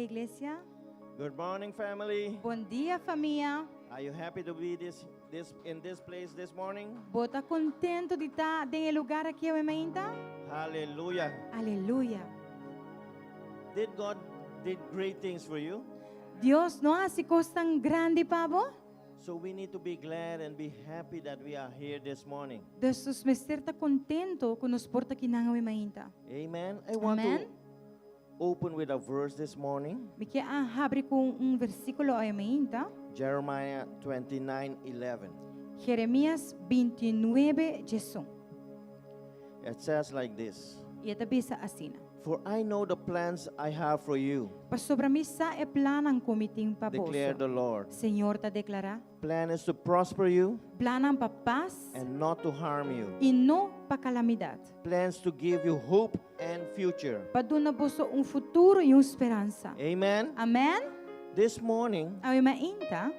Iglesia. Good morning, family. Bon dia, famia. Are you happy to be this, this in this place this morning? Bo ta kontentu di ta den e lugá aki awe mainta? Hallelujah. Aleluya. Did God did great things for you? Dios no a hasi kosnan grandi pa bo? So we need to be glad and be happy that we are here this morning. Dus nos mester ta kontentu ku nos por ta akinan awe mainta. Amen. I want Amen. to open with a verse this morning. Mi ke a habri ku un versíkulo awe mainta. Jeremiah 29:11. Jeremias 29, 11. It says like this. I e ta bisa asina. For I know the plans I have for you, Pasobra mi sa e plannan ku mi tin pa declare boso. the Lord. Señor ta deklará. Plan is to prosper you Plannan pa pas and not to harm you. i no pa kalamidat. Plans to give you hope and future. Pa duna boso un futuro i un speransa. Amen. Amen. This morning, Awe mainta,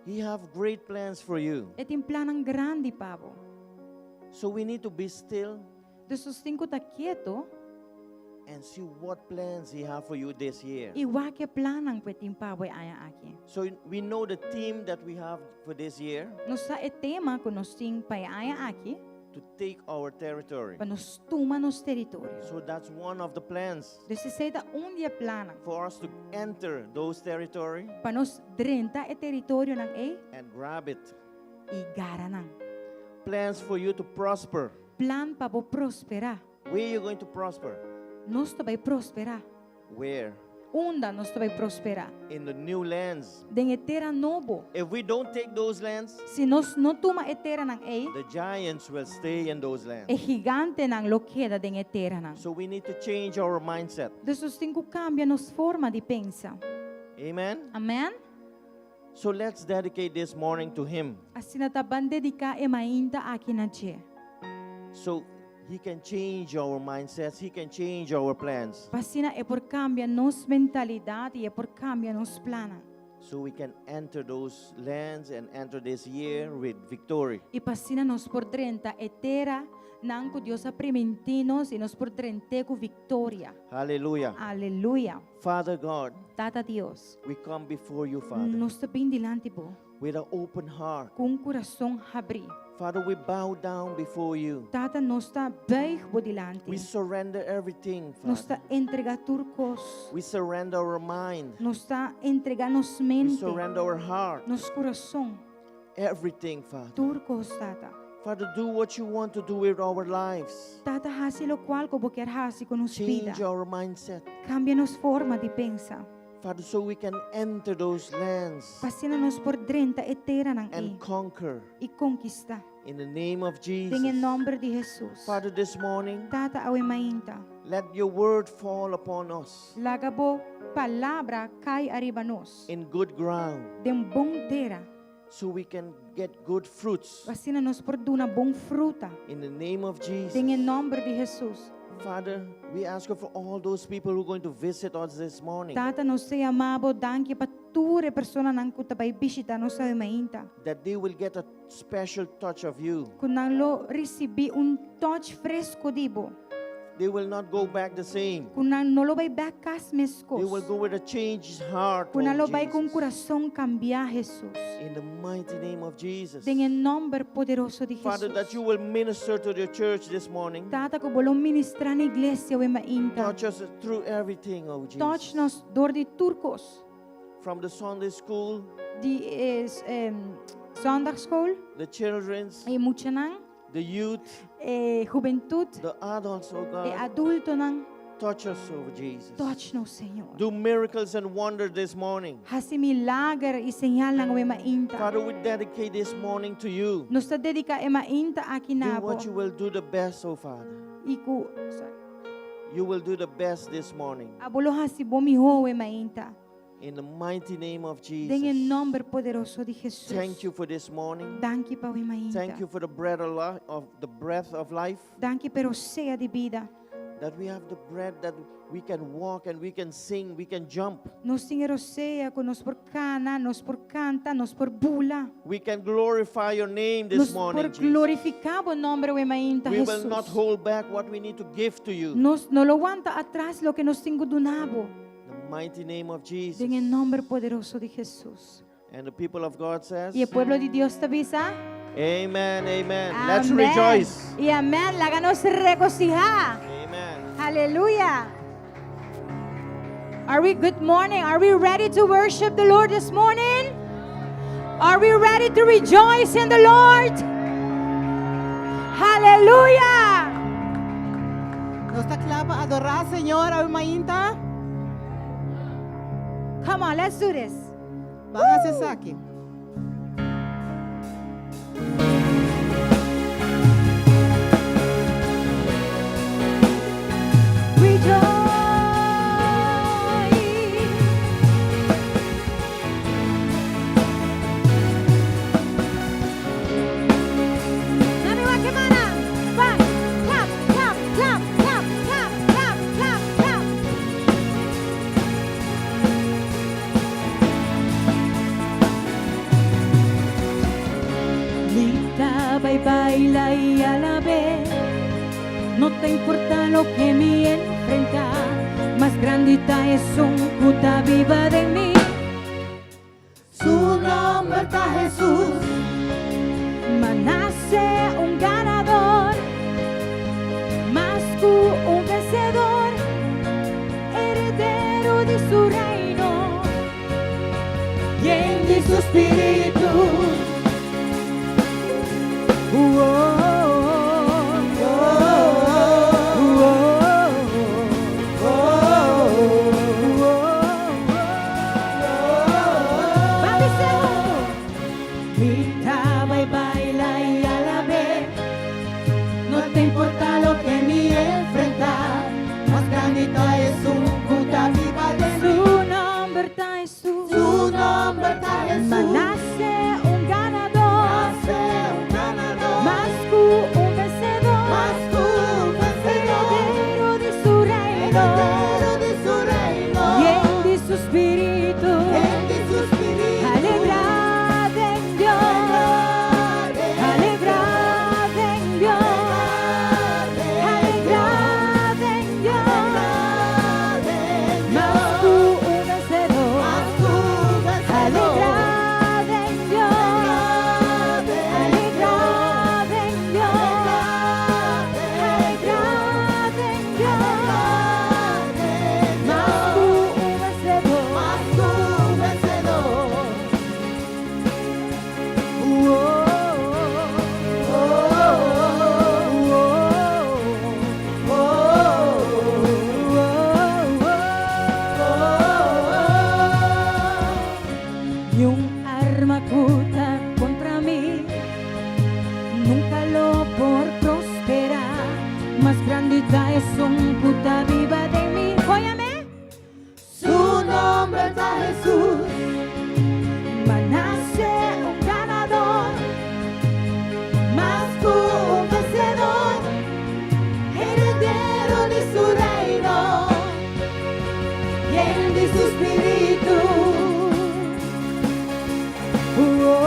He have great plans for you. E tin plannan grandi pa bo. So we need to be still Dus nos tin ku ta ketu and see what plans He have for you this year. i wak e plannan ku e tin pa bo e aña aki. So we know the theme that we have for this year Nos sa e tema ku nos tin pa e aña aki to take our territory. pa nos tuma nos teritorio. So that's one of the plans Dus esei ta un di e plannan for us to enter those territory pa nos drenta e teritorionan ei and grab it. i gara nan. Plans for you to prosper. Plan pa bo prosperá. Where you going to prosper? Nos ta bai prosperá. Where? Unda nos ta bai prosperá? In the new lands. Den e tera nobo. If we don't take those lands, Si nos no tuma e teranan ei, the giants will stay in those lands. e gigantenan lo keda den e teranan. So we need to change our mindset. Dus nos tin ku kambia nos forma di pensa. Amen. Amen? So let's dedicate this morning to Him. Asina ta ban dediká e mainta aki na dje. So He can change our mindsets, He can change our plans. Pa asina e por kambia nos mentalidat i e por kambia nos plannan. So we can enter those lands and enter this year with victory. I pa asina nos por drenta e teranan ku Dios a primintí nos i nos por drent'é ku viktoria. Hallelujah. Aleluya. Father God, Tata Dios, we come before you, Father, nos ta bin dilanti bo with an open heart. ku un kurason habrí. Father, we bow down before you. Tata, nos ta buig bo dilanti. We surrender everything, Nos Father. ta entregá tur kos. We surrender our mind. Nos ta entregá nos We mente, surrender our heart. nos kurason, Everything, Father. tur kos, Tata. Father, do what you want to do with our lives. Tata, hasi lokual ku bo kier hasi ku nos bida. Change our mindset. Kambia nos forma di pensa. Father, so we can enter those lands Pa asina nos por drenta e teranan ei and conquer i konkistá. in the name of Den e Jesus. nòmber di Hesus. Father, this morning, Tata, awe mainta. let your word fall upon us Laga bo palabra kai ariba nos. in good ground Den bon tera. so we can get good fruits Pa asina nos por duna bon fruta. in the name of Den e Jesus. nòmber di Hesus. Father, we ask you for all those people who are going to visit us this morning Tata, nos ta yama bo danki pa tur e personanan ku ta bai bishitá nos awe mainta. that they will get a special touch of you. Ku nan lo risibí un touch fresku di bo. They will not go back the same. Ku nan no lo bai bèk kas meskos. They will go with a changed heart. Ku nan oh lo bai ku un Jesus. kurason kambiá, Hesus. In the mighty name of Jesus. Den e nòmber poderoso di Father, that Hesus. you will minister to the church this morning. Tata, ku bo lo ministrá na iglesia awe mainta. Touch us through everything, oh Jesus. Touch nos dor di tur kos. From the Sunday school, Di e zondagschool, the children's, e muchanan, the youth, e hubentut, the adults, oh e God. adultonan. Touch us, oh Jesus. Touch nos, Señor. Do miracles and wonders this morning. Hasi milager i señalnan awe mainta. Father, we dedicate this morning to you. Nos ta dediká e mainta aki Do na bo. what you will do the best, oh Father. I ku, sorry. You will do the best this morning. Abo lo hasi bo mihó awe mainta. In the mighty name of Den e Jesus. nòmber poderoso di Jesus. Thank you for this morning. Danki pa awe mainta. Thank you for the bread of, li- of the breath of life. Danki pa e rosea di bida. That we have the bread that we can walk and we can sing, we can jump. Nos tin e rosea ku nos por kana, nos por kanta, nos por bula. We can glorify your name this Nos morning, por Jesus. glorifiká bo nòmber awe mainta, We will not Jesus. hold back what we need to give to you. Nos no lo wanta atras loke nos tin ku duna bo. The Mighty name of Jesus. Den e nòmber poderoso di Jesus. And the people of God says, I e pueblo di Dios ta bisa. Amen, amen. Let's Amèn. Rejoice. I amèn. Laga nos regosihá. Amen. Hallelujah. Are we good morning? Are we ready to worship the Lord this morning? Are we ready to rejoice in the Lord? Hallelujah. Nos ta kla pa adorá Señor, awe mainta. Come on, let's do this. Ban hasi esaki. Rejoice. Mami, wakemana. One, clap, clap, clap, clap, clap, clap, clap, clap. Mi ta bai baila i alab'é. No ta importá loke mi enfrentá. Mas grandi ta esun ku ta biba den mi. Su nòmber ta Jesus. M'a nase un ganadó. Mas ku un vensedó. Heredero di su reino. Yen di su spiritu. Oh. Papi segundo. Mi ta bai baila i alab'é. No ta importá loke mi enfrentá. Mas grandi ta esun ku ta biba den mi. Su nòmber ta Jesus. Su nòmber ta Jesus. M'a nase un ganadó. Nase un ganadó. Mas ku un vensedó. Mas ku un vensedó. Heredero di su reino. Heredero di su reino. Yen di su spiritu. Yen di su spiritu. Alegrá den Dios. Alegrá den Dios. Alegrá den Dios. Mas ku un vensedó. Mas ku un vensedó. Alegrá den Dios. Alegrá den Dios. Alegrá den Dios. Mas ku un vensedó. Mas ku un vensedó. Ni un arma ku ta kontra mi nunka lo por prosperá. Mas grandi ta esun ku ta biba den mi. Óyeme. Su nòmber ta Jesus. M'a nase un ganadó. Mas ku un vensedó. Heredero di su reino. Yen di su spiritu. Oh.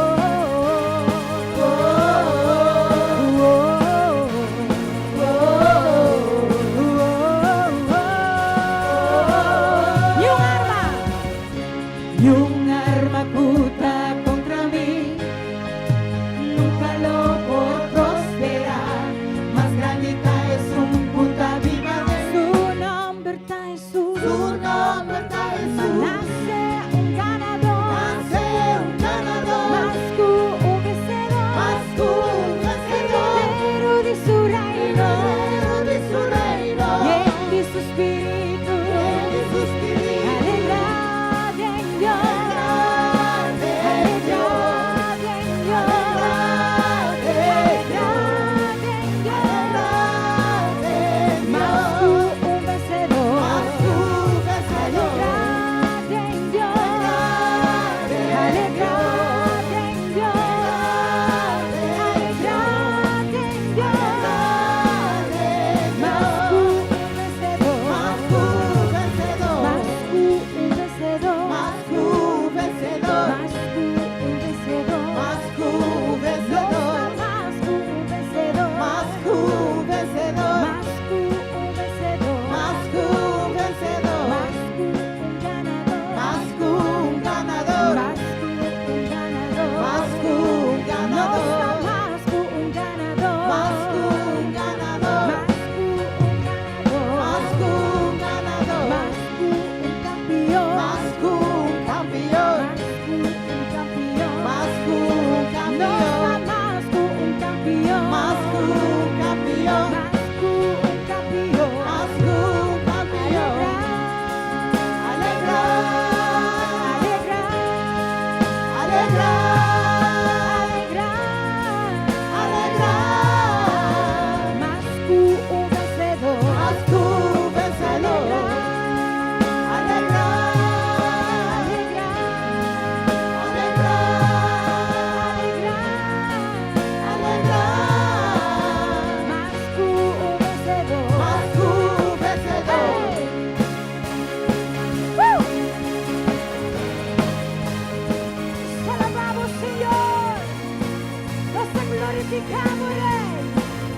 Exaltá bo, Rei.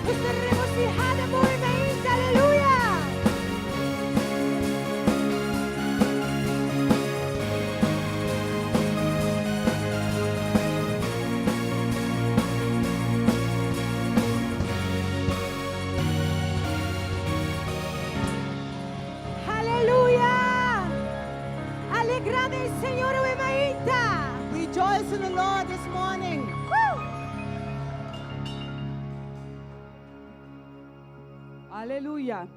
Nos ta regosihá den bo inmensa. Aleluya! Aleluya! Alegrá den Señor awe mainta. Rejoice in the Lord this morning. Woo! Aleluya.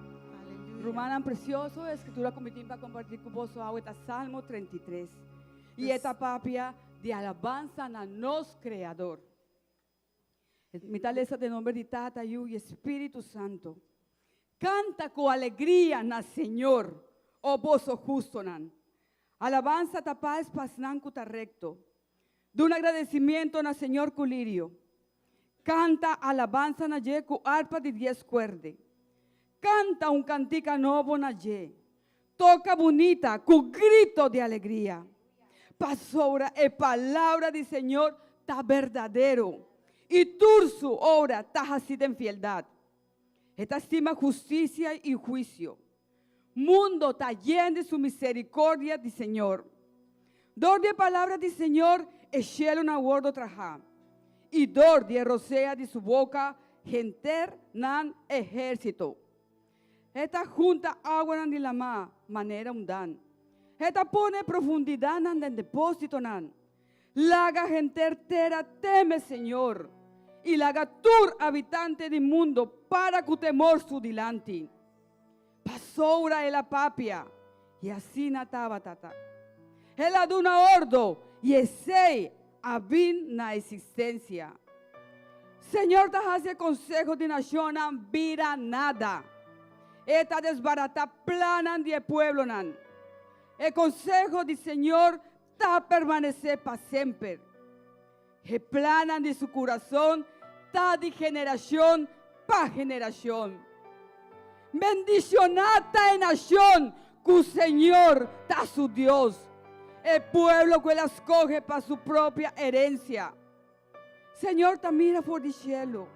Rumannan precioso, e scritura cu mi tin pa comparti cu boso awe ta Salmo 33. Y e ta papia di alabanza na nos Creador. Mi ta lesa den nomber di Tata, Yu y Espíritu Santo. Canta cu alegria na Señor, o boso hustonan. Alabanza ta paz pa esnan cu ta recto. Duna agradecimiento na Señor cu lirio. Canta alabanza na dje cu arpa di dies cuerde. Canta un cantica nobo na dje. Toca bunita cu grito di alegria. Pasobra e palabra di Señor ta berdadero, y tur su obra ta haci den fieldad. E ta stima husticia y huicio. Mundo ta yen di su misericordia di Señor. Dor di e palabra di Señor e shelunan wordo traha, y dor di e rosea di su boca henter nan ehercito. E ta junta awanan di lamá manera un dan. E ta pone profundidatnan den depósitonan. Laga henter tera teme Señor, i laga tur habitante di mundo para ku temor su dilanti. Pasobra el a papia, i asina tabata ta. El a duna ordo, i esei a bin na existencia. Señor ta haci e conseho di nacionnan bira nada. E ta desbarata plannan di e pueblonan. E conseho di Señor ta permanece pa semper. E plannan di su curason ta di generacion pa generacion. Bendiciona ta e nacion cu Señor ta su Dios, e pueblo cu el a scoge pa su propia herencia. Señor ta mira for di cielo,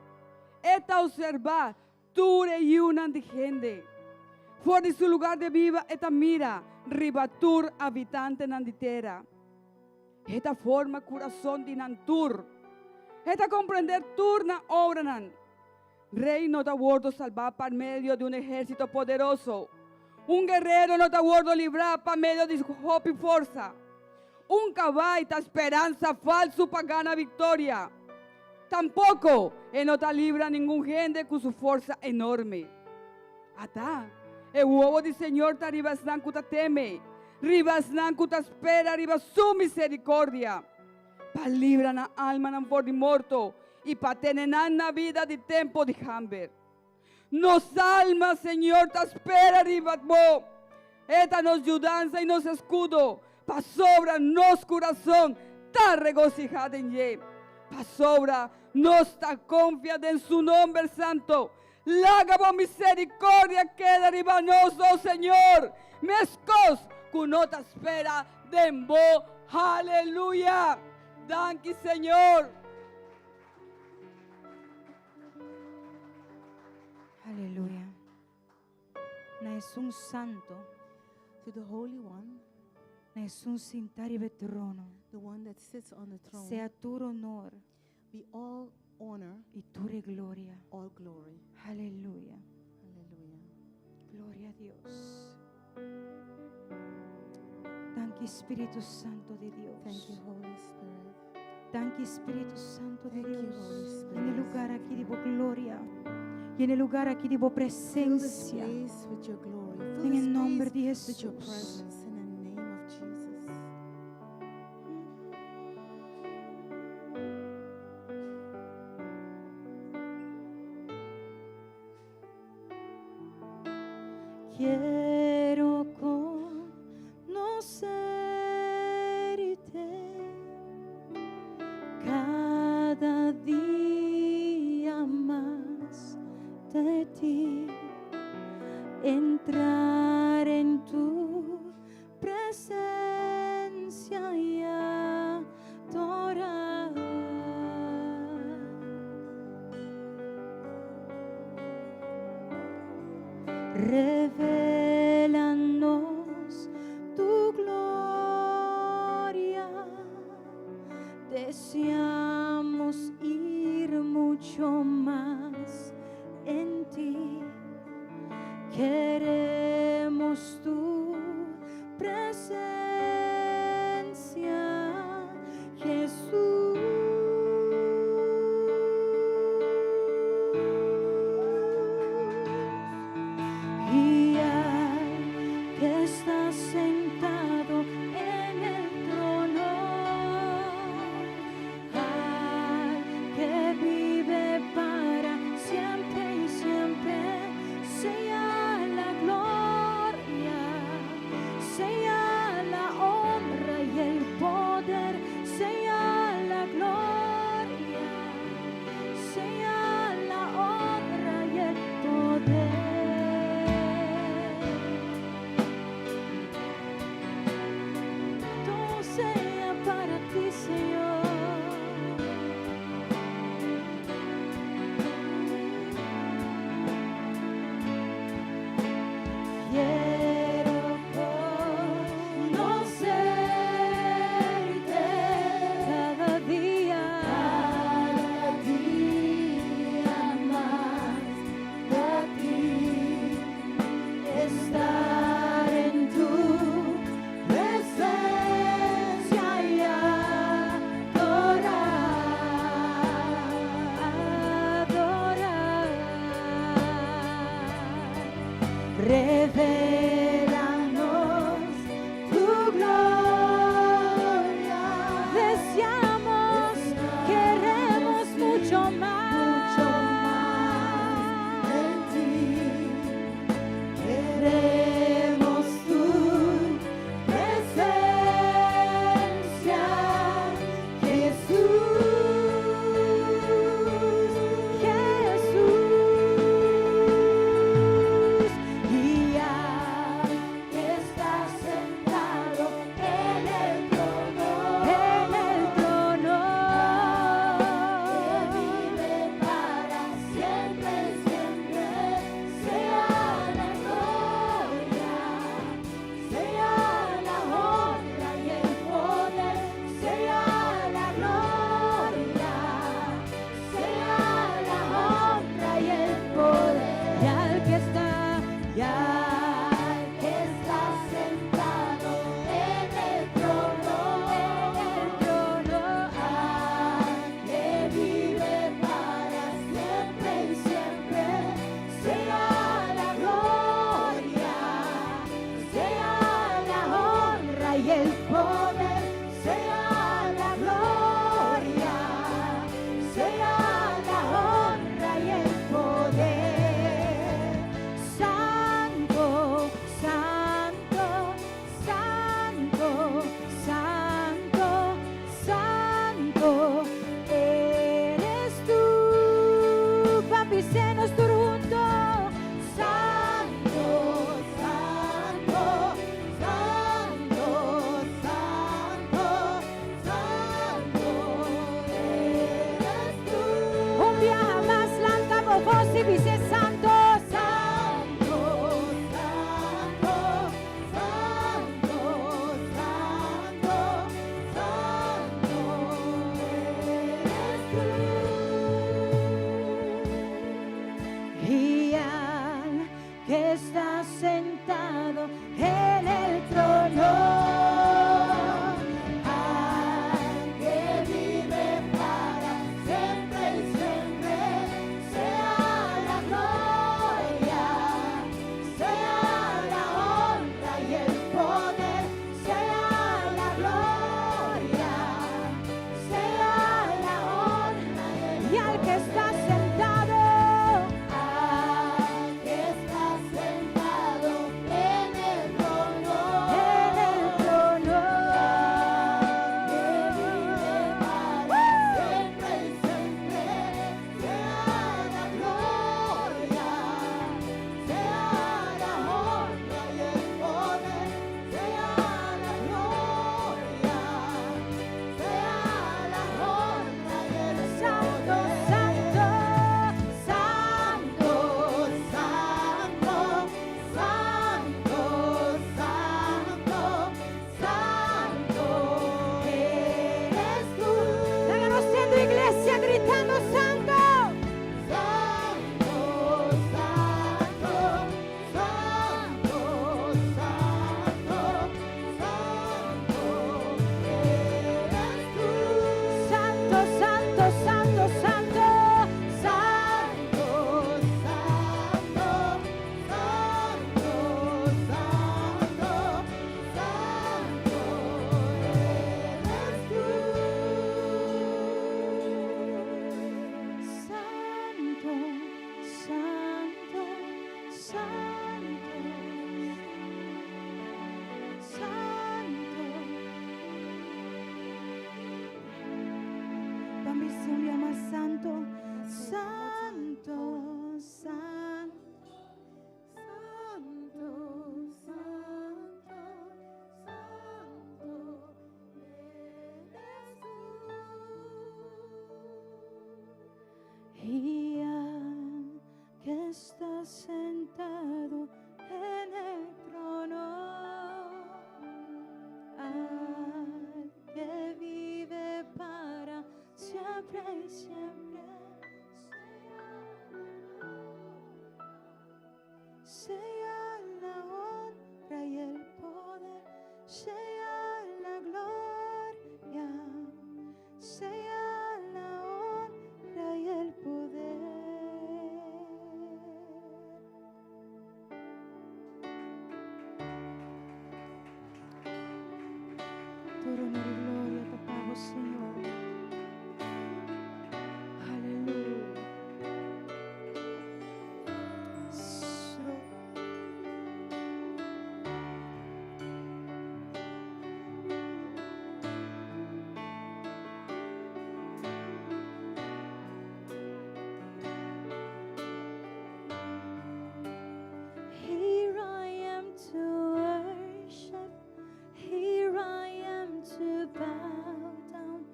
e ta observa tur e yiunan di hende. For di su lugar de biba e ta mira riba tur habitantenan di tera. E ta forma curason di nan tur. E ta comprender tur nan obranan. Rey no ta wordo salbá pa medio di un ehérsito poderoso. Un guerero no ta wordo librá pa medio di hopi forsa. Un kabai ta speransa falsu pa gana viktoria. Tampoko e no ta libra ningun hende ku su forsa enorme. Ata, e wowo di Señor ta riba esnan ku ta teme, riba esnan ku ta spera riba su miserikordia. Pa libra nan almanan for di morto i pa tene nan na bida di tempo di hamber. Nos alma, Señor, ta spera riba Bo. E ta nos yudansa i nos eskudo, pasobra nos kurason ta regosihá den dje. Pasobra nos ta konfia den Su nomber santo. Laga Bo miserikordia keda riba nos, o Señor, meskos ku no ta spera den Bo. Haleluya! Danki, Señor. Aleluya. Na esun santo. To the Holy One. Na esun sintá riba e trono. The one that sits on the throne. Sea tur honor. Be all honor. I tur e gloria. All glory. Aleluya. Aleluya. Gloria a Dios. Danki Spiritu Santo di Dios. Thank you, Holy Spirit. Danki Spiritu Santo di Thank you, Dios. Holy Spirit. En e lugar aki di bo gloria. Y en e lugar aki di bo Fill this presencia. place with your glory. Fill En this e nomber di place with your Jesus. presence in the name of Jesus. Quiero conocerte cada dia mas de ti, entrar en tu presencia y adorar. Revélanos tu gloria. Deseamos ir mucho más en ti. Queremos tu presencia, Jesús. Y al que está sentado en el trono, al que vive para siempre y siempre, sea la gloria, sea la honra y el poder, sea la gloria, sea la honra y el poder. Todo sea para ti, Señor. Quiero conocerte cada día, Cada día más de ti. Estar en tu presencia y adorar, adorar. Revélanos tu gloria. Deseamos, queremos mucho más. Mucho más en ti. Queremos tu presencia, Jesús. Jesús. Y al que está sentado En el trono, en el trono, que vive para siempre y siempre, sea la gloria, sea la honra y el poder, sea la gloria, sea la honra y el poder. Y al que está, Y al que está sentado en el trono, en el trono, al que vive para siempre y siempre, sea la gloria, sea la honra y el poder, sea la gloria, sea la honra y el poder. Santo, Santo, Santo, Santo, Santo, eres tú. Papi, nos tur hunto. Santo, Santo, Santo, Santo, Santo, eres tú. Un biaha mas, lanta bo bos i bisa santo, Santo, Santo, Santo, Santo, Santo, eres tú. Y al que está sentado en el trono, Al que vive para siempre y siempre, sea la gloria. Sentado en el trono, al que vive para siempre y siempre, sea la honra y el poder, sea la gloria, sea la honra y el poder. Tur honor i gloria ta pa bo, Señor. Aleluya. So. Here I am to worship. Here I am to bow down.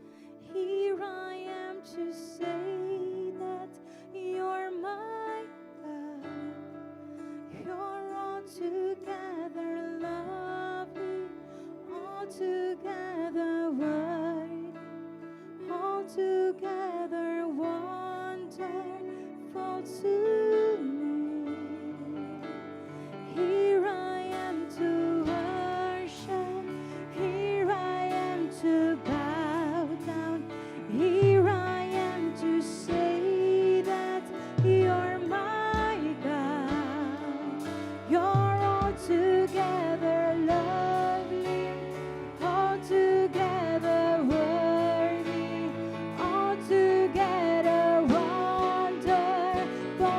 Here I am to say that you're my God. You're altogether lovely, altogether worthy, altogether wonderful to me. Here I am to worship. Here I am to bow down. Here I am to say that you're my God. You're altogether lovely, altogether worthy, altogether wonderful.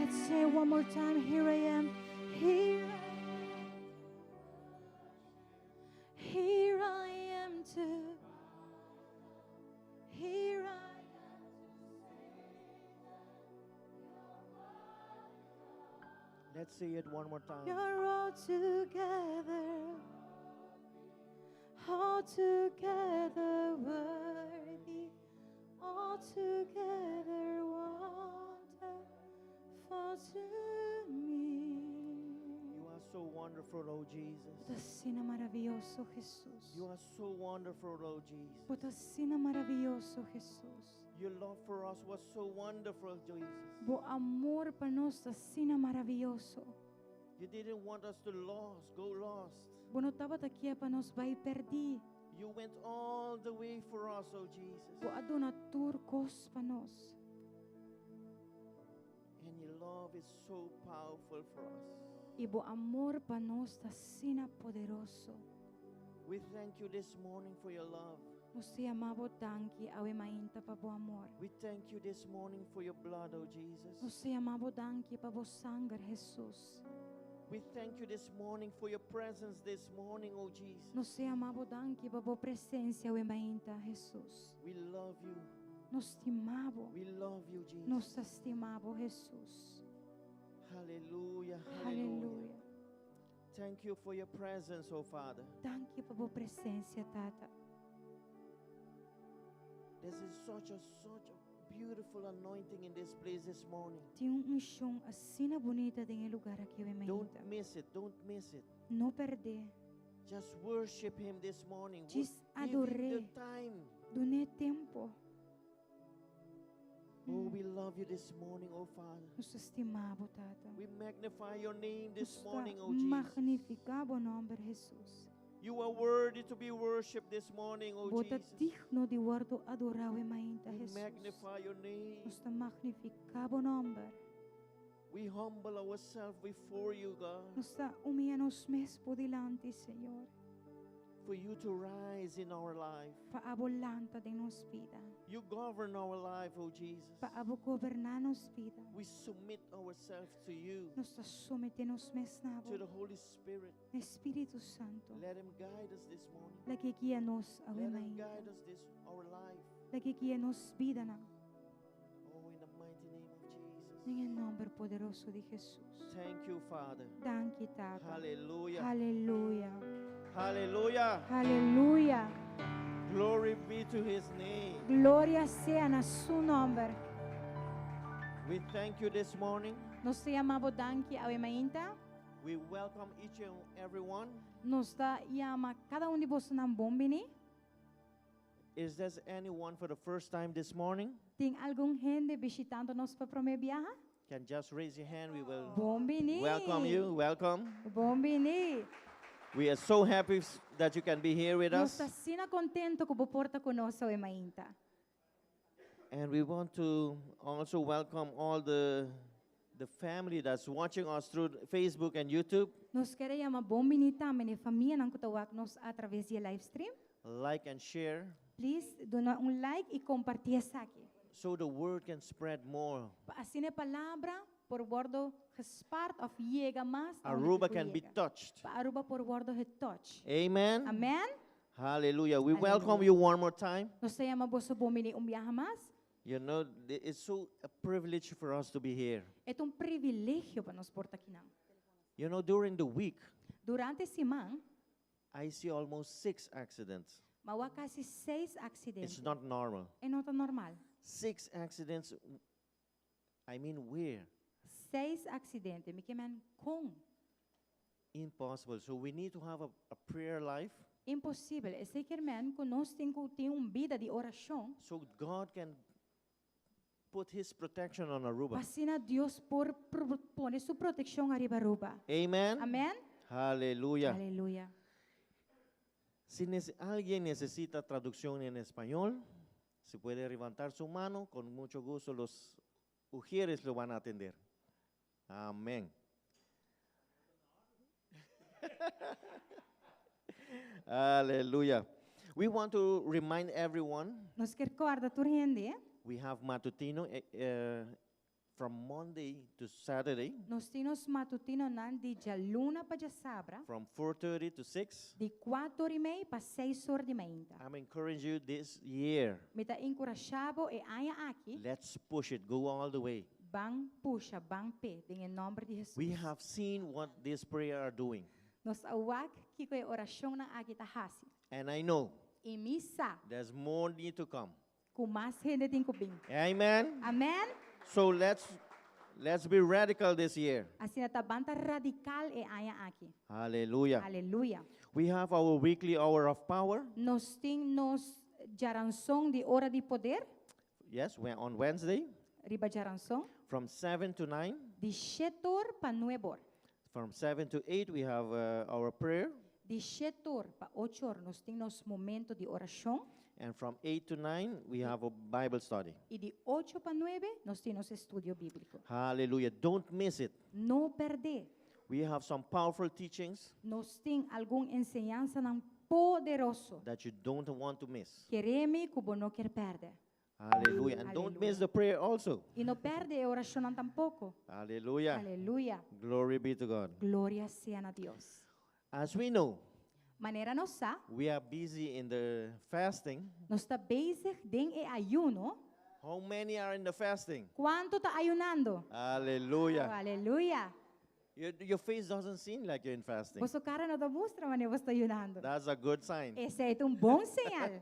Let's say one more time, here I am, here I am. Here I am to, here I am to Let's say it one more time. You're all together, all together worthy, all together wonderful to me. You are so wonderful, oh Jesus. Bo ta asina maravioso, Jesus. You are so wonderful, oh Jesus. Bo ta asina maravioso, Jesus. Your love for us was so wonderful, Jesus. Bo amor pa nos ta asina maravioso. You didn't want us to lost, go lost. Bo no tabata kier pa nos bai perdi. You went all the way for us, oh Jesus. Bo a duna tur kos pa nos. And your love is so powerful for us. I bo amor pa nos ta asina poderoso. We thank you this morning for your love. Nos ta yama bo danki awe mainta pa bo amor. We thank you this morning for your blood, oh Jesus. Nos ta yama bo danki pa bo sanger, Jesus. We thank you this morning for your presence this morning, oh Jesus. Nos ta yama bo danki pa bo presensia awe mainta, Jesus. We love you. Nos stima bo. We love you, Jesus. Nos ta stima bo, Jesus. Hallelujah. Hallelujah. Hallelujah. Thank you for your presence, oh Father. Danki pa bo presensia, Tata. This is such a beautiful anointing in this place this morning. Tin un unshon asina bunita den e lugá aki awe Don't mainta. Miss it. Don't miss it. No pèrdè. Just worship him this morning. Just Give him the ador'é. Time. Dun'é tempu. Oh, we love you this morning, oh Father. Nos ta stima bo, Tata. We magnify your name this Nos ta morning, oh Jesus. magnifiká bo nòmber, Jesus. You are worthy to be worshipped this morning, oh Bo ta Jesus. digno di wòrdu adorá awe mainta, We Jesus. magnify your name. Nos ta magnifiká bo nòmber. We humble ourselves before you, God, Nos ta humiá nos mes bo dilanti, Señor. For you to rise in our life. Pa abo lanta den nos bida. You govern our life, oh Jesus. Pa abo goberná nos bida. We submit ourselves to you, Nos ta someté nos mes na to the bo. Holy Spirit. Spiritu Santu. Let him guide us this morning. Lag'é guia nos awe Let him mainta. Guide us this our life. Lag'é guia nos bidanan. Oh, in the mighty name of Jesus. Den nòmber poderoso di Jesus. Thank you, Father. Danki, Tata. Hallelujah. Aleluya. Hallelujah. Aleluya. Glory be to his name. Gloria sea na su nòmber. We thank you this morning. Nos ta yama bo danki awe mainta. We welcome each and every one. Nos ta yama kada un di boso bon bini. Is there anyone for the first time this morning? Tin algun hende bishitando nos pa promé biaha? Can just raise your hand. We will Bon bini. Welcome you. Welcome. Bon bini. We are so happy that you can be here with Nos us. ta asina kontentu ku bo por ta ku nos awe mainta. And we want to also welcome all the family that's watching us through Facebook and YouTube. Nos ke yama bon bini tambe e famianan ku ta wak nos atraves di live stream. Like and share Please, duna un like i kompartí esaki. So the word can spread more. Pa asina e palabra por wòrdu gespart òf yega mas. Na unda Aruba ku can be yega. Touched. Pa Aruba por wòrdu getouch. Amen. Amen. Hallelujah. We welcome Hallelujah. You one more time. Nos ta yama boso bon bini un biaha mas. It's so a privilege for us to be here. E ta un privilegio pa nos por ta akinan. During the week, Durante siman, I see almost six accidents. m'a wak kasi seis aksidente. It's not normal. E no ta normal. Six accidents. I mean, where? Seis aksidente. Mi ke men kon. Impossible. So we need to have a prayer life Imposibel. Esei ke men ku nos tin ku tin un bida di orashon. So God can put His protection on Aruba. Asina Dios por pone su protekshon ariba Aruba. Amen. Amèn. Hallelujah. Aleluya. Si alguien necesita traducción en español, se puede levantar su mano, con mucho gusto los ujieres lo van a atender. Amén. Aleluya. We want to remind everyone Nos ke kòrda tur hende, eh? We have Matutino From Monday to Saturday, Nos tin nos matutinonan di djaluna pa djasabra, from 4:30 to 6. di 4 or i mei pa 6 or di mainta. I'm encouraging you this year. Mi ta enkurashá bo e aña aki. Let's push it, go all the way. Ban pusha, ban p'e, den e nòmber di Hesus. We have seen what this prayer are doing. Nos a wak kiko e orashonnan aki ta hasi. And I know I mi sa there's more need to come. ku mas hende tin ku bin. Amen. Amen. So let's be radical this year. Asina ta ban ta radikal e aña aki. Hallelujah. Aleluya. We have our weekly hour of power. Nos tin nos djaranson di ora di poder. Yes, we're on Wednesday Riba djaranson. From 7 to 9. Di shetor pa nuebor. From 7 to 8 we have our prayer. Di shetor pa ochor nos tin nos momento di orashon. And from 8 to 9 we have a Bible study. I di 8 pa 9 nos tin nos estudio bíbliko. Hallelujah. Don't miss it. No pèrdè. We have some powerful teachings Nos tin algun enseñansanan poderoso. That you don't want to miss. Kere mi ku bo no kier pèrdè. Hallelujah. And don't miss Aleluya. The prayer also. I no pèrdè e orashonnan tampoko. Hallelujah. Aleluya. Glory be to God. Gloria sea na Dios. As we know, Manera nos sa, we are busy in the fasting. Nos ta bezig den e ayuno. How many are in the fasting? Kuantu ta ayunando? Hallelujah. Oh, aleluya. Your face doesn't seem like you're in fasting. Boso kara no ta mustra manera bo ta ayunando. That's a good sign. Esei ta un bon señal.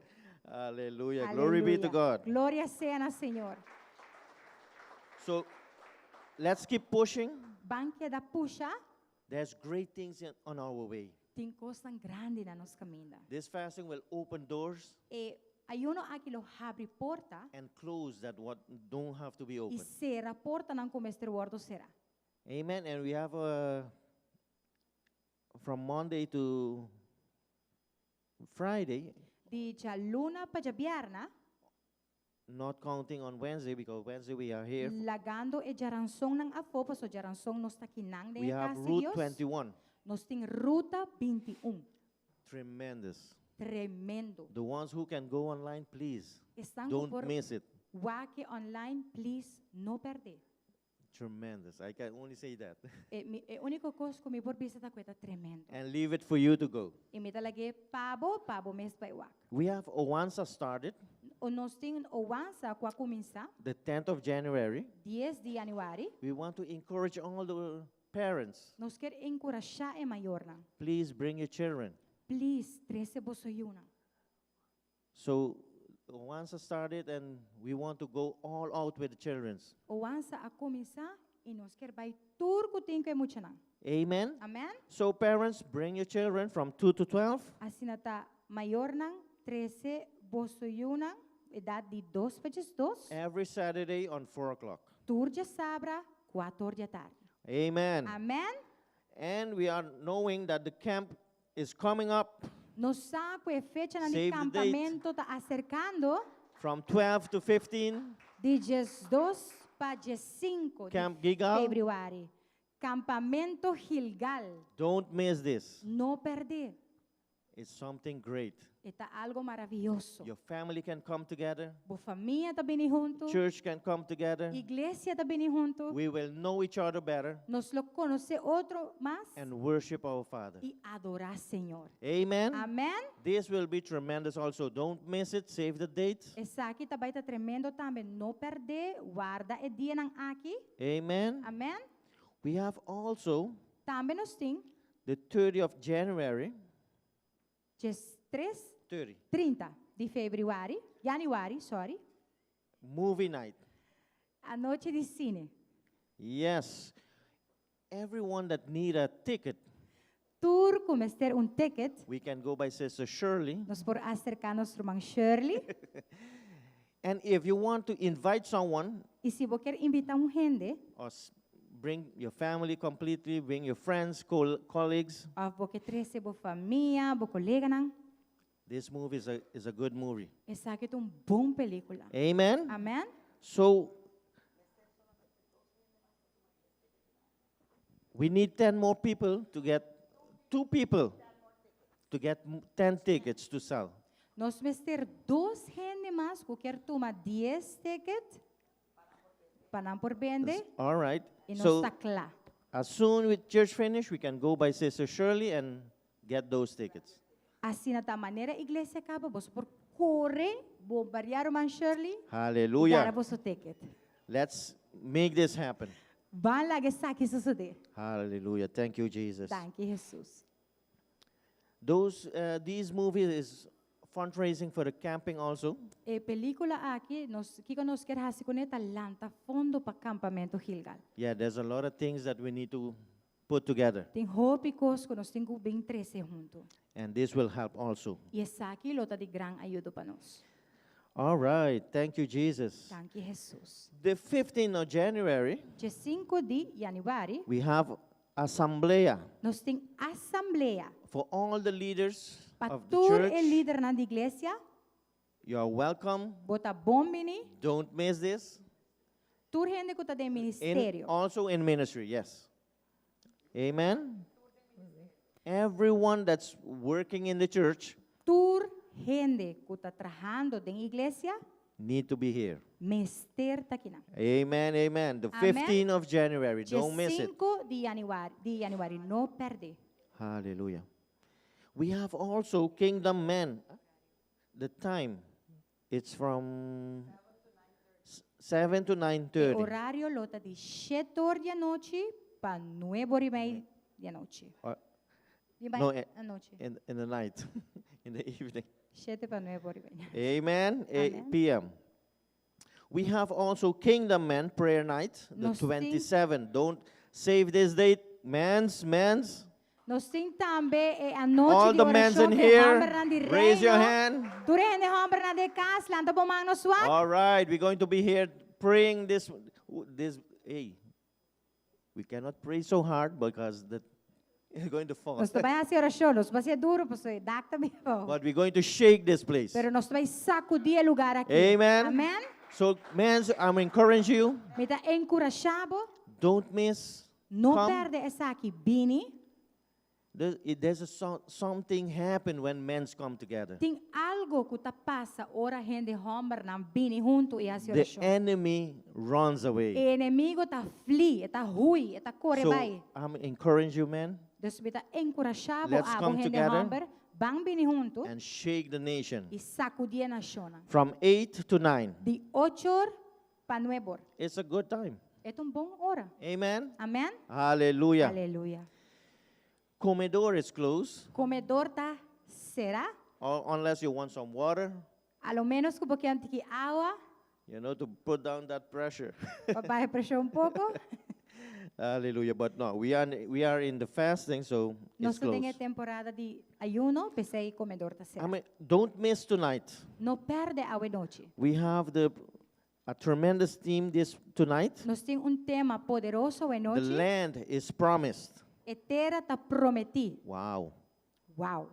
Hallelujah. Glory be to Aleluya. God. Gloria sea na Señor. So let's keep pushing. Ban keda pusha. There's great things on our way. Tin kosnan grandi na nos kaminda. This fasting will open doors E ayuno aki lo habri porta and close that what don't have to be i open. sera portanan ku mester wòrdu será. Amen. And we have from Monday to Friday, Di djaluna pa djabièrnè, not counting on Wednesday because Wednesday we are here. Lagando e djaransonnan afó, paso djaranson nos ta akinan den We e have kas di Route Dios. 21. Nos tin Ruta 21. Tremendous. Tremendo. The ones who can go online, please Esnan ku don't por miss it. wak e online, please, no pèrdè. Tremendous. I can only say that. E, mi, e úniko kos ku mi por bisa ta ku e ta tremendo. And leave it for you to go. I mi ta lag'é pa bo, pa bo mes bai wak. We have Owansa started O nos tin Owansa ku a kuminsá the 10th of January. 10 di yanüari. We want to encourage all the parents. Nos ke enkurashá e mayornan. Please bring your children. Please, trese boso yunan. So Owansa started and we want to go all out with the children. Owansa a kuminsá i nos ke bai tur ku tin ku e muchanan. Amen. Amen? So parents, bring your children from 2 to 12. Asina ta mayornan trese boso yunan edat di 2 pa 12. Every Saturday on 4 o'clock. Tur djasabra, 4 or di atardi. Amen. Amen. And we are knowing that the camp is coming up Nos sa ku e fechanan di Save the date. kampamentu ta aserkando. From 12 to 15. Di 12 pa 15 di Camp Gilgal. febrüari. Kampamentu Gilgal. Don't miss this. No pèrdè. It's something great. E ta algu maravioso. Your family can come together. Bo famia ta bini huntu. Church can come together. Iglesia ta bini huntu. We will know each other better Nos lo konosé otro mas and worship our Father. i adorá Señor. Amen. Amèn. This will be tremendous also. Don't miss it. Save the date. Esaki ta bai ta tremendo tambe. No pèrdè, warda e dianan aki. Amen. Amèn. We have also Tambe nos tin the 30th of January. 3, 30. 30 di febrüari, yanüari, sorry. Movie night. Anochi di sine. Yes. Everyone that need a ticket, Tur ku mester un ticket, we can go by Sister Shirley. Nos por aserká nos ruman Shirley. And if you want to invite someone I si bo ke invitá un hende, or bring your family completely, bring your friends, colleagues, òf bo ke trese bo famia, bo koleganan, this movie is a good movie. Esaki ta un bon pelíkula. Amen. Amèn? So we need 10 more people to get two people to get 10 tickets to sell. Nos mester dos hende mas ku ke tuma 10 ticket. Pa nan por bende All right. i nos So ta kla. as soon with church finish, we can go by Sister Shirley and get those tickets. Asina ta manera iglesia kaba, boso por kore, bombardiá ruman Shirley, i gara Hallelujah. boso ticket. Let's make this happen. Ban laga esaki sosodé. Hallelujah. Thank you, Jesus. Danki Jesus. Those these movies is fundraising for the camping also. E pelíkula aki, nos kiko nos kier hasi kuné ta lanta fondo pa Kampamentu Gilgal. Yeah, there's a lot of things that we need to put together, Tin hopi kos ku nos tin ku bin trese huntu. and this will help also. I esaki lo ta di gran ayudo pa nos. All right, thank you, Jesus. Danki Jesus. The 15th of January, Diesinku di yanüari, we have asamblea nos tin asamblea for all the leaders pa of the tur e church. lidernan di iglesia. You are welcome. Bo ta bon bini. Don't miss this. Tur hende ku ta den In, ministerio. also in ministry, yes. Amen. Everyone that's working in the church Tur hende ku ta trahando den iglesia need to be here. mester ta akinan. Amen, amen. The Amen. 15th of January. Don't miss it. 5 di yanüari, di yanüari, no pèrdè. Hallelujah. We have also Kingdom Men. The time, it's from 7 to E 9:30. orario lo ta di 7 or di anochi pa 9 or i mei di anochi. Di bai No, anochi. In the night, in the evening. 7 pa 9 or i mei. Amen. 8 Amen. p.m. We have also Kingdom Men prayer night, the Nos tin 27. Don't save this date. Men's, men's. Nos tin tambe e anochi All di the men's orashon in pa e here, hòmbernan di raise your reino. hand. Tur hende hòmbernan den kas, lanta bo man nos wak. All right, we're going to be here praying this, this, hey, we cannot pray so hard because the, it's going to fall. Nos ta bai hasi orashon, nos bai hasié duru, pasobra e dak ta bin abou. But we're going to shake this place. Pero nos ta bai sakudí e lugar aki. Amen. Amen. So, men, I'm encouraging you, Mi ta enkurashá bo, don't miss. no Come. pèrdè esaki. Bini. There's a so, something happen when men come together. Tin algu ku ta pasa ora hende hòmbernan bini huntu i hasi The orashon. enemy runs away. E enemigu ta fli, e ta hui, e ta kore So bai. I'm encouraging you, men, Dus mi ta enkurashá bo Let's abo come hende together hòmber, ban bini huntu and shake the nation i sakudí e nashonnan. from 8 to 9. Di ocho or pa nuebe or. It's a good time. E ta un bon ora. Amen. Amen? Hallelujah. Aleluya. Comedor is closed, Komedor ta será. or unless you want some water, A lo ménos ku bo ke un tiki awa to put down that pressure. pa baha e preshon un poko. Hallelujah. But no, we are in the fasting, so it's Nos ta den closed. temporada di ayuno, p'esei komedor ta será. I mean, don't miss tonight. No pèrdè awe nochi. We have the a tremendous theme this tonight. Nos tin un tema poderoso awe The nochi. land is promised. E tera ta prometí. Wow. Wow.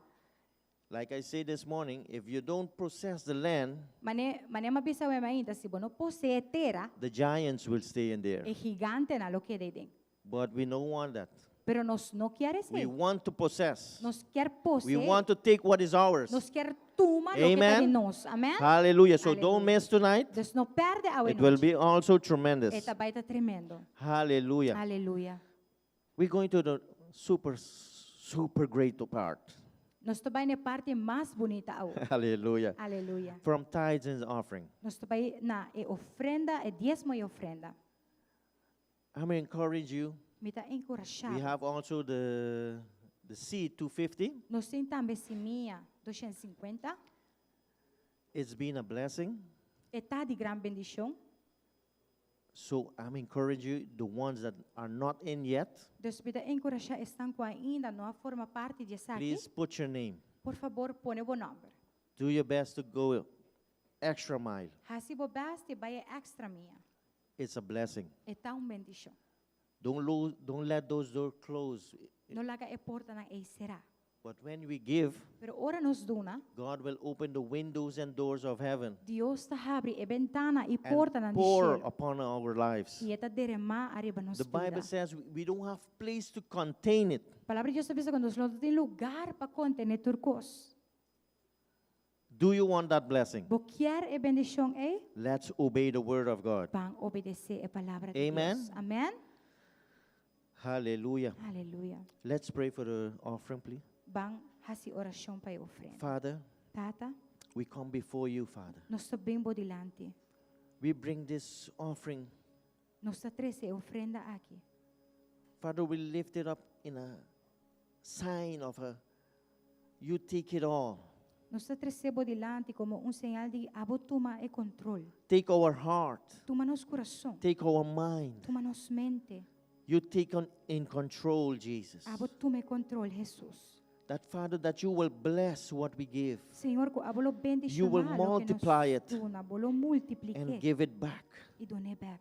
Like I said this morning, if you don't possess the land, Mane, mane m'a bisa awe mainta, si bo no poseé tera, the giants will stay in there. e gigantenan lo keda eiden. But we don't want that. Pero nos no ke We esei. want to possess. Nos ke We poseé. want to take what is ours. Nos ke tuma loke ta di Amen. nos. Amen? Hallelujah. So don't Hallelujah. miss tonight. Dus no pèrdè awe It will nochi. be also tremendous. E ta bai ta tremendo. Hallelujah. Aleluya. We're going to the super, super great part. Nos ta bai na e parti mas bunita awor. Hallelujah. Aleluya. From tithes and offering. Nos ta bai na e ofrenda, e diesmo i ofrenda. I'm going to encourage you. Mi ta enkurashá. We have also the seed 250. Nos tin tambe simia 250. It's been a blessing. E ta di gran bendishon. So I'm encouraging you, the ones that are not in yet, Dus mi ta enkurashá esnan ku ainda no a forma parti di esaki. please put your name. Por fabor, pone bo nòmber. Do your best to go extra mile. Hasi bo best i bai extra mia. It's a blessing. E ta un bendishon. Don't lose, don't let those doors close. No laga e portanan ei sera. But when we give, Pero ora nos duna, God will open the windows and doors of heaven Dios ta habri e bentana i and portanan di pour shelu. upon our lives. I e ta deremá ariba nos The Bible bida. says we don't have place to contain it. Palabra di Dios ta bisa ku nos no tin lugá pa kontené tur kos. Do you want that blessing? Bo kier e bendishon ei? Let's obey the word of God. Ban obedesé e palabra di Amen. Dios. Amèn. Hallelujah. Aleluya. Let's pray for the offering, please. Ban hasi orashon pa e ofrenda. Father, Tata, we come before you, Father. nos ta bin bo dilanti. We bring this offering. Nos ta trese e ofrenda aki. Father, we lift it up in a sign of a you take it all. Nos ta trese bo dilanti komo un señal di abo tuma e kontrol. Take our heart, Tuma nos kurason. take our mind. Tuma nos mente. You take on in control, Jesus. Abo tuma e kontrol, Hesus. That Father, that you will bless what we give Señor, ku abo lo You will bendishoná loke multiply nos it duna, bo lo and multiplik'é give it back. i dun'é bèk.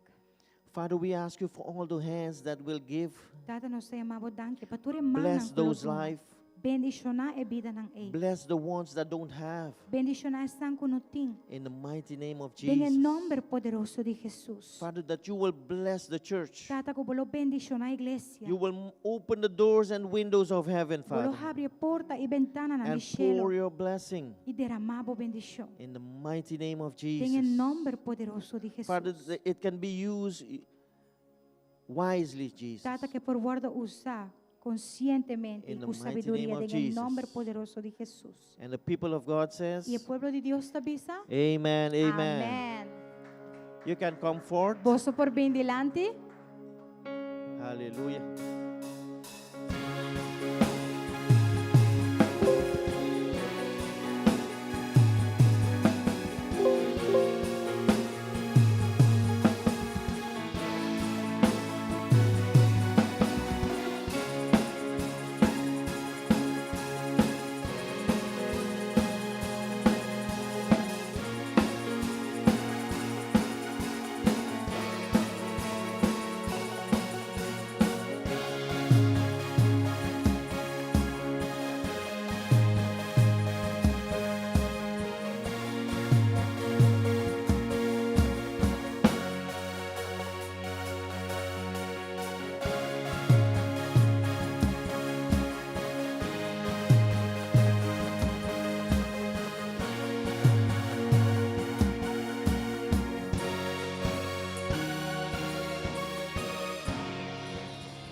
Father, we ask you for all the hands that will give. Tata, nos ta yama bo danki pa tur e mannan Bless ku lo those duna. life. Bendishoná e bidanan ei. Bless the ones that don't have. Bendishoná esnan ku no tin. In the mighty name of Den e Jesus. nòmber poderoso di Hesus. Father, that you will bless the church. Tata, ku bo lo bendishoná iglesia. You will open the doors and windows of heaven, Bo lo Father. habri e porta i bentananan di And shelu pour your blessing i deramá bo bendishon. in the mighty name of Den e Jesus. nòmber poderoso di Father, Hesus. it can be used wisely, Jesus. Tata, ku e por wòrdu usá konsientemente i In the ku mighty name sabiduria of den e nòmber Jesus. poderoso di Hesus. And the people of God says, I e pueblo di Dios ta bisa? Amen, amen. Amen. You can come forth. Boso por bin dilanti. Hallelujah.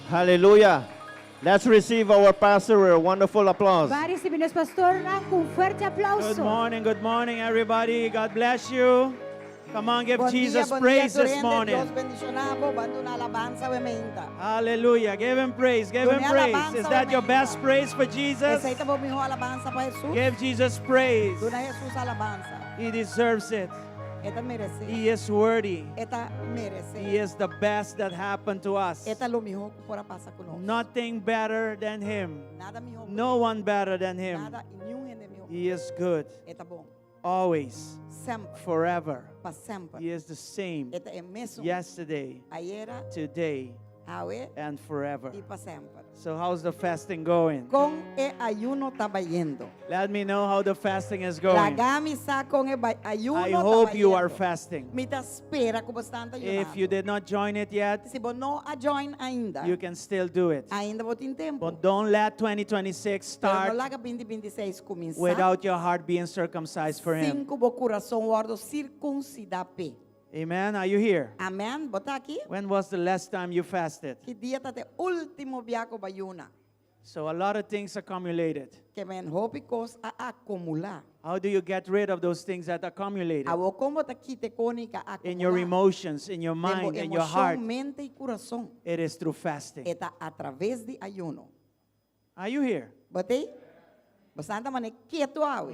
Hallelujah. Let's receive our pastor with a wonderful applause. Ban risibí nos pastor ku un fuerte aplauso. Good morning, good morning, everybody. God bless you. Come on, give Bon dia, Jesus bon dia, praise tur this hende. morning. Dios bendishoná bo, ban duna alabansa awe mainta. Hallelujah. Give him praise. Give him Duna praise. alabansa Is that your awe mainta. best praise for Jesus? Esei ta bo mihó alabansa pa Hesus. Give Jesus praise. Duna Hesus alabansa. He deserves it. E ta meresé. He is worthy. E ta meresé. He is the best that happened to us. E ta lo mihó ku por a pasa ku nos. Nothing better than him. Nada mihó ku No e. one better than him. Nada i niun hende mihó. He is good. E ta bon. Always. Semper. Forever. Pa semper. He is the same. E ta e mesun. Yesterday, Ayera, today, awe and forever. i pa semper. So how's the fasting going? Kon e ayuno ta bayendo. Let me know how the fasting is going. Laga mi sa kon e ayuno I ta hope you are bayendo. fasting. Mi ta spera ku bo ta ayunando. If you did not join it yet, Si bo no a join ainda, you can still do it. ainda bo tin tempu. But don't let 2026 Pero no start laga 2026 kuminsá without your heart being circumcised for sin him. ku bo kurason wòrdu sirkunsidá p'e. Amen. Are you here? Amèn. Bo ta aki? When was the last time you fasted? Ki dia ta e último bia ku bo a yuna? So a lot of things accumulated. Ke men hopi kos a akumulá. How do you get rid of those things that accumulated? Awor kon bo ta kita e kosnan ku a In your akumulá. emotions, in your Den bo mind, in your emoshon, heart. mente i kurason. It is through fasting. E ta atraves di ayuno. Are you here? Bo t'ei? Bo ta mane ketu awe.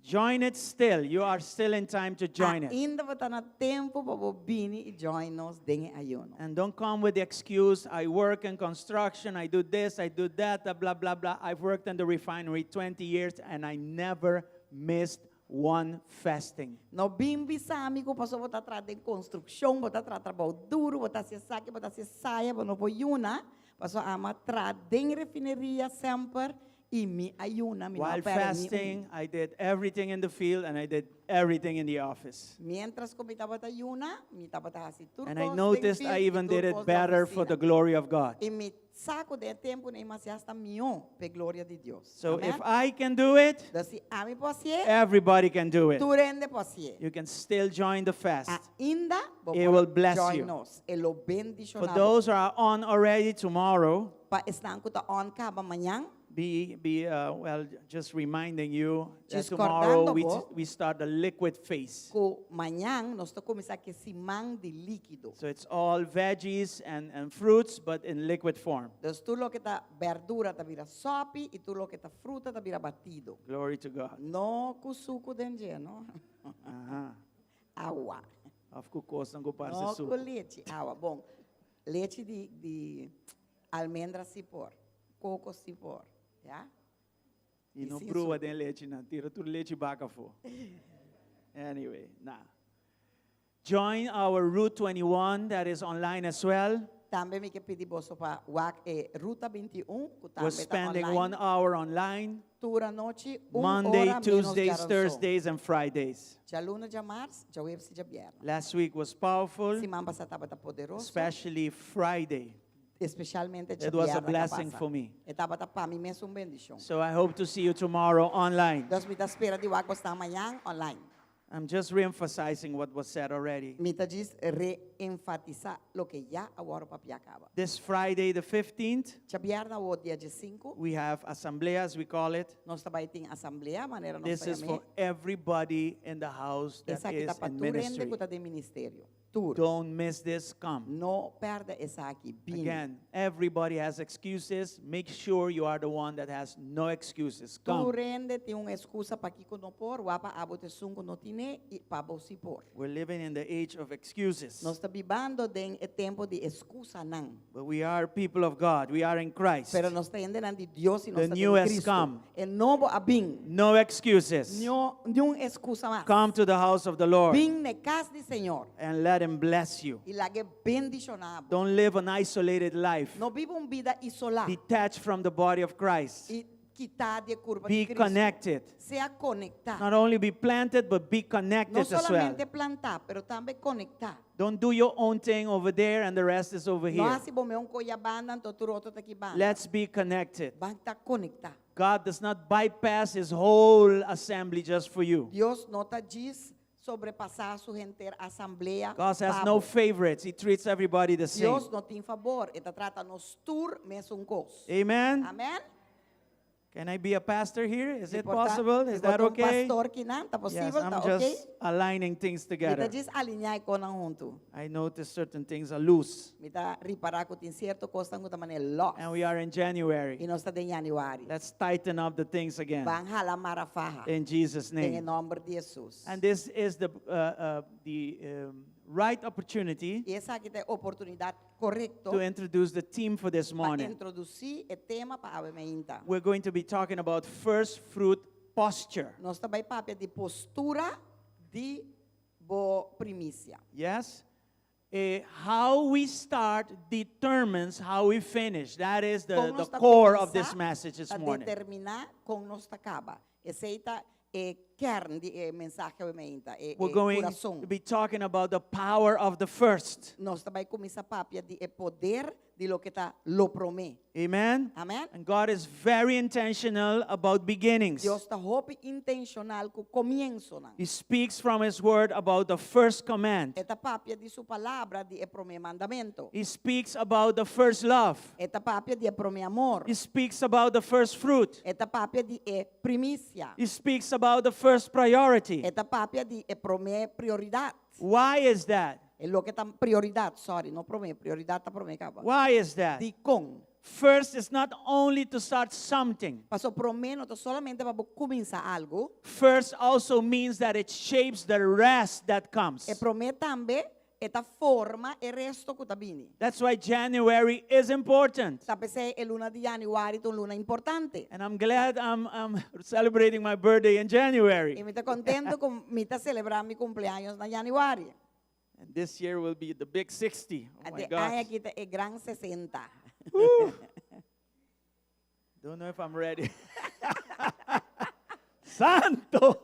Join it still. You are still in time to join it. Ainda bo ta na tempu pa bo bini i join nos den ayuno. And don't come with the excuse, I work in construction, I do this, I do that, blah, blah, blah. I've worked in the refinery 20 years and I never missed one fasting. No bin bisa mi ku paso bo ta traha den konstrukshon, bo ta traha trabou duru, bo ta hasi esaki, bo ta hasi esaya, bo no por yuna. Paso ami a traha den refineria semper. I mi a yuna, mi no While a pèrdè ni un. fasting, I did everything in the field and I did everything in the office. Mientras ku mi tabata yuna, mi tabata hasi tur And I kos den noticed field I i even tur did it kos den better for the ofisina. glory of God. I mi sa ku den e tempu ei mi a hasi asta mihó p'e gloria di Dios. So Amen? if I can do it, Dus si ami por hasié, everybody can do it. tur hende por hasié. You can still join the fast. Ainda bo It por will bless join you. nos. E lo For bendishoná bo. those who are on already tomorrow, Pa esnan ku ta on kaba mañan, be well, just reminding you that Just tomorrow kòrdando bo we start the liquid phase. ku mañan nos ta kuminsá ku e siman di líkido. So it's all veggies and fruits, but in liquid form. Dus tur loke ta berdura ta bira sòpi i tur loke ta fruta ta bira batido. Glory to God. No ku suku den dje, no? Awa. Òf ku kos ku parse No suku. ku lechi, awa. Bon, lechi di di almendra si por, koko si por, ya? I I no sin brua suku. den lechi nan, tira tur lechi baka afó. Anyway, nah. Join our Route 21 that is online as well. Tambe mi ke pidi boso pa wak e Ruta 21, ku We're tambe ta spending online. one hour online, Tur anochi, un Monday, ora menos Tuesdays, djaranson. Thursdays, and Fridays. Djaluna, djamars, djaweps i djabièrnè. Last week was powerful, Siman pasá tabata poderoso, especially Friday. especialmente It was a djabièrnè ku blessing pasa. for me. E tabata pa mi mes un bendishon. So I hope to see you tomorrow online. Dus mi ta spera di wak boso mañan online. I'm just re-emphasizing what was said already. Mi ta djis reenfatisá loke ya a wòrdu papiá kaba. This Friday, the 15th, Djabièrnè awor dia 15, we have asamblea, as we call it. nos ta bai tin asamblea, manera nos This ta is yam'é. for everybody in the house that Esaki is ta pa in tur hende ministry. ku ta den ministerio. Tur. Don't miss this. Come. No pèrdè esaki. Bini. Again, everybody has excuses. Make sure you are the one that has no excuses. Tur Come. hende tin un ekskusa pakiko no por, wak pa abo ta esun ku no tin e i pa bo si por. We're living in the age of excuses. Nos ta bibando den e tempu di ekskusanan. But we are people of God. We are in Christ. Pero nos ta hendenan di Dios i nos The ta new den has Cristo. come. E nobo a bin. No excuses. No, niun ekskusa mas. Come to the house of the Lord Bin na kas di Señor. and let Him bless you. I lag'é bendishoná bo. Don't live an isolated life, No biba un bida isolá. detached from the body of Christ. I kitá di e kurpa Be di Cristo. connected. Sea konektá. Not only be planted, but be connected No as well. solamente plantá, pero tambe konektá. Don't do your own thing over there and the rest is over No here. hasi bo mes kos ei banda, anto tur otro ta aki banda. Let's be connected. Ban ta konektá. God does not bypass his whole assembly just for you. Dios no ta djis sobrepasá su henter asamblea. God has pa no bo. favorites. He treats everybody the same. Dios no tin fabor, e ta trata nos tur mesun kos. Amen. Amèn? Can I be a pastor here? Is it Mi por ta- possible? mi Is por that ta un okay? pastor akinan, ta Yes, posibel, I'm ta okay? just aligning things Mi ta together. djis aliniá e kosnan huntu. I notice certain things are loose. Mi ta ripará ku tin sierto kosnan ku ta manera lòs. And we are in January. I nos ta den yanüari. Let's tighten up the things again. Ban hala mara faha. In Jesus' Den name. nòmber di Hesus. And this is the right opportunity I esaki ta e oportunidat korekto to introduce the theme for this pa morning. introdusí e tema pa awe mainta. We're going to be talking about first fruit posture. Nos ta bai papia di postura di bo primisia. Yes? How we start determines how we finish. That is Kon the nos ta core of kuminsá, this message this ta morning. determiná kon nos ta kaba. Esei ta e kern di e mensahe awe mainta, e, We're e going kurason. to be talking about the power of the first. Nos ta bai kuminsá papia di e poder di loke ta lo promé. Amen? Amèn? And God is very intentional about beginnings. Dios ta hopi intenshonal ku komiensonan. He speaks from His word about the first command. E ta papia di su palabra di e promé mandamentu. He speaks about the first love. E ta papia di e promé amor. He speaks about the first fruit. E ta papia di e primisia. He speaks about the first priority. E ta papia di e promé prioridat. Why is that? E loke ta prioridat, sorry, no promé, prioridat ta promé kaba. Why is that? Dikon. First is not only to start something. Paso promé no ta solamente pa kuminsá algu. First also means that it shapes the rest that comes. E promé tambe e ta forma e resto ku ta bini. That's why January is important. Ta p'esei e luna di yanüari ta un luna importante. And I'm glad I'm celebrating my birthday in I January. mi ta kontentu ku mi ta selebrá mi kumpleaños na yanüari. And this year will be the big 60. Oh my E aña gosh. aki ta e gran 60. Don't know if I'm ready. Santo!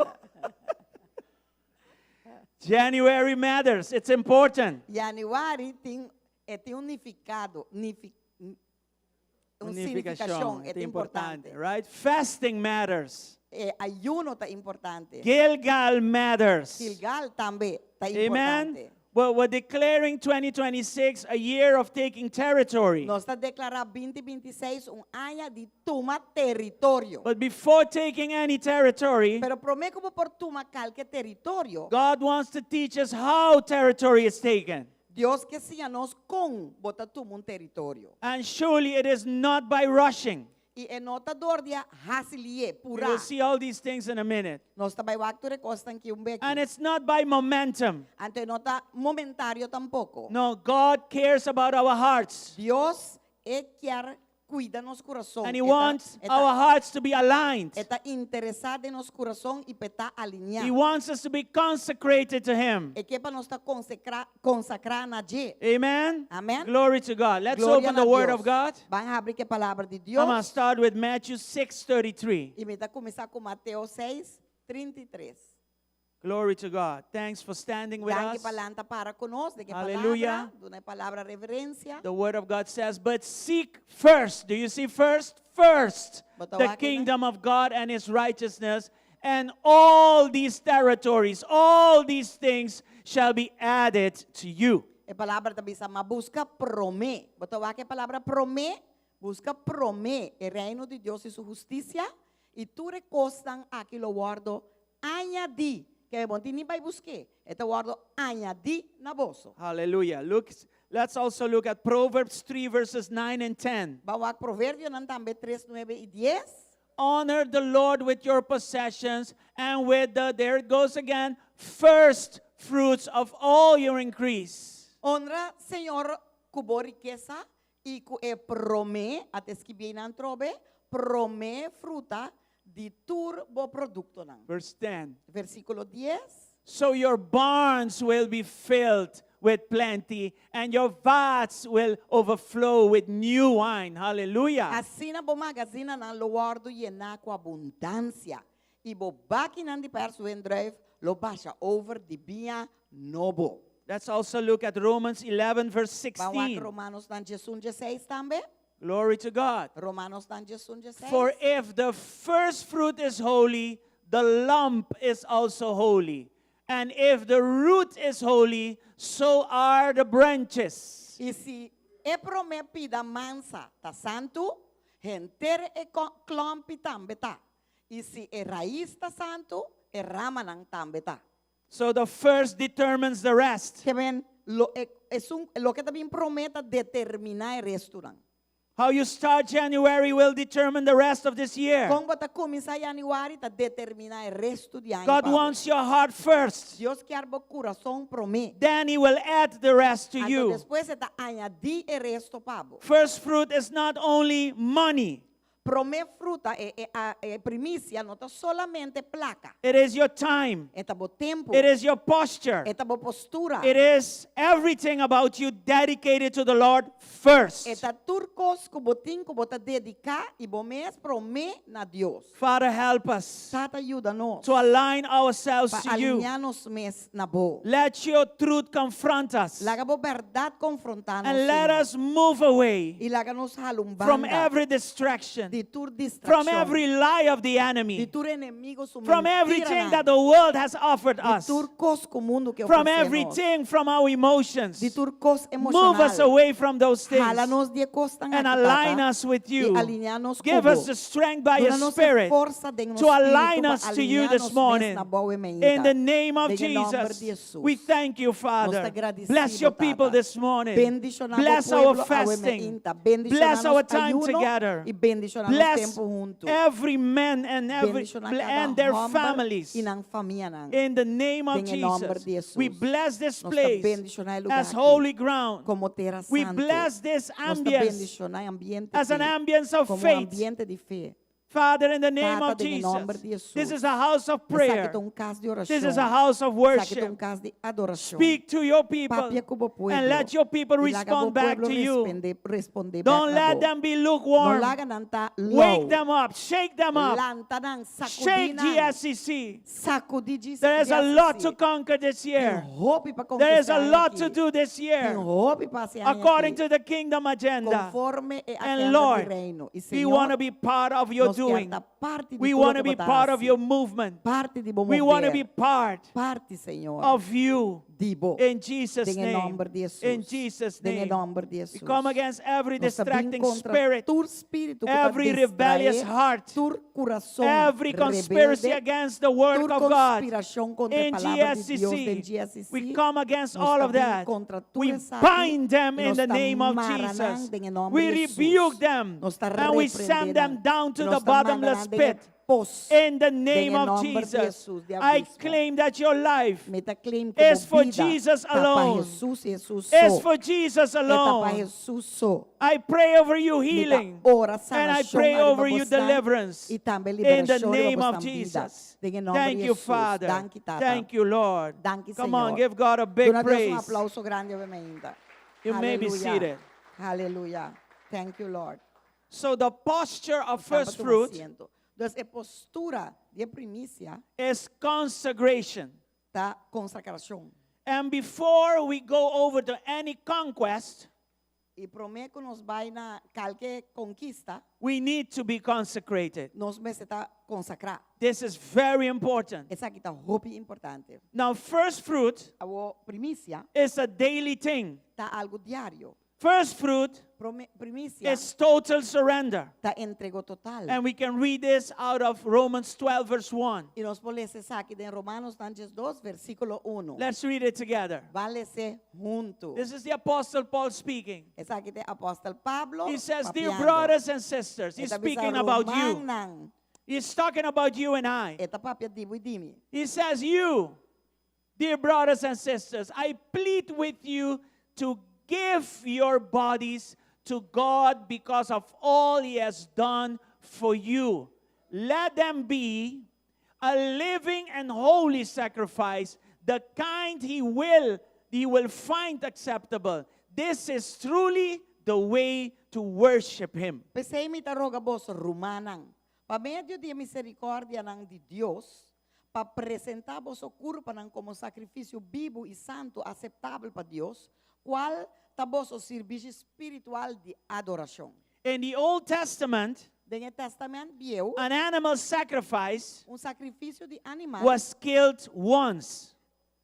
January matters. It's important. Yanüari tin, e tin un nifikado, nifi, un signifikashon, e ta importante. Right? Fasting matters. E ayuno ta importante. Gilgal matters. Gilgal tambe ta Amen. importante. Well, we're declaring 2026 a year of taking territory. Nos ta deklará 2026 un aña di tuma teritorio. But before taking any territory, Pero promé ku bo por tuma kalke teritorio, God wants to teach us how territory is taken. Dios ke siña nos kon bo ta tuma un teritorio. And surely it is not by rushing. I e no ta dor di hasi lié, We purá. will see all these things in a minute. Nos ta bai wak tur e kosnan aki un beki. And it's not by momentum. Anto e no ta momentario tampoko. No, God cares about our hearts. Dios e kier kuida nos kurason. And He E ta- wants e ta- our hearts to be aligned. E ta interesá den nos kurason i p'e ta alineá. He wants us to be consecrated to Him. E ke pa nos ta konsekrá, konsakrá na dje. Amen. Amen. Glory to God. Let's Gloria open na the Word Dios. of God. Ban habri ku e palabra di I'm going to Dios. start with Matthew 6:33. I mi ta kuminsá ku Mateo 6, 33. Glory to God. Thanks for standing with Danki us. pa lanta para ku nos, den e Hallelujah. palabra, duna e palabra reverensia. The word of God says, but seek first. Do you see first? First, Bo ta the wak einan? kingdom of God and his righteousness, and all these territories, all these things shall be added to you. E palabra ta bisa, ma buska promé. Bo ta wak e palabra promé? Buska promé e reino di Dios i su hustisia, i tur e kosnan aki lo wòrdu añadí. Ke bo no tin ni bai busk'é, e ta wòrdu añadí na boso. Hallelujah. Look, let's also look at Proverbs 3, verses 9 and 10. Ban wak Proverbionan tambe 3, 9 i 10. Honor the Lord with your possessions and with the, there it goes again, first fruits of all your increase. Honra Señor ku bo rikesa i ku e promé, ata skibí einan trobe, promé fruta di tur bo produktonan. Verse 10. Versíkulo 10. So your barns will be filled with plenty, and your vats will overflow with new wine. Hallelujah. Asina bo magasinanan lo wòrdu yená ku abundansia, i bo bakinan di pèrs wendrùif lo basha over di biña nobo. Let's also look at Romans 11, verse Ban wak 16. Romanonan 11, 16 tambe. Glory to God. Romanonan 11, 16. For if the first fruit is holy, the lump is also holy. And if the root is holy, so are the branches. I si e promé pida mansa ta santu, henter e klòmpi tambe ta. I si e rais ta santu, e ramanan tambe ta. So the first determines the rest. Ke men, lo, e, esun, loke ta bin promé ta determiná e restunan. How you start January will determine the rest of this year. Kon bo ta kuminsá yanüari ta determiná e restu di aña. God pa bo. wants your heart first. Dios ke bo kurason promé. Then he will add the rest to Anto you. despues e ta añadí e restu pa bo. First fruit is not only money. Promé fruta e, e, a, e primisia no ta solamente plaka. It is your time. E ta bo tempu. It is your posture. E ta bo postura. It is everything about you dedicated to the Lord first. E ta tur kos ku bo tin ku bo ta dediká i bo mes promé na Dios. Father, help us Tata yuda nos to align ourselves pa to you. alineá nos mes na bo. Let your truth confront us Laga bo bèrdat konfrontá nos, and let Señor. us move away I laga nos hala un from banda every distraction, di tur from distraccion, every lie of the di enemy, tur enemigu su from everything that the world has offered di us, tur kos ku mundu ke from ofresé nos, everything from our emotions. di tur kos Move us emoshonal. away from those things Hala nos di e kosnan and aki, align Tata, us with i you. alineá nos ku Give bo. us the strength by your Duna nos e Spirit forsa den nos to align spiritu pa us to you alineá this nos mes morning. na bo e In the mainta. name of Den e nòmber Jesus, di Jesus. we thank you, Nos ta Father. gradisido, Bless your people Tata. this morning. Bendishoná bo Bless our pueblo awe fasting. mainta. Bendishoná Bless nos our time ayuno together. i bendishoná nos Bless tempu huntu. every man and every Bendishoná kada and their hòmber families. i nan famianan. In the name of Den e nòmber Jesus, di Jesus. we bless this Nos ta place bendishoná e lugá as aki holy ground. komo tera We santu. bless this Nos ta ambience bendishoná e ambiente as an aki ambience of komo faith. ambiente di fe. Father, in the name Tata, of den e nòmber Jesus, di Jesus. this is a house of Esaki ta prayer. un kas di orashon. This is a house of Esaki ta worship. un kas di adorashon. Speak to your people Papia ku bo pueblo. and let your people I laga bo respond back pueblo to you. respondé, respondé Don't bèk na let bo. them be No lukewarm. laga nan ta lou. Wake them up, shake them up, Lanta nan, sakudí shake nan. GSCC. Sakudí GSCC. There is a lot to conquer this Tin year. hopi pa There is konkistá a lot to aki. do this Tin year hopi pa hasi aña according aki. to the kingdom agenda. Konforme e And agenda di Lord, reino. I we Señor, want to be part of your nos kier doing. ta parti di We tur want to loke be bo ta part of hasi. your movement. Parti di bo We want to mover. be part Parti, Señor. of you. di bo. In Jesus' Den e name. nòmber di Jesus. In Jesus' Den e name. nòmber di We Jesus. come against every Nos ta bin distracting kontra spirit, tur spiritu ku ta every rebellious distraé, heart, tur kurason every conspiracy rebelde, against the work tur of God. konspirashon kontra e In palabra di Dios den GSCC, GSCC. we come against Nos all ta of bin that. kontra tur We esaki, bind them i in nos the ta name of mara nan Jesus. den e nòmber We di Jesus. rebuke them Nos ta and we reprendé send them nan. down to I the nos ta manda bottomless nan den e pit. pos. In the Den name e of nòmber di Jesus, Jesus, di I abismo. claim that your life Mi ta claim ku is bo for bida Jesus ta pa alone. Jesus, Jesus is so. for Jesus E ta pa alone. Jesus so. I pray over you Mi ta healing ora and I sanashon pray ariba over you bosnan deliverance i tambe in the liberashon riba name of bosnan bida. Jesus. Den e nòmber Thank di you, Jesus. Father. Danki, Tata. Thank you, Lord. Danki, Come on, Señor. give God a big Duna Dios un praise. aplauso grandi obviamente. You may be Hallelujah. seated. Hallelujah. Thank you, Lord. So the posture of Tamba first tuma fruit asiento. Entonces, e postura di primisia is consecration. ta konsagrashon. And before we go over to any conquest, I promé ku nos bai na kualke konkista, we need to be consecrated. nos mester ta konsagrá. This is very important. Esaki ta hopi importante. Now, first fruit Awor primisia is a daily thing. ta algu diario. First fruit Prome, primisia is total surrender. ta entrega total. And we can read this out of Romans 12, verse 1. I nos por lesa esaki den Romanonan 2, versíkulo 1. Let's read it together. Ban les'é huntu. This is the Apostle Paul speaking. Esaki ta Apòstel Pablo. He says, Dear papiando. brothers and sisters, he's E ta bisa speaking about you. rumannan. He's talking about you and I. E ta papia di bo i di mi. He says, You, dear brothers and sisters, I plead with you to give your bodies to God because of all He has done for you. Let them be a living and holy sacrifice, the kind He will, He will find acceptable. This is truly the way to worship Him. P'esei mi ta roga boso rumannan, pa medio di miserikòrdianan di Dios, pa presentá boso kurpanan komo sakrifisio bibu i santu aseptabel pa Dios, kual ta boso servisio spiritual di adorashon. In the Old Testament, Den Tèstamènt Bieu, an animal sacrifice un sakrifisio di animal, was killed once.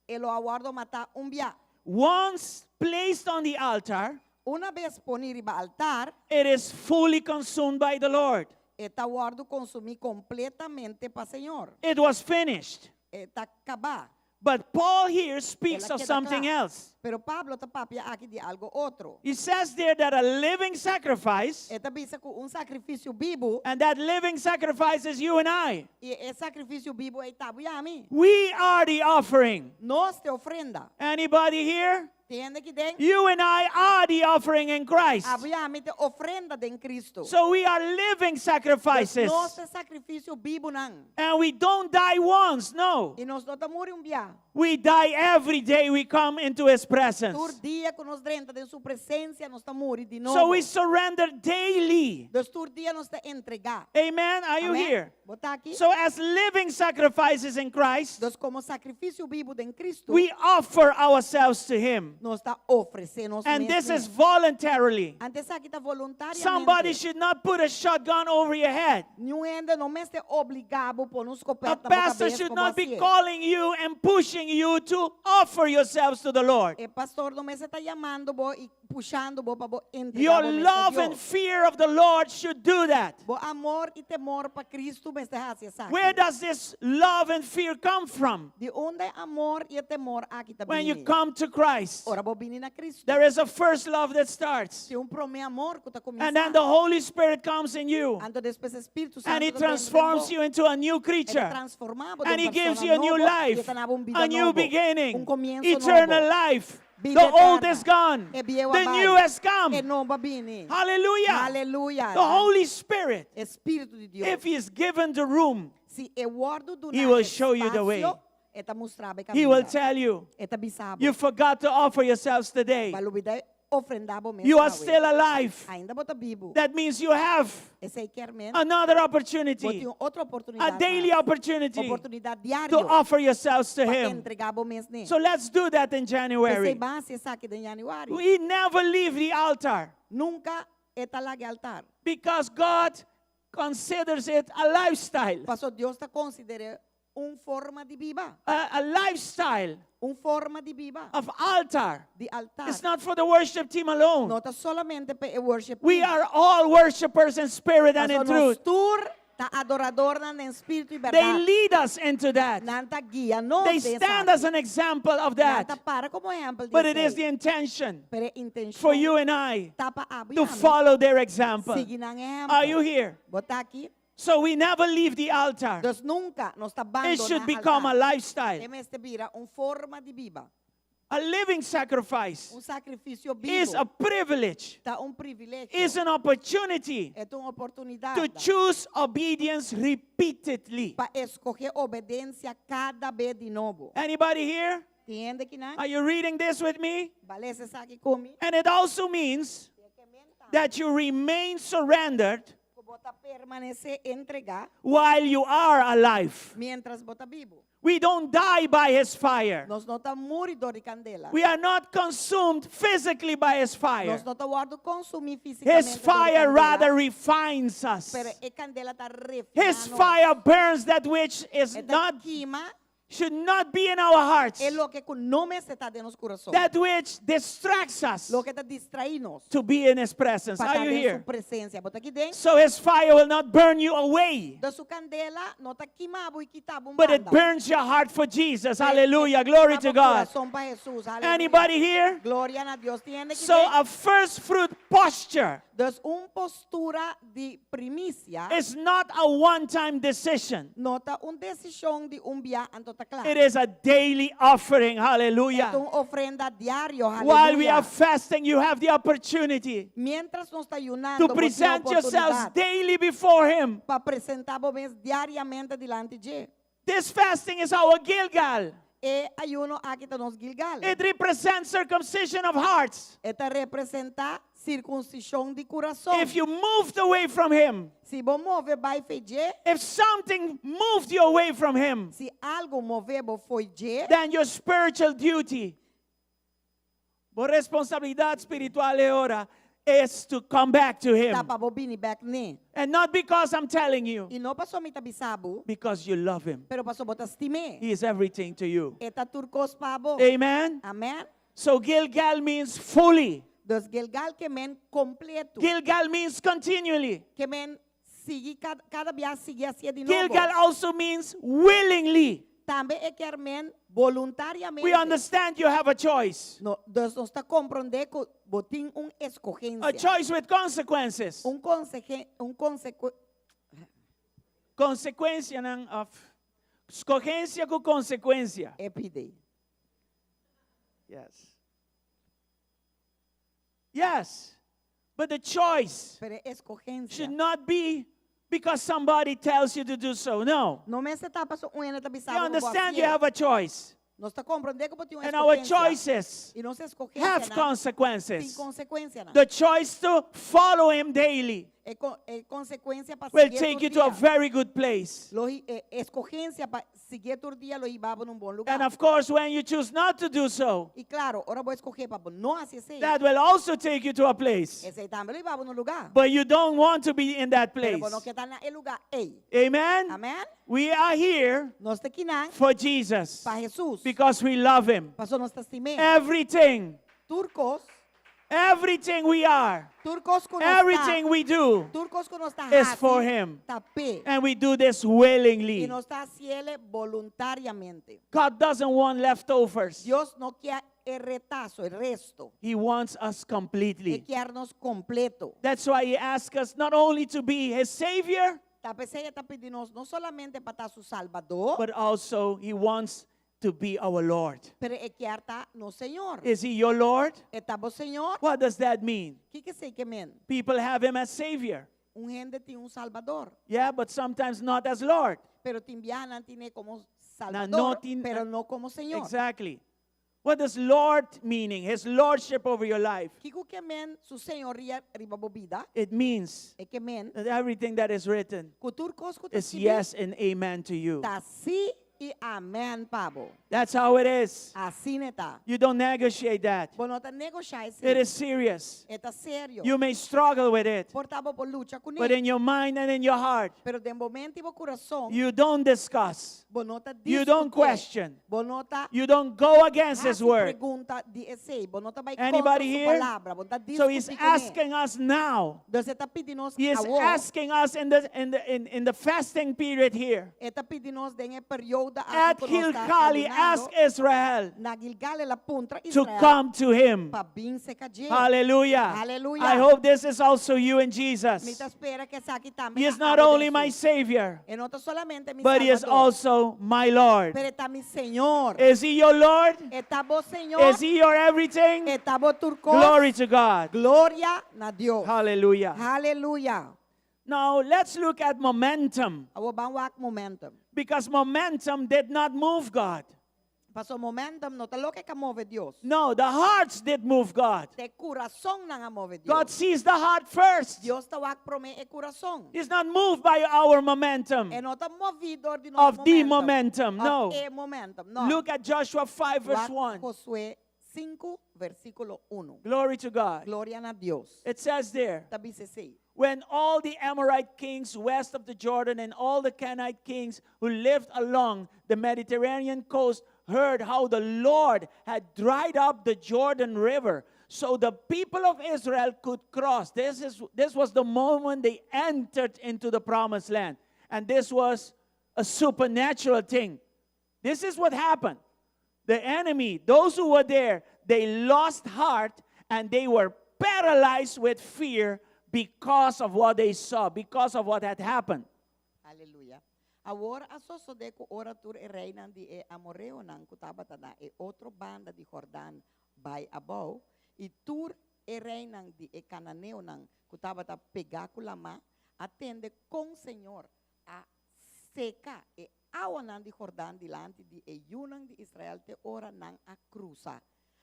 e lo a wòrdu matá un bia. Once placed on the altar, Una bes poní riba altar, it is fully consumed by the Lord. e ta wòrdu konsumí kompletamente pa Señor. It was finished. E ta kabá. But Paul here speaks El a of keda something kla. else. Pero Pablo ta papia aki di algu otro. He says there that a living sacrifice, E ta bisa ku un sakrifisio bibu, and that living sacrifice is you and I. i e sakrifisio bibu ei ta bo i ami. We are the offering. Nos ta e ofrenda. Anybody here? Tin hende aki den? You and I are the offering in Christ. Abo i ami ta e ofrenda den Kristu. So we are living sacrifices. Nos ta sakrifisio bibunan. And we don't die once, no. I nos no ta muri un bia. We die every day we come into his presence. Tur dia ku nos drenta den su presensia, nos ta muri di nobo. So we surrender daily. Dus tur dia nos ta entregá. Amen. Are you Amèn? here? Bo ta aki? So as living sacrifices in Christ, Dus komo sakrifisio bibu den Kristu, we offer ourselves to him. nos ta ofresé nos And this mes. is voluntarily. Anto esaki ta voluntariamente. Somebody should not put a shotgun over your head. Niun hende no mester obligá bo pone un A skopèt na bo pastor kabes should pa bo not be hasié. calling you and pushing you to offer yourselves to the Lord. E pastor no mester ta yamando bo i pushando bo pa bo entregá Your bo mes na love and Dios. fear of the Lord should do that. Bo amor i temor pa Kristu mester hasi esaki. Where does this love and fear come from? Di unda e amor i e temor aki ta When you bini? come to Christ, Ora bo bini na Kristu. there is a first love that starts. Tin un promé amor ku ta kuminsá. And then the Holy Spirit comes in you Anto despues Spiritu Santu and He ta drenta den transforms bo. you into a new E ta creature. transformá bo And den He gives persona you a new nobo, i life, ta duna bo un bida a new nobo, beginning, un komienso eternal nobo. life. Bida The old eterna. is gone. E bieu The a bai. new has E come. nobo a bini. Hallelujah. Aleluya. The Holy Spirit, E Spiritu di Dios. if He is given the room, Si e wòrdu duná He will show you the way. espasio, E ta mustra bo e He will kaminda. tell you, E ta bisa bo. you forgot to offer yourselves today. B'a lubidá ofrendá bo mes You are awe. still alive. Ainda bo ta bibu. That means you have Esei ke men. another Bo opportunity, tin otro a oportunidat. daily opportunity Oportunidat diario. to offer yourselves to Pa Him. entregá bo mes n'e. So let's do that in January. P'esei ban hasi esaki den yanüari. We never leave the altar Nunka e ta laga altar. because God considers it a lifestyle. Paso Dios ta konsider'é un forma di biba. A lifestyle Un forma di biba. of altar. Di altar. It's not for the worship team alone. No ta solamente pa e worship We team. are all worshipers in spirit and in Paso nos truth. tur ta adoradornan den spiritu i They bèrdat. lead us into that. Nan ta guia nos They den stand esaki. as an example of Nan ta that. para komo ehèmpel di But it is esei. the intention Pero e intenshon for you and I ta pa abo i to ami follow their example. sigui nan ehèmpel. Are you here? Bo ta aki? So we never leave the altar. Dus nunka nos ta It bandoná should become a altar. lifestyle, E mester bira un forma di biba. a living sacrifice. Un sakrifisio Is bibu. a privilege, Ta un privilegio. is an opportunity E ta un oportunidat. to choose obedience repeatedly. Pa skohe obedensia kada bes di nobo. Anybody here? Tin hende akinan? Are you reading this with me? Bo ta lesa esaki ku mi. And it also means that you remain surrendered Ku bo ta permanesé entregá while you are alive. miéntras bo ta bibu. We don't die by his fire. Nos no ta muri dor di kandela. We are not consumed physically by his fire. Nos no ta wòrdu konsumí físikamente His dor di fire kandela. rather refines us. Pero e kandela ta His refinando. fire burns that which is E ta not kima should not be in our hearts. e loke ku no mester ta den nos kurason. That which distracts us Loke ta distraí nos. to be in his presence. Pa Are ta you den here? su presensia. Bo ta aki den? So his fire will not burn you away, Dus su kandela no ta kima bo i kita bo but it banda. burns your heart for Jesus. Pero Hallelujah. Glory to Kima bo God. kurason pa Hesus. Aleluya. Anybody here? Gloria na Dios. Tin hende aki So den? a first fruit posture Dus un postura di primisia is not a one-time decision. no ta un desishon di un bia anto ta kla. It is a daily offering. Hallelujah. E ta un ofrenda diario. While we Aleluya. are fasting, you have the opportunity Miéntras nos ta ayunando, to bo tin present yourselves oportunidat daily before Him. pa presentá bo mes diariamente dilanti dje. This fasting is our Gilgal. E ayuno aki ta nos Gilgal. It represents circumcision of hearts. E ta representá sirkunsishon di kurason. If you moved away from Him, Si bo move bai fo'i dje, if something moved you away from Him, si algu move bo fo'i dje, then your spiritual duty, bo responsabilidat spiritual awor is to come back to Him. Ta pa bo bini bèk n'e. And not because I'm telling you, I no paso mi ta bisa bo, because you love Him. pero paso bo ta stim'é. He is everything to you. E ta tur kos pa bo. Amen. Amèn. So Gilgal means fully. Dus Gilgal ke men kompleto. Gilgal means continually. Ke men sigui kada kada bia sigui hasié di nobo. Gilgal also means willingly. Tambe e ke men boluntariamente. We understand you have a choice. No, dus nos ta komprondé ku bo tin un A eskohensia. choice with consequences. Un konsehe, un konsekue, Konsekuensianan of eskohensia ku konsekuensia. EPD. Yes. Yes. But the choice Pero eskohensia. should not be because somebody tells you to do so. No. No mester ta paso un hende ta bisa You understand you have a choice. Nos ta komprondé ku bo tin un And our eskohensia. choices I nos eskohensia have nan consequences. tin konsekuensianan. The choice to follow him daily E, kon, e konsekuensia pa will sigui take you to a very good place. Lo, e, eskohensia pa sigui tur dia lo hiba bo na un bon lugá. And of course, when you choose not to do so, I klaro, ora bo skohe pa no hasi esei. that will also take you to a place. Esei tambe lo hiba bo na un lugá. But you don't want to be in that Pero place. bo no ke ta na e lugá ei. Amen? Amèn? We are here Nos ta akinan for Jesus pa Hesus. because we love him. Paso nos ta stim'é. Everything, Tur kos, everything we are, tur kos ku nos ta, everything we do, tur kos ku nos ta is hasi, for him. Ta p'e. And we do this willingly. I nos ta hasié boluntariamente. God doesn't want leftovers. Dios no ke e retaso, e resto. He wants us E completely. ke nos kompleto. That's why he asks us not only to be his savior, Ta p'esei e ta pidi nos no solamente pa ta su salbadó, but also he wants to be our Lord. Pero e kier ta nos Señor. Is he your Lord? E ta bo Señor? What does that mean? Kiko esei ke men? People have him as Savior. Un hende tin un Salbador. Yeah, but sometimes not as Lord. Pero tin biaha nan tin'é komo no Salbador, tin- pero no komo Señor. Exactly. What does Lord meaning? His lordship over your life. Kiko ke men su señoria riba bo bida? It means E ke men that everything that is written ku tur kos ku ta is skibí yes and amen to you. ta sí i amèn pa bo. That's how it is. Asina e ta. You don't negotiate that. Bo no ta negoshá esei. It is serious. E ta serio. You may struggle with it, Por ta bo por lucha kuné. but in your mind and in your heart, Pero den bo mente i bo kurason, you don't discuss. bo no ta You don't diskutié. question. Bo no ta You don't go against his hasi word. pregunta di esei. Bo no ta bai kontra Anybody su here? palabra. Bo no ta So he's diskutí kuné. asking us now. Dus e ta pidi nos He is awor. asking us in the, in the, in, in the fasting period here. E ta pidi nos den e periodo At aki ku nos ta Gilgal, he ayunando. asked Israel Na Gilgal el a puntra to Israel come to him. pa bin serka dje. Hallelujah. Hallelujah. I hope this is also you and Mi Jesus. ta spera ku esaki tambe He is ta not abo den only my su. Savior, E no ta solamente mi but He is Salbador, also my Lord. pero e ta mi Señor. Is He your Lord? E ta bo Señor. Is He your everything? E ta bo tur kos. Glory to God. Gloria na Dios. Hallelujah. Hallelujah. Now let's look at momentum Awor ban wak momentum. because momentum did not move God. Paso momentum no ta loke ku a move Dios. No, the hearts did move God. Ta e kurasonnan a move Dios. God sees the heart first. Dios ta wak promé e kurason. He's not moved by our momentum. E no ta moví dor di nos Of the momentum, no. Of e momentum, no. Look at Joshua 5, verse Wak 1. Josué 5, versíkulo 1. Glory to God. Gloria na Dios. It says there, Ta bisa esei. when all the Amorite kings west of the Jordan and all the Canaanite kings who lived along the Mediterranean coast heard how the Lord had dried up the Jordan River so the people of Israel could cross. This, is, this was the moment they entered into the promised land. And this was a supernatural thing. This is what happened. The enemy, those who were there, they lost heart and they were paralyzed with fear because of what they saw, because of what had happened. Aleluya. Awor a sosodé ku ora tur e reinan di e amoreonan ku tabata na e otro banda di Jordan bai abou, i tur e reinan di e kananeonan ku tabata pegá ku lamá a tende kon Señor a seka e awanan di Jordan dilanti di e yunan di Israel te ora nan a krusa.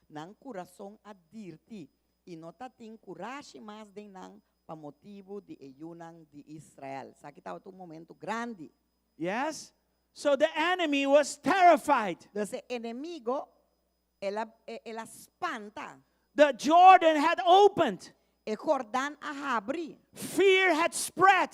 Nan kurason a dirti i no tatin kurashi mas den nan pa motibu di e yunan di Israel. Esaki tabata un momento grandi. Yes? So the enemy was terrified. Dus e enemigo, el a, el a spanta. The Jordan had opened. E Jordan a habri. Fear had spread.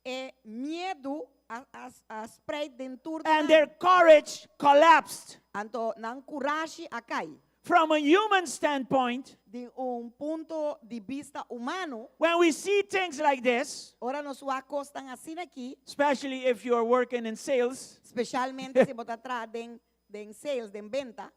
E miedu a, a, a spread den tur di And nan. their courage collapsed. Anto nan kurashi a kai. From a human standpoint, Di un punto di bista humano, when we see things like this, ora nos wak kosnan asina aki, especially if you're working in sales, spesialmente si bo ta traha den den sales, den benta.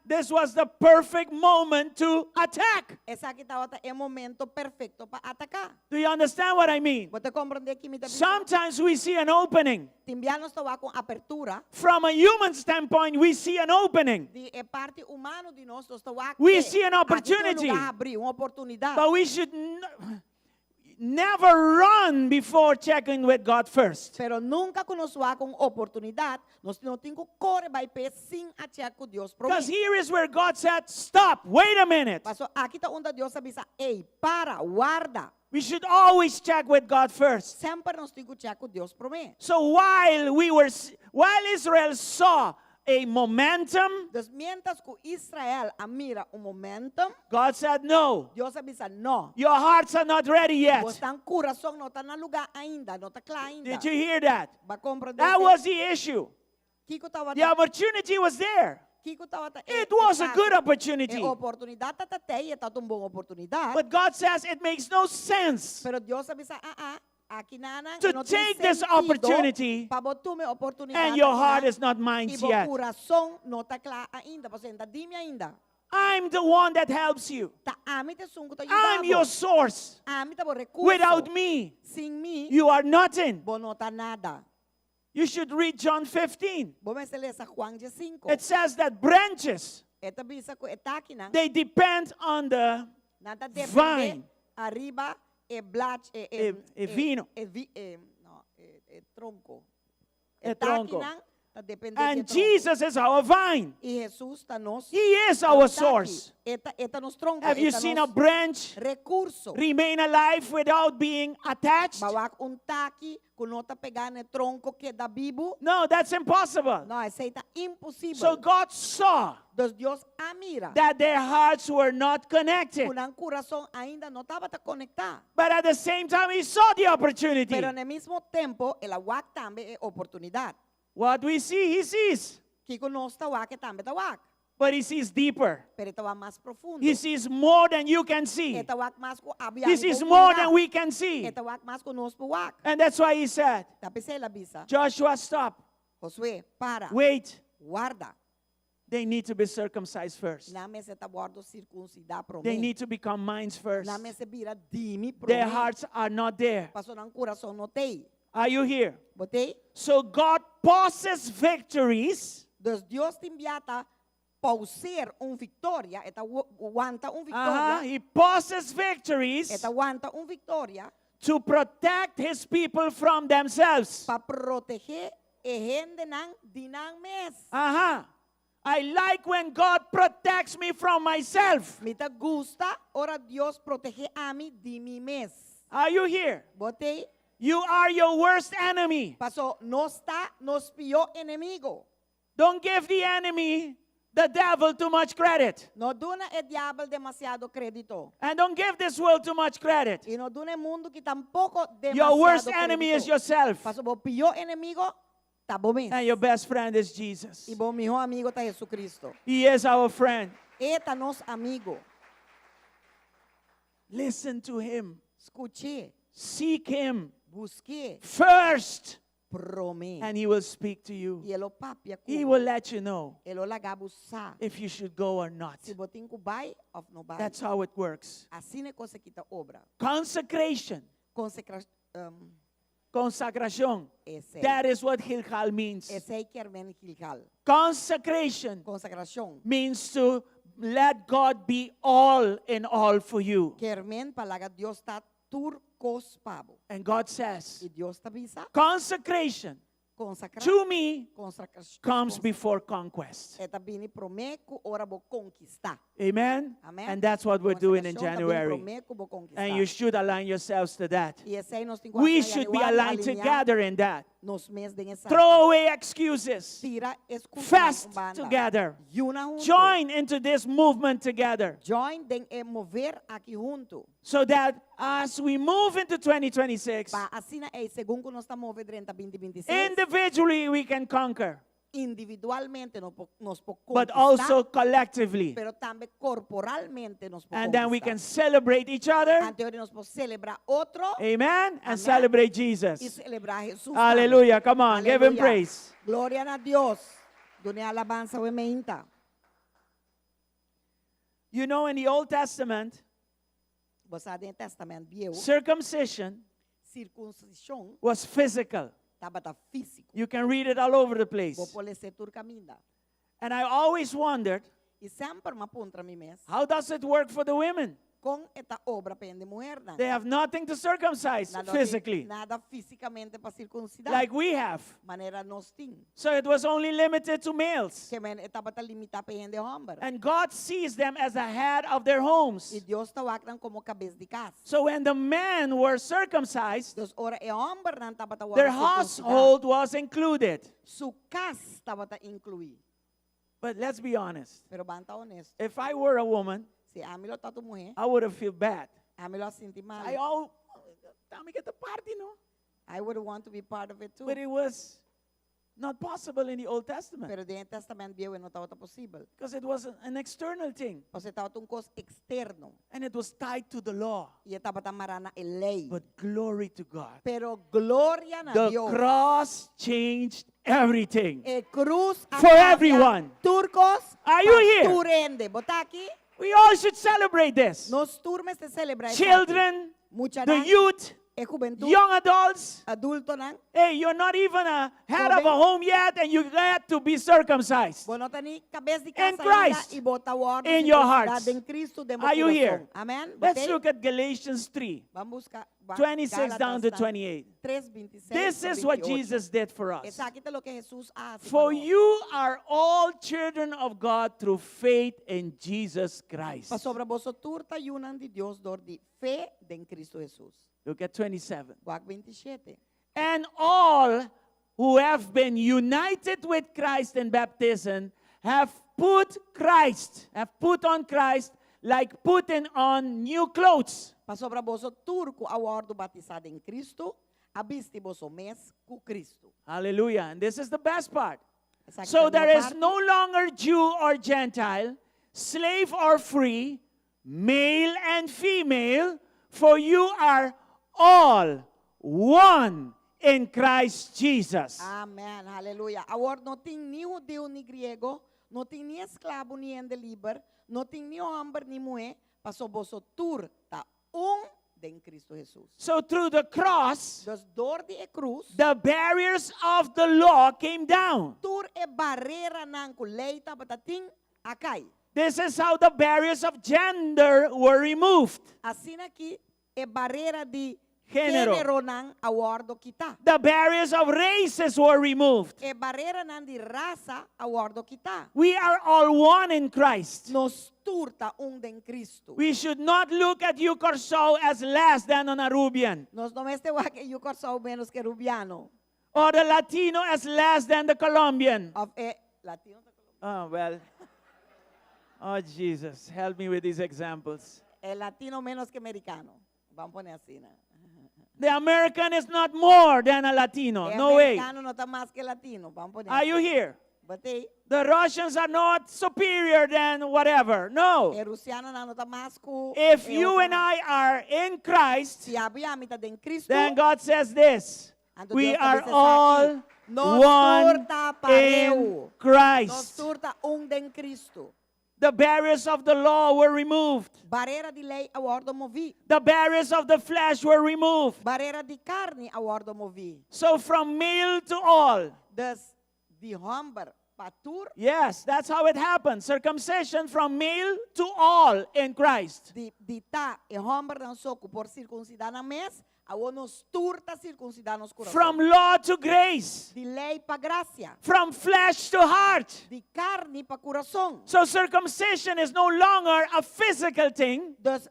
This was the perfect moment to attack. Esaki tabata e momento perfekto pa ataká. Do you understand what I mean? Bo ta komprondé kiko mi ta bisa? Sometimes we see an opening. Tin bia nos ta wak un apertura. From a human standpoint, we see an opening. Di e parti humano di nos, nos ta wak We e see an aki tin un opportunity. lugá habrí, un oportunidat. But we should never run before checking with God first. Pero nunka ku nos wak un oportunidat, nos no tin ku kore bai p'e sin a check ku Dios promé. Because here is where God said, Stop, wait a minute. Paso aki ta unda Dios a bisa, ei, para, warda. We should always check with God first. Semper nos tin ku check ku Dios promé. So while we were while Israel saw a momentum, Dus mientras ku Israel a mira un momentum, God said, No, Dios a bisa no. your hearts are not ready yet. Boso kurason no ta na lugá ainda, no ta kla ainda. Did you hear that? B'a komprondé. That was the issue. Kiko tabata The opportunity was there. Kiko tabata It was a good opportunity. E oportunidat tabata ei, tabata un bon oportunidat. But God says it makes no sense Pero Dios a bisa, ah, ah, aki nan to no tin take this sentido opportunity pa bo tuma e oportunidat and your aki heart nan, is not mine i bo yet. kurason no ta kla ainda, pasobra n' ta di mi ainda. I'm the one that helps you. Ta ami ta esun ku ta I'm yuda bo. your source. Ami ta bo rekurso. Without me, Sin mi, you are nothing. bo no ta nada. You should read John 15. Bo mester lesa Juan 15. It says that branches, E ta bisa ku e takinan. they depend on the Nan ta dependé vine. ariba e blach e e E- e vino. E, vi, e, no, e, e tronko. E, E tronko. takinan ta dependé di And e tronko. Jesus is our vine. I Jesus ta nos He is our taki. source. E ta, e ta nos tronko. Have you e ta seen a nos branch rekurso. remain alive without being attached? B'a wak un taki ku no ta pegá na e tronko keda bibu. No, that's impossible. No, esei ta imposibel. So God saw Dus Dios a mira that their hearts were not connected. ku nan kurason ainda no tabata konektá. But at the same time, he saw the opportunity. Pero na e mesun tempu, el a wak tambe e oportunidat. What we see, he sees. Kiko nos ta wak, e tambe ta wak. But he sees deeper. Pero e ta wak mas profundo. He sees more than you can see. E ta wak mas ku abo He sees more than we can see. E ta wak mas ku nos por wak. And that's why he said, Ta p'esei el a bisa. Joshua, stop. Josué, para. Wait. Warda. They need to be circumcised first. Nan mester ta wòrdu sirkunsidá promé. They need to become mine first. Nan mester bira di mi promé. Their hearts are not there. Paso nan kurason no t'ei. Are you here? Bo t'ei? So God pauses victories. Dus Dios tin bia ta pauseer un viktoria, e ta wanta un viktoria. Uh-huh. He pauses victories. E ta wanta un viktoria. To protect his people from themselves. Pa protegé e hendenan di nan mes. Aha. I like when God protects me from myself. Mi ta gusta ora Dios protegé ami di mi mes. Are you here? Bo t'ei? You are your worst enemy. Paso nos ta nos pió enemigo. Don't give the enemy, the devil, too much credit. No duna e diabel demasiado krédito. And don't give this world too much credit. I no duna e mundu akí tampoko demasiado Your worst enemy is krédito. yourself. Paso bo pió enemigo ta bo mes. And your best friend is Jesus. I bo mihó amigu ta Jesucristo. He is our friend. E ta nos amigu. Listen to him. Skuch'é. Seek him. Busk'é. First. Promé. And he will speak to you. I e lo papia ku He bo. will let you know. E lo laga bo sa. If you should go or not. Si bo tin ku bai òf no bai. That's how it works. Asina e kos akí ta obra. Consecration. Konsekra um, Consagración. Esei. That is what Gilgal means. Esei kier men Gilgal. Consecration Konsagrashon. means to let God be all in all for you. Kier men pa laga Dios ta tur kos pa bo. And God says, I Dios ta bisa. Consecration Konsagrá. to me Konsagrashon. comes before conquest. E ta bini promé ku ora bo konkistá. Amen? Amen. And that's what we're doing in Konsagrashon ta bini January. promé ku bo konkistá. And you should align yourselves to that. I esei nos tin ku We hasi na should be yanüari, aligned alineá together in that. Nos mes den esaki. Throw away excuses. Tira ekskusanan Fast un banda. together. Yuna huntu. Join into this movement together. Join den e mover aki huntu. So that as we move into 2026, Pa asina ei segun ku nos ta move drenta 2026. individually we can conquer. Individualmente nos por, nos por But konkistá. also collectively. Pero tambe korporalmente nos por And then we can konkistá. celebrate each other. Anto nos por selebrá otro. Amen. And Amen. celebrate I Jesus. selebrá Jesus. Hallelujah. Come on. Give him Aleluya. praise. Gloria na Dios. Dun'é alabansa awe mainta. You know, in the Old Testament, Bo sa den Tèstamènt Bieu. circumcision Sirkunsishon was physical. tabata físiko. You can read it all over the place. Bo por les'é tur kaminda. And I always wondered, I semper m'a puntra mi mes. how does it work for the women? Kon e ta obra pa hende muhernan. They have nothing to circumcise Nan no tin physically, Nada físikamente pa sirkunsidá. like we have. Manera nos tin. So it was only limited to males. Ke men e tabata limitá pa hende hòmber. And God sees them as the head of their homes. I Dios ta wak nan komo kabes di kas. So when the men were circumcised, Dus ora e hòmbernan tabata their wòrdu sirkunsidá. household was included. Su kas tabata inkluí. But let's be honest. Pero ban ta honesto. If I were a woman, Si ami lo tabata muhé, I would have feel bad. ami lo a sinti malu. I all, me get the party, no? I would want to be part of it too. But it was not possible in the Old Testament Pero den Tèstamènt Bieu no tabata posibel. because it was an external thing Pasobra e tabata un kos eksterno. and it was tied to the law. I e tabata mará na e lei. But glory to God. Pero gloria na The Dios. cross changed everything. E krus For everyone. Tur kos. Are you here? Tur hende. Bo t'aki? We all should celebrate this. Nos tur mester selebrá. Children, Mucha the youth, E hubentut, young adults, adultonan. Hey, you're not even a head of a Joven. home yet, and you got to be circumcised. Bo no ta ni kabes di In kas ainda Christ. i bo ta wòrdu In your sirkunsidá hearts. den Kristu den bo Are you kurason. here? Amen. Let's Bo t'ei? look at Galatians 3 Ban buska 26 down to Gálatas 28. 3, 26 This pa is what 28. Jesus did for us. Esaki ta loke Hesus a hasi pa For nos. you are all children of God through faith in Jesus Christ. Pasobra boso tur ta yunan di Dios dor di fe den Kristu Hesus. Look at 27. Wak 27. And all who have been united with Christ in baptism have put Christ, have put on Christ like putting on new clothes. Pasobra boso tur ku a wòrdu batisá den Kristu, a bisti boso mes ku Kristu. Hallelujah. And this is the best part. Esaki So ta there mihó is parti. no longer Jew or Gentile, slave or free, male and female, for you are all one in Christ Jesus. Amen, aleluya. Awor no tin ni hudiu ni griego, no tin ni esklabo ni hende liber, no tin ni hòmber ni muhé, paso boso tur ta un den Kristu Hesus. So through the cross, Dus dor di e krus, the barriers of the law came down. tur e bareranan ku lei tabatin a kai. This is how the barriers of gender were removed. Asina aki e barera di Género. géneronan a wòrdu kitá. The barriers of races were removed. E bareranan di rasa a wòrdu kitá. We are all one in Christ. Nos tur ta un den Kristu. We should not look at Yu Kòrsou as less than an Arubian Nos no mester wak e yu Kòrsou ménos ku arubiano. or the Latino as less than the Colombian. Òf e latino ta Oh, well. Oh, Jesus, help me with these examples. E latino ménos ku amerikano. Ban pone asina, no? The American is not more than a Latino. E No way. amerikano no ta mas ku latino. Ban pone Are you asina. here? Bo t'ei. The Russians are not superior than whatever. No. E rusianonan no ta mas ku If e you and otronan. I are in Christ, Si abo i ami ta den Kristu, then God says this. Anto We Dios ta are bisa esaki. all Nos one tur ta in pareu. Nos Christ. tur ta un den Kristu. The barriers of the law were removed. Barera di lei a wòrdu moví. The barriers of the flesh were removed. Barera di karni a wòrdu moví. So from male to all. Dus di hòmber pa tur. Yes, that's how it happened. Circumcision from male to all in Christ. Di di ta e hòmbernan so ku por sirkunsidá nan mes, awor nos tur ta sirkunsidá nos kurason. From law to grace. Di lei pa grasia. From flesh to heart. Di karni pa kurason. So circumcision is no longer a physical thing. Dus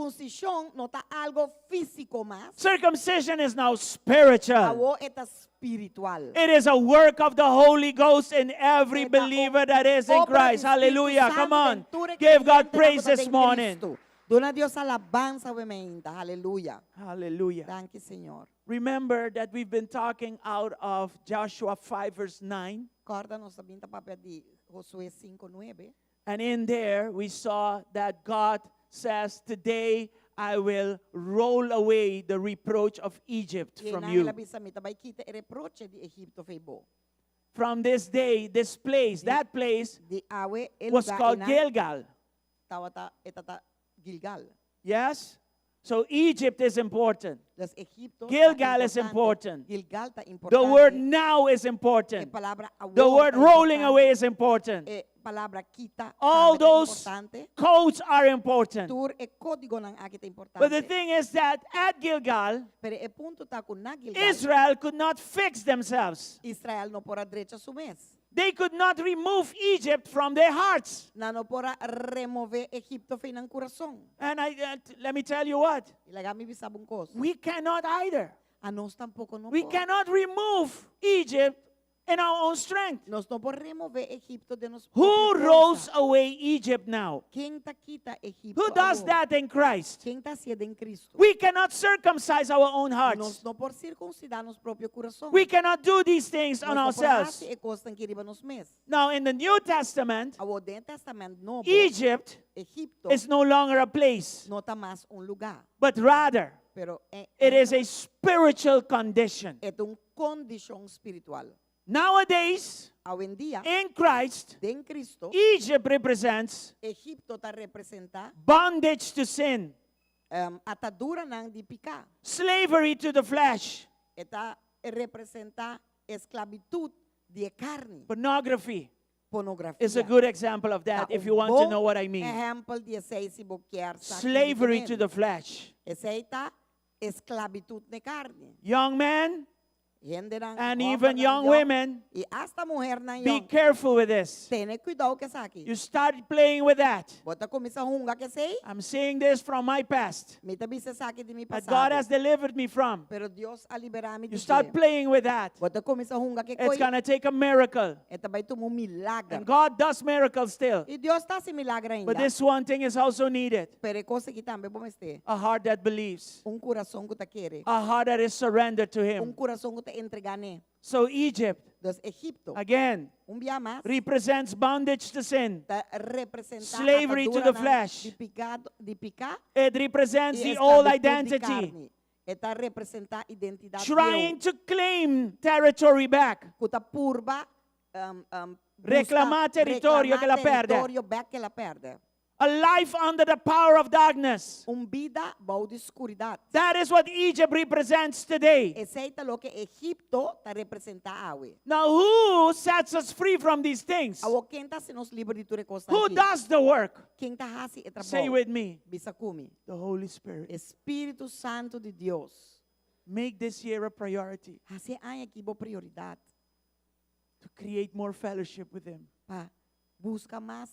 sirkunsishon no ta algu físiko mas. Circumcision is now spiritual. Awor e ta spiritual. It is a work of the Holy Ghost in every E ta believer that is in obra di Christ. Spiritu Hallelujah. Santu Come den on. tur e Give God kreyentenan praise ku ta this den morning. Kristu. Duna Dios alabansa awe mainta. Aleluya. Hallelujah. Danki, Señor. Remember that we've been talking out of Joshua 5, verse 9. Kòrda nos a bin ta papia di Josué 5, 9. And in there, we saw that God says, Today I will roll away the reproach of Egypt I from einan you. el a bisa mi ta bai kita e reproche di Egipto fo'i bo. From this day, this place, that place Di awe e was lugá called einan Gilgal. tabata e tabata Gilgal. Yes? So Egypt is important. Dus Egipto ta Gilgal is importante. important. Gilgal ta The word importante. now is E important. palabra awor The word ta rolling importante. away is important. E palabra kita All tambe ta those importante. codes are important. Tur e kódigonan aki ta But the importante. thing is that at Gilgal, Pero e punto ta ku na Gilgal, Israel could not fix themselves. Israel no por a drecha su mes. They could not remove Egypt from their hearts. Nan no por a remové Egipto fo'i nan kurason. And I, let me tell you what, I laga mi bisa bo un kos. we cannot either. Anos tampoko no We por. cannot remove Egypt in our own strength. Nos no por remové Egipto den nos Who propio rolls forsa. away Egypt now? Ken ta kita Egipto Who does awor? that in Christ? Ken ta hasié den Kristu? We cannot circumcise our own Nos hearts. no por sirkunsidá nos propio kurason. We cannot do these things Nos on no por ourselves. hasi e kosnan aki riba nos mes. Now, in the New Testament, Awor den Tèstamènt Nobo, Egypt Egipto is no longer a place, no ta mas un lugá, but rather pero e, it is a spiritual condition. e ta un kondishon spiritual. Nowadays, Awendia, in Christ, den Kristu, Egypt represents Egipto ta representá bondage to sin. Um, ataduranan di piká. Slavery to the flesh. E ta representá esklabitut di e karni. Pornography Pornografia. is a good example of that Ta if un you want to bon know what I mean. Ehèmpel di esei si bo kier sa. Slavery to the flesh. Esei ta esklabitut na karni. Young men Hendenan and even hòmbernan young yòn, women, I asta muhernan be yòn. careful with this. Tene kuidou ku esaki. You start playing with that. Bo ta kuminsá hunga ku esei. I'm saying this from my past Mi ta bisa esaki di mi that God pasado. has delivered me from. Pero Dios a liberá mi You di start dje. playing with that. Bo ta kuminsá hunga ku It's koi. going to take a miracle. E ta bai tuma un milager. And God does miracles still. I Dios ta hasi milager But ainda. this one thing is also needed. Pero e kos aki tambe bo mester. A heart that believes, Un kurason ku ta kere. a heart that is surrendered to Un Him. kurason ku ta entregá n'e. So Egypt, Dus Egipto, again, un bia mas, represents bondage to sin. ta representá Slavery to the ataduranan flesh. di piká, di piká It represents i the old esklabitut di identity, karni. E ta representá identidat trying bieu to claim territory back. ku ta purba um, um, Reklamá buska, teritorio ku el a reklamá pèrdè. teritorio bèk ku el a pèrdè. A life under the power of darkness. Un bida bou di skuridat. That is what Egypt represents today. Esei ta loke Egipto ta representá awe. Now, who sets us free from these things? Awor ken ta hasi nos liber di tur e kosnan Who aki? does the work? Ken ta hasi e Say trabou? with me Bisa ku mi. the Holy Spirit. Spiritu Santu di Dios. Make this year a priority Hasi e aña aki bo prioridat to create more fellowship with Him. pa buska mas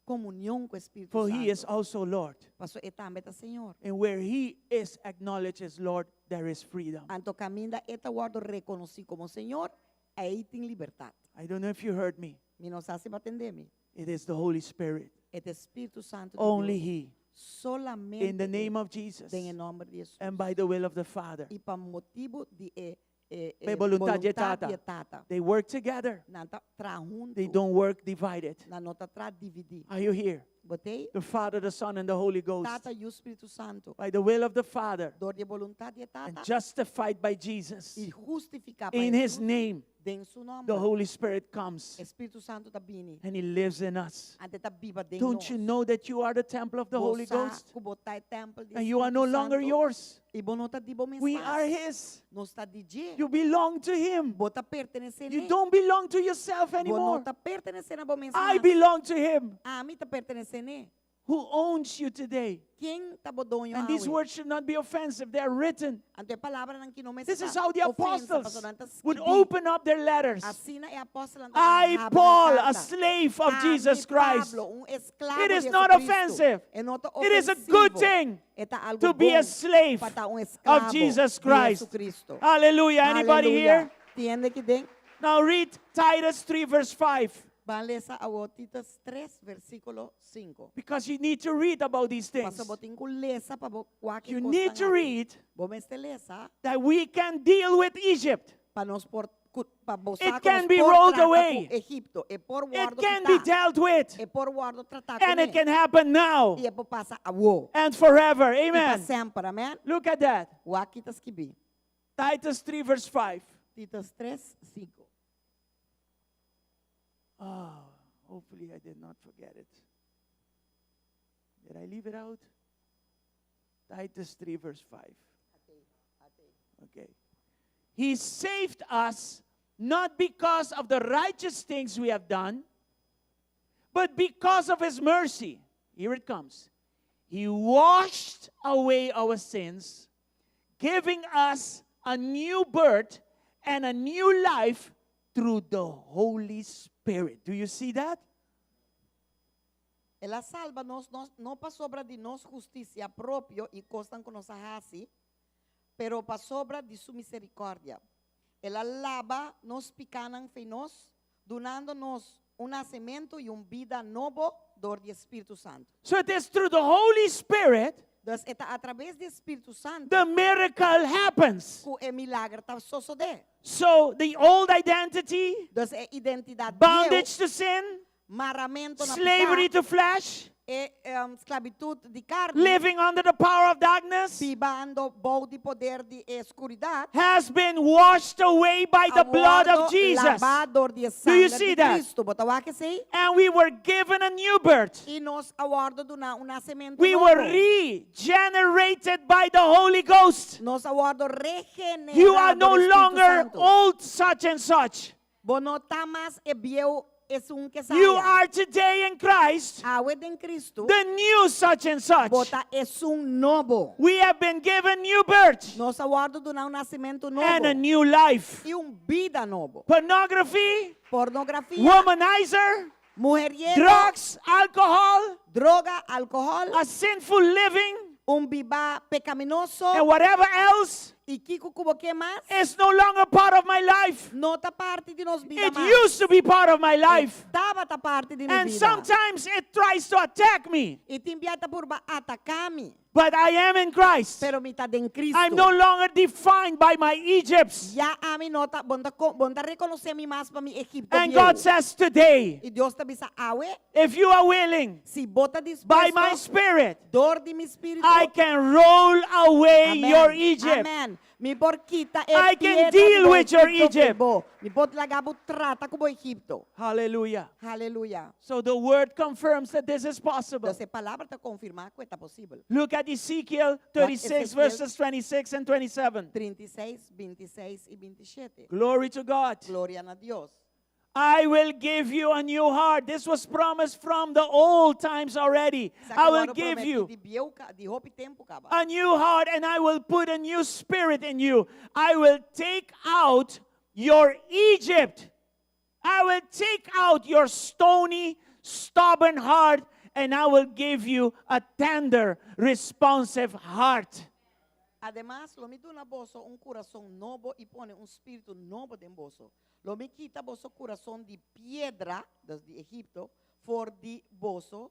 komunion ku Spiritu For He is Santu. also Lord. Paso e tambe ta Señor. And where He is acknowledged as Lord, there is freedom. Anto kaminda e ta wòrdu rekonosí komo Señor, ei tin libertat. I don't know if you heard me. Mi no sa si bo a tende mi. It is the Holy Spirit. E ta Spiritu Santu di Only Dios. He. Solamente In the e name of Jesus. den e nòmber di Hesus. And by the will of the Father. I pa motibu di e e Pa e boluntat di e boluntat Tata. di e Tata. They work together. Nan ta traha huntu. They don't work divided. Nan no ta traha dividí. Are you here? Bo t'ei? The Father, the Son, and the Holy Ghost. Tata, Yu, Spiritu Santu. By the will of the Father. Dor di e boluntat di e And Tata. justified by Jesus. I hustifiká pa In His Hesus. name, Den su the nòmber. Holy Spirit comes E Spiritu Santu ta bini. and He lives in us. Anto e ta biba den Don't nos. you know that you are the temple of the Holy Bo sa Ghost? ku bo ta e tèmpel di And you are no Spiritu longer Santu. yours. I bo no ta di bo mes We mas. are His. Nos ta di dje. You belong to Him. Bo ta pertenesé You n'e. don't belong to yourself Bo no anymore. ta pertenesé na bo mes I mas. belong to Him Ami ta pertenesé n'e. who owns you today. Ken ta bo doño And these awe? words should not be offensive. They are written. Anto e palabranan aki no This mester is how the ofensa, apostles pasobra nan ta would skibí. open up their letters. Asina e apòstelnan ta I, habri nan Paul, a karta. slave of Ami, Jesus Christ. Pablo, un esklabo It is di not Jesucristo. offensive. E no ta It is a good ofensivo. thing E ta algu to be a bon slave pa ta un of esklabo Jesus di Christ. Jesucristo. Hallelujah. Anybody Aleluya. here? Tin hende aki den? Now read Titus 3, verse 5. Ban lesa awor Titus 3, versíkulo 5. Because you need to read about these things. Paso bo tin ku lesa pa bo wak e You kosnan need to aki. read Bo mester lesa that we can deal with Egypt. pa nos por ku, pa bo It sa ku can nos be por rolled trata ku away. Egipto. E por It wòrdu can be kitá. dealt with. E por wòrdu tratá And it kuné. can happen now I e por pasa awor. and forever. I pa Amen. semper. Amen. Look at that. Wak ki ta skibí. Titus 3, verse 5. Titus 3, 5. Oh, hopefully I did not forget it. Did I leave it out? Titus 3, verse 5. Okay. He saved us not because of the righteous things we have done, but because of his mercy. Here it comes. He washed away our sins, giving us a new birth and a new life through the Holy Spirit. Do you see that? El a salba nos, nos no pasobra di nos hustisia propio i kosnan ku nos a hasi, pero pasobra di su miserikòrdia. El a laba nos pikánan fo'i nos, dunando nos un nasementu i un bida nobo dor di Spiritu Santu. So it is through the Holy Spirit Dus e ta atraves di Spiritu Santu the miracle happens. ku e milager ta sosodé. So the old identity, Dus e identidat bondage to sin, bieu, maramentu na slavery piká, to flesh, E um, sklabitut di karni. Living under the power of darkness Bibando bou di poder di skuridat. Has been washed away by the blood of Jesus. Labá dor di Do you sanger see di that? Kristu. Bo ta wak esei? And we were given a new birth. I nos a wòrdu duná un nasementu We nobo. were regenerated by the Holy Ghost. Nos a wòrdu regenerá You are no dor di Spiritu longer Santu. old such and such. Bo no ta mas e bieu esun ku You esaya. are today in Christ Awe den Kristu, the new such and such. bo ta esun nobo. We have been given new birth Nos a wòrdu duná un nasementu and a nobo. new life. I un bida nobo. Pornography, Pornografia, womanizer, mujeriego, drugs, alcohol, droga, alkohòl, a sinful living, un bibá pekaminoso and whatever else i kiko ku bo ke mas, is no longer part of my life. no ta parti di nos bida It mas. used to be part of my life. Tabata parti di mi And bida. sometimes it tries to attack me. I tin bia ta purba ataká mi. But I am in Christ. Pero mi ta den Kristu. I'm no longer defined by my Egypts. Ya ami no ta, bo no ta, bo no ta rekonosé mi mas pa mi Egipto And bieu. God says today, I Dios ta bisa awe, if you are willing, si bo ta by my dispuesto, Spirit, dor di mi spiritu, I can roll away Amen. your Egypt. Amen. Mi por kita e I can piedra deal di bo with your Egipto Egypt. Bo. Mi por laga bo trata ku bo Egipto. Hallelujah. Hallelujah. So the word confirms that this is possible. Entonces, e palabra ta konfirmá ku ta posibel. Look at Ezekiel 36, Ezekiel verses 26 and 27. 36, 26 i 27. Glory to God. Gloria na Dios. I will give you a new heart. This was promised from the old times already. Esaki I will wòrdu give prometí you di bieu ka- di hopi tempu kaba. a new heart and I will put a new spirit in you. I will take out your Egypt. I will take out your stony, stubborn heart and I will give you a tender, responsive heart. Ademas, lo mi duna boso un kurason nobo i pone un spiritu nobo den boso. Lo mi kita boso kurason di piedra, dus di Egipto, for di boso,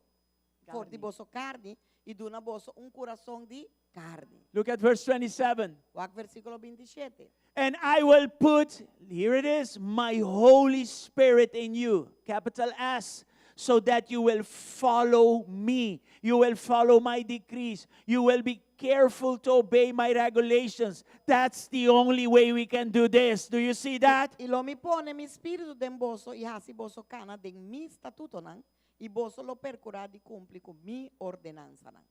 for di Karni. boso karni, i duna boso un kurason di karni. Look at verse 27. Wak versíkulo 27. And I will put, here it is, my Holy Spirit in you, capital S, so that you will follow me. You will follow my decrees. You will be careful to obey my regulations. That's the only way we can do this. Do you see that? I lo mi pone mi spiritu den boso i hasi boso kana den mi statutonan, i boso lo perkurá di kumpli ku mi ordenansanan.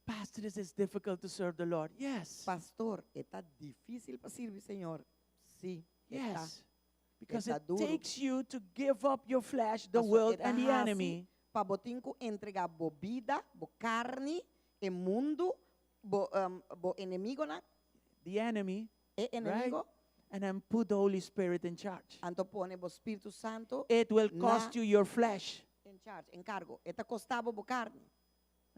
Pastor, this is difficult to serve the Lord. Yes. Pastor, e ta difísil pa sirbi Señor. Sí, e ta. Yes. Because E ta it duru. takes you to give up your flesh, the Paso world, e ta and the hasi enemy. Pa bo tin ku entregá bo bida, bo karni, e mundu, bo, um, bo enemigunan, The enemy, e enemigu, and then put the Holy Spirit in charge. anto pone bo Spiritu Santu It will na cost you your flesh. in charge, enkargo. E ta kosta bo bo karni.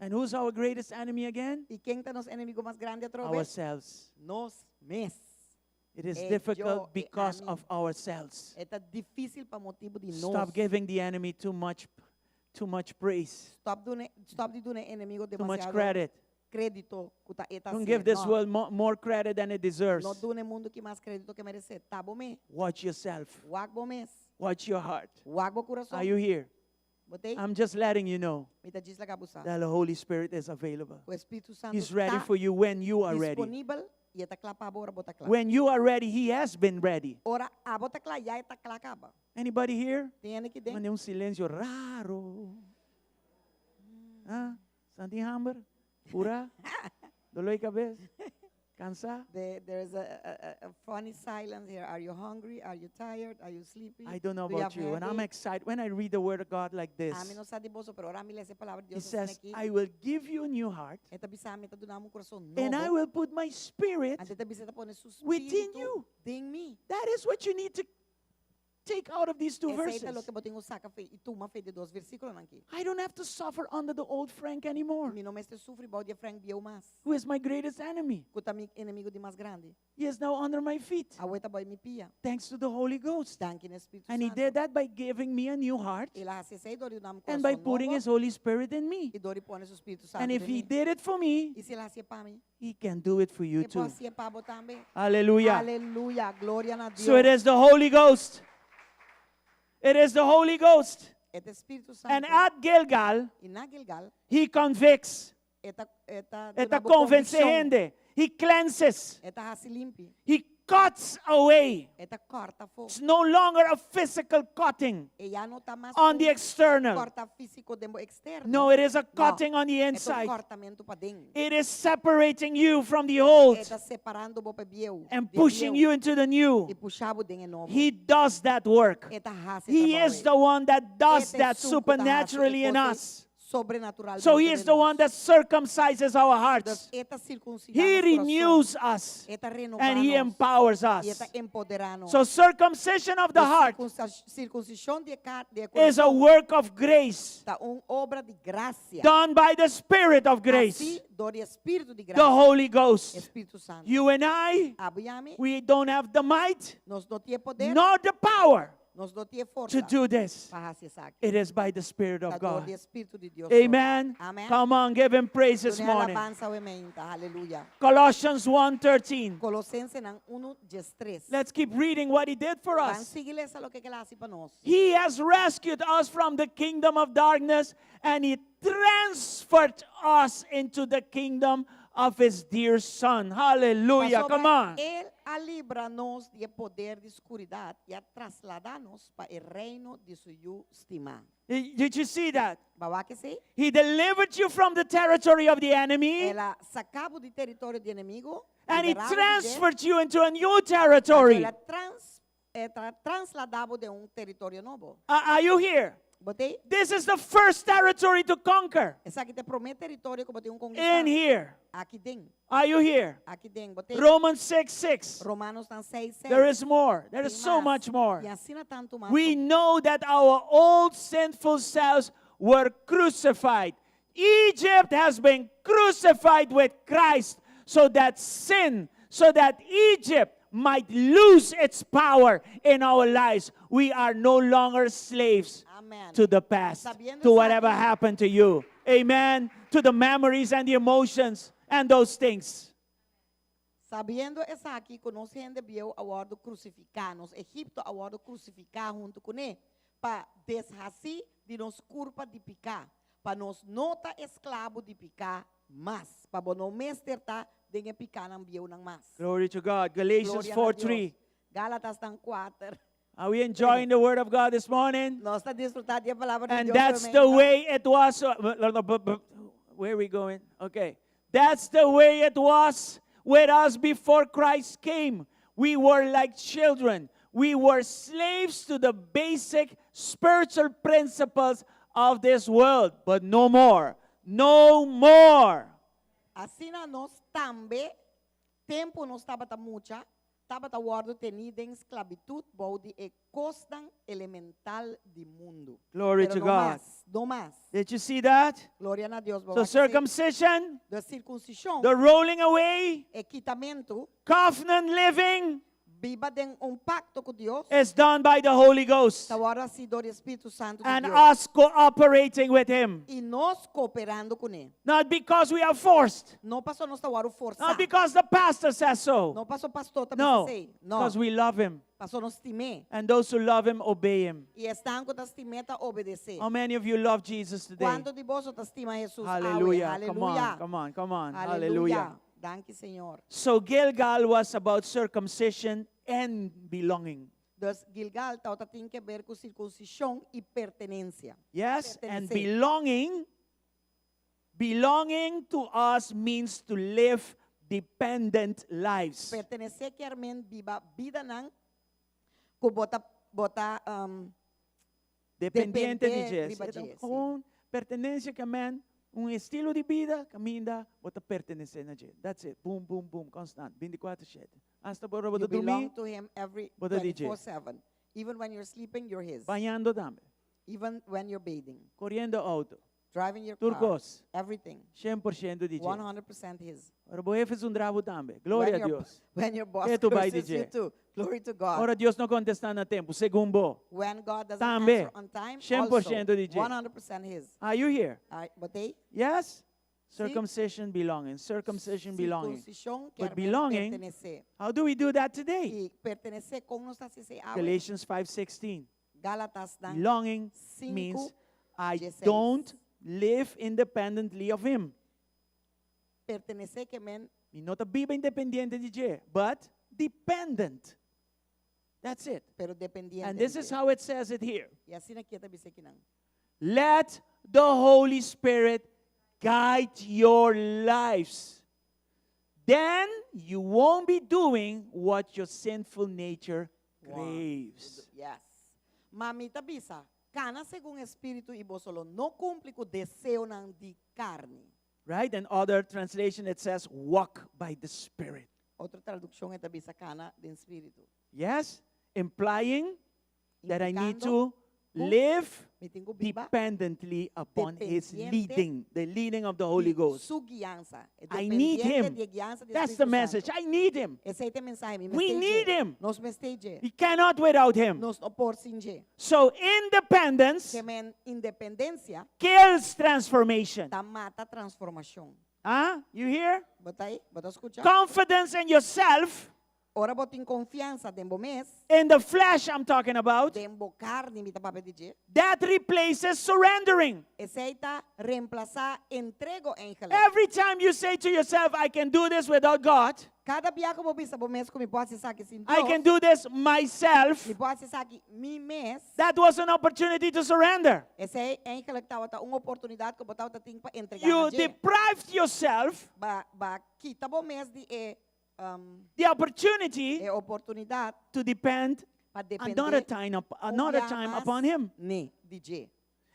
And who's our greatest enemy again? I ken ta nos enemigu mas grandi atrobe? Ourselves. Nos mes. It is E difficult yo, e because ami. of ourselves. E ta difísil pa motibu di nos. Stop giving the enemy too much praise, Stop duna, stop di duna enemigu too much demasiado credit. krédito ku ta e ta Don't hasié. give this No. world more credit than it deserves. No duna e mundu akí mas krédito ku e meresé. Ta bo mes. Watch yourself. Wak bo mes. Watch your heart. Wak bo kurason. Are you here? Bo t'ei? I'm just letting you know Mi ta djis laga bo sa. that the Holy Spirit is available. Ku Spiritu Santu He's ready ta for you when you are ready. disponibel i e ta kla pa bo ora bo ta kla. When you are ready, He has been ready. Ora abo ta kla, ya e ta kla kaba. Anybody here? Tin hende aki den? Manda un silensio raro. Ah, Santi hamber? Pura? Doló di kabes? Kansá? There is a funny silence here. Are you hungry? Are you tired? Are you sleepy? I don't know Do you about have you. When I'm headache? excited, when I read the word of God like this, Ami no sa di boso, pero ora mi lesa e palabra di it Dios says, aki. I will give you a new heart E ta bisa mi ta duna bo un kurason and I nobo. will put my spirit Anto e ta bisa e ta pone su within spiritu you. den mi. That is what you need to take out of these two Esei ta verses. loke bo tin ku saka fo'i i tuma fo'i e dos versíkulonan aki. I don't have to suffer under the old Frank anymore, Mi no mester sufri bou di e Frank bieu mas. who is my greatest enemy. Ku ta mi enemigu di mas grandi. He is now under my feet, Awor e ta bou mi pia. thanks to the Holy Ghost. Danki na Spiritu And he Santu. did that by giving me a new heart El a hasi esei dor di duna mi and by kurason putting nobo his Holy Spirit in me. i dor di pone su Spiritu Santu And if den he mi. did it for me, I si el a hasié pa mi, he can do it for you e por too. hasié pa bo tambe. Hallelujah. Aleluya. Gloria na Dios. So it is the Holy Ghost. It is the Holy Ghost. E ta Spiritu Santu. And at Gilgal, I na Gilgal, he convicts. E ta e ta E ta duna bo konvensé konvikshon. hende. He cleanses. E ta hasi limpi. He cuts away. E ta kòrta afó. It's no longer a physical cutting E ya no ta mas on the un external. kòrta físiko den bo eksterno. No, it is a No, cutting on the e ta un inside. kòrtamentu paden. It is separating you from the old E ta separando bo pa bieu, and di pushing bieu you into the new. i pusha bo den e nobo. He does that work. E ta hasi He trabou is ei. the one that does E ta that esun ku ta hasi e supernaturally in kos ei us. sobrenaturalmente So he is den the one nos. that circumcises our hearts. Dus e ta sirkunsidá He nos kurason. renews us E ta renobá and he nos. empowers I e us. ta empoderá nos. So circumcision of the Dus heart sirkunsishon di e kar, di e is a kurason work of grace ta un obra di grasia. done by the Spirit of grace, Hasí dor di e Spiritu di the grasia. Holy Ghost. Spiritu Santu. You and I, Abo i ami, we don't have the might nos no tin e poder, nor the power nos no tin e to forsa do this. pa hasi esaki. It is by the Spirit of Ta dor God. di e Spiritu di Dios. Amen. Amen. Come on, give him praise this Duna morning. alabansa awe mainta. Aleluya. Colossians 1:13. Kolosensenan 1:13. Let's keep reading what he did for Ban us. sigui lesa loke el a hasi pa nos. He has rescued us from the kingdom of darkness and he transferred us into the kingdom of his dear son. Hallelujah. Pasobra Come on. El a libra nos di e poder di skuridat i a trasladá nos pa e reino di su Yu stimá. Did you see that? Bo a wak esei? He delivered you from the territory of the enemy El a saka bo di teritorio di enemigu and he liberá bo di dje, transferred you into a new anto territory. El a trans, e ta trasladá bo den un teritorio nobo. Are you here? Bo t'ei? This is the first territory to conquer Esaki ta e promé teritorio ku bo tin ku konkistá. in here. Aki den. Are you here? Aki den. Bo t'ei? Romans 6 6. Romanonan 6, 6. There is more. There is Tin so mas. much more. I asina tantu mas. We know that our old sinful selves were crucified. Egypt has been crucified with Christ so that sin, so that Egypt might lose its power in our lives. We are no longer slaves Amen. to the past, Sabiendo to whatever esaki. happened to you. Amen. To the memories and the emotions and those things. Sabiendo esaki ku nos hende bieu a wòrdu krusifiká, nos Egipto a wòrdu krusifiká huntu kuné, pa deshasí di nos kurpa di piká, pa nos no ta esklabo di piká mas, pa bo no mester ta den e pikánan bieunan mas. Glory to God. Galatians Gloria na 4 Dios. 3. Gálatasnan 4. Are we enjoying the word of God this morning? Nos ta disfrutá di e palabra di And Dios that's the way it was. Where are we going? Okay. That's the way it was with us before Christ came. We were like children. We were slaves to the basic spiritual principles of this world, but no more. No more. Asina nos tambe, tempu nos tabata mucha, tabata wòrdu tení den sklabitut bou di e kosnan elemental di mundu. Glory Pero to no God. mas, no mas. Did you see that? Gloria na Dios. So circumcision, The sirkunsishon, the rolling away, e kitamentu, covenant living Biba den un pakto ku Dios. is done by the Holy Ghost Ta wòrdu hasí dor di e Spiritu Santu di and Dios. us cooperating with Him. I nos kooperando kuné. Not because we are forced, No paso nos ta wòrdu forsá. not because the pastor says so. No paso pastor ta No, bisa esei. No. because we love Him. Paso nos stim'é. And those who love Him obey Him. I esnan ku ta stim'é ta obedes'é. How many of you love Jesus today? Kuantu di boso ta stima Jesus awe? Hallelujah. Come on, Aleluya. come on, come on. Aleluya. Hallelujah. Danki Señor. So Gilgal was about circumcision and belonging. Dus Gilgal tabata tin ke ber ku sirkunsishon i pertenensia. Yes, and Pertenesé. belonging, belonging to us means to live dependent lives. Pertenesé kier men biba bidanan ku bo ta bo ta um, Dependiente di dependé dje. riba Eta dje, sí. Gewoon pertenencia ke men, un estilo di bida, kaminda, bo ta pertenesé na dje. That's it. Boom, boom, boom, constant. 24/7. Hasta bo ora bo You ta belong drumi, to him every bo ta di dje. 24/7. Even when you're sleeping, you're his. Bañando tambe. Even when you're bathing. Koriendo outo. Driving your Tur car. kos. Everything. 100% di dje. 100% his. Ora bo hefe zundra bo tambe. Gloria When a your Dios. When your boss E tu bai curses you di dje. too. Glory to God. Ora Dios no kontestá na tempu, segun bo. When God doesn't Tambe. answer on time, 100% also, di dje. 100% his. Are you here? Ai, bo t'ei? Yes? Sí. Circumcision belonging, circumcision belonging. Sirkunsishon But kier men belonging, pertenesé. how do we do that today? I pertenesé kon nos ta hasi esei awe? Galatians 5:16. Gálatasnan Belonging 5, means I 16. don't live independently of Him. Pertenesé ke men Mi no ta biba independiente di dje, but dependent. That's it. pero dependiente. And this di is dje. how it says it here. I asina aki e ta bisa akinan. Let the Holy Spirit guide your lives. Then you won't be doing what your sinful nature craves. Yes. Ma mi ta bisa, kana segun spiritu i boso lo no kumpli ku deseonan di karni. Right? In other translation, it says, walk by the Spirit. Otro tradukshon ta bisa kana den spiritu. Yes? Implying that I need Implikando to live Mi tin ku biba dependently upon His Dependiente leading, the leading of the Holy di Ghost. su guiansa. I need Dependiente Him. di guiansa di That's the Spiritu message. Santu. I need Him. Esei ta e mensahe. Mi We mester need dje. him. Nos mester dje. We cannot without Him. Nos no por sin dje. So independence Ke men independensia kills transformation. ta mata transformashon. Huh? You hear? Bo ta ei? Bo ta skucha? Confidence in yourself, Ora bo tin konfiansa den bo mes, in the flesh I'm talking about, den bo karni mi ta papia di dje. that replaces surrendering. Esei ta remplasá entrego eigenlijk. Every time you say to yourself, I can do this without God, Kada bia ku bo bisa bo mes ku mi por hasi esaki sin I Dios, can do this myself, mi por hasi esaki mi mes, that was an opportunity to surrender. esei eigenlijk tabata un oportunidat ku bo tabata tin pa entregá You na dje. deprived yourself B'a b'a kita bo mes di e um, the opportunity e oportunidat to depend pa dependé another time, up, un another bia time mas upon Him. ne di dje.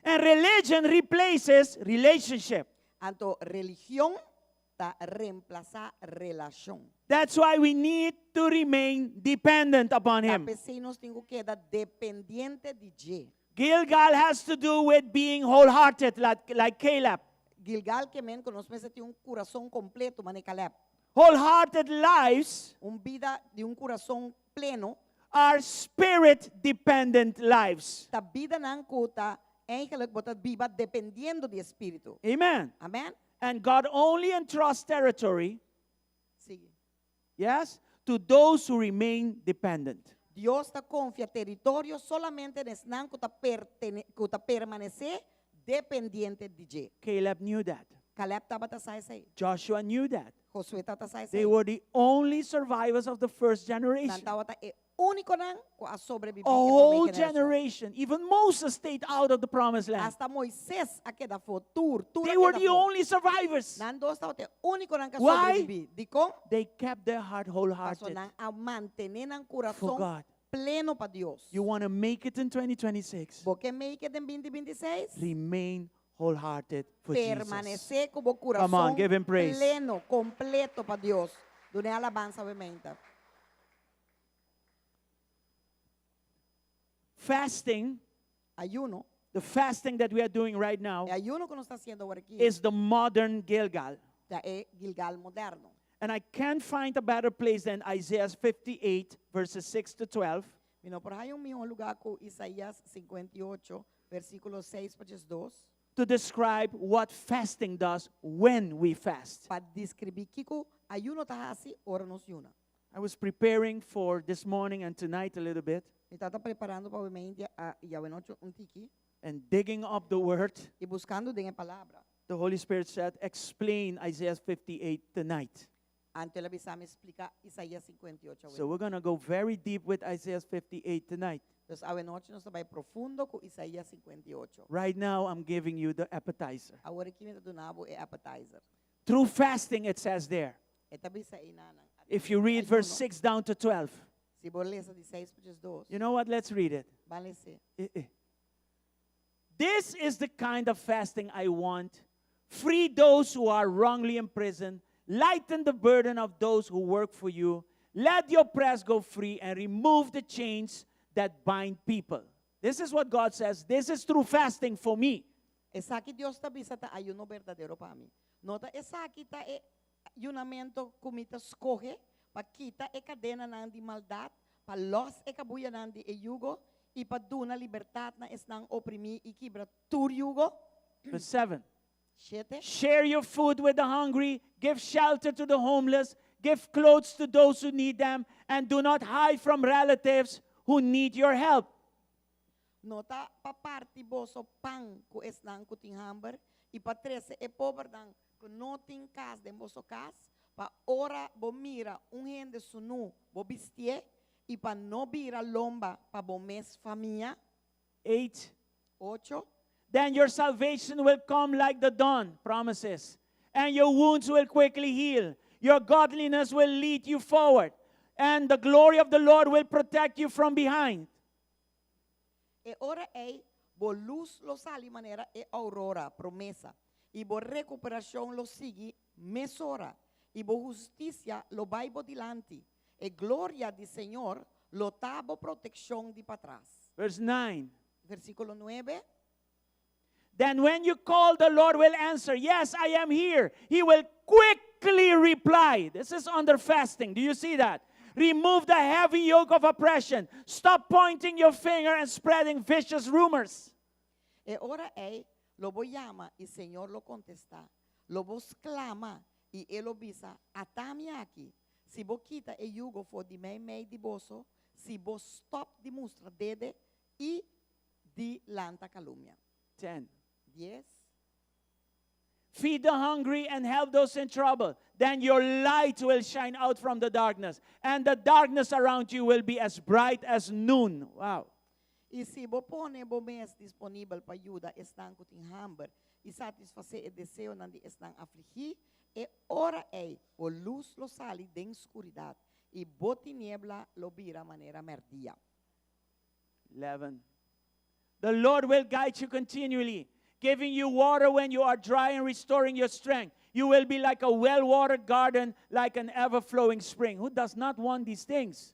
And religion replaces relationship. Anto religion ta remplasá relashon. That's why we need to remain dependent upon Ta Him. p'esei nos tin ku keda dependiente di dje. Gilgal has to do with being wholehearted, like, like Caleb. Gilgal ke men ku nos mester tin un kurason kompleto, manera Caleb. Wholehearted lives Un bida di un kurason pleno are spirit dependent lives. ta bidanan ku ta eigenlijk bo ta biba dependiendo di spiritu. Amen. Amen? And God only entrusts territory, Sigui. yes, to those who remain dependent. Dios ta konfia teritorio solamente na esnan ku ta pertene, ku ta permanesé dependiente di dje. Caleb knew that. Caleb tabata sa esei. Joshua knew that. Josué tabata sa They esei. were the only survivors of the first Nan generation. tabata e únikonan ku a sobrebibí A e promé whole generashon. generation. Even Moses stayed out of the promised land. Hasta Moisés a keda afó. Tur, tur They a were keda the afó. only survivors. Nan dos tabata e únikonan ku a Why? sobrebibí. Dikon? They kept their heart Paso wholehearted nan a mantené nan for kurason God. pleno pa Dios. You want to make it in 2026? Bo ke make it den 2026? Remain wholehearted for Jesus. Permanesé ku bo Come on, kurason give him praise. pleno, kompleto pa Dios. Dun'é alabansa obviamente. Fasting, Ayuno, the fasting that we are doing right now, e ayuno ku nos ta hasiendo awor aki, is the modern Gilgal. ta e Gilgal moderno. And I can't find a better place than Isaiah 58, verses 6 to 12. Mi no por haña un mihó lugá ku Isaías 58, versíkulo 6 pa 2, to describe what fasting does when we fast. pa deskribí kiko ayuno ta hasi ora nos yuna. I was preparing for this morning and tonight a little bit Mi tabata preparando pa awe mainta i awe nochi un tiki and digging up the word. i buskando den e palabra. The Holy Spirit said, Explain Isaiah 58 tonight. Anto el a bisa mi splika Isaías 58 So we're going to go very deep with Isaiah 58 tonight. Entonses awe nochi nos ta bai profundo ku Isaías 58. Right now, I'm giving you the appetizer. Awor aki mi ta duna bo e appetizer. Through fasting, it says there. E ta bisa einan. If you read verse 6 down to 12, Si bo lesa di 6 pa 2, you know what? Let's read it. ban les'é. Eh, eh. This is the kind of fasting I want. Free those who are wrongly imprisoned. Lighten the burden of those who work for you. Let the oppressed go free and remove the chains that bind people. This is what God says. This is true fasting for me. Esaki Dios ta bisa ta ayuno berdadero pa mi. Nota esaki ta e yunamentu ku mi ta skohe pa kita e kadenanan di maldat, pa lòs e kabuyanan di e yugo i pa duna libertat na esnan oprimí i kibra tur yugo. Verse 7. 7. Share your food with the hungry, give shelter to the homeless, give clothes to those who need them, and do not hide from relatives who need your help. No ta pa parti boso pan ku esnan ku tin hamber i pa trese e pobernan ku no tin kas den boso kas, pa ora bo mira un hende sunú bo bistié i pa no bira lomba pa bo mes famia? 8. 8. Then your salvation will come like the dawn, promises, and your wounds will quickly heal. Your godliness will lead you forward, and the glory of the Lord will protect you from behind. E ora ei, bo lus lo sali manera e ourora, promesa, i bo rekuperashon lo sigui mesora, i bo hustisia lo bai bo dilanti. E gloria di Señor lo ta bo protekshon di patras. Verse 9. Versíkulo 9. Then when you call, the Lord will answer, Yes, I am here. He will quickly reply. This is under fasting. Do you see that? Remove the heavy yoke of oppression. Stop pointing your finger and spreading vicious rumors. E ora ei, lo bo yama i Señor lo kontestá. Lo bo sklama i E lo bisa, Ata mi aki. Si bo kita e yugo for di meimei di boso, si bo stòp di mustra dede i di lanta kalumnia. 10. 10. Feed the hungry and help those in trouble. Then your light will shine out from the darkness, and the darkness around you will be as bright as noon. Wow. I si bo pone bo mes disponibel pa yuda esnan ku tin hamber i satisfasé e deseonan di esnan afligí, e ora ei bo lus lo sali den skuridat i bo tiniebla lo bira manera mèrdia. 11. The Lord will guide you continually, giving you water when you are dry and restoring your strength. You will be like a well watered garden, like an ever flowing spring. Who does not want these things?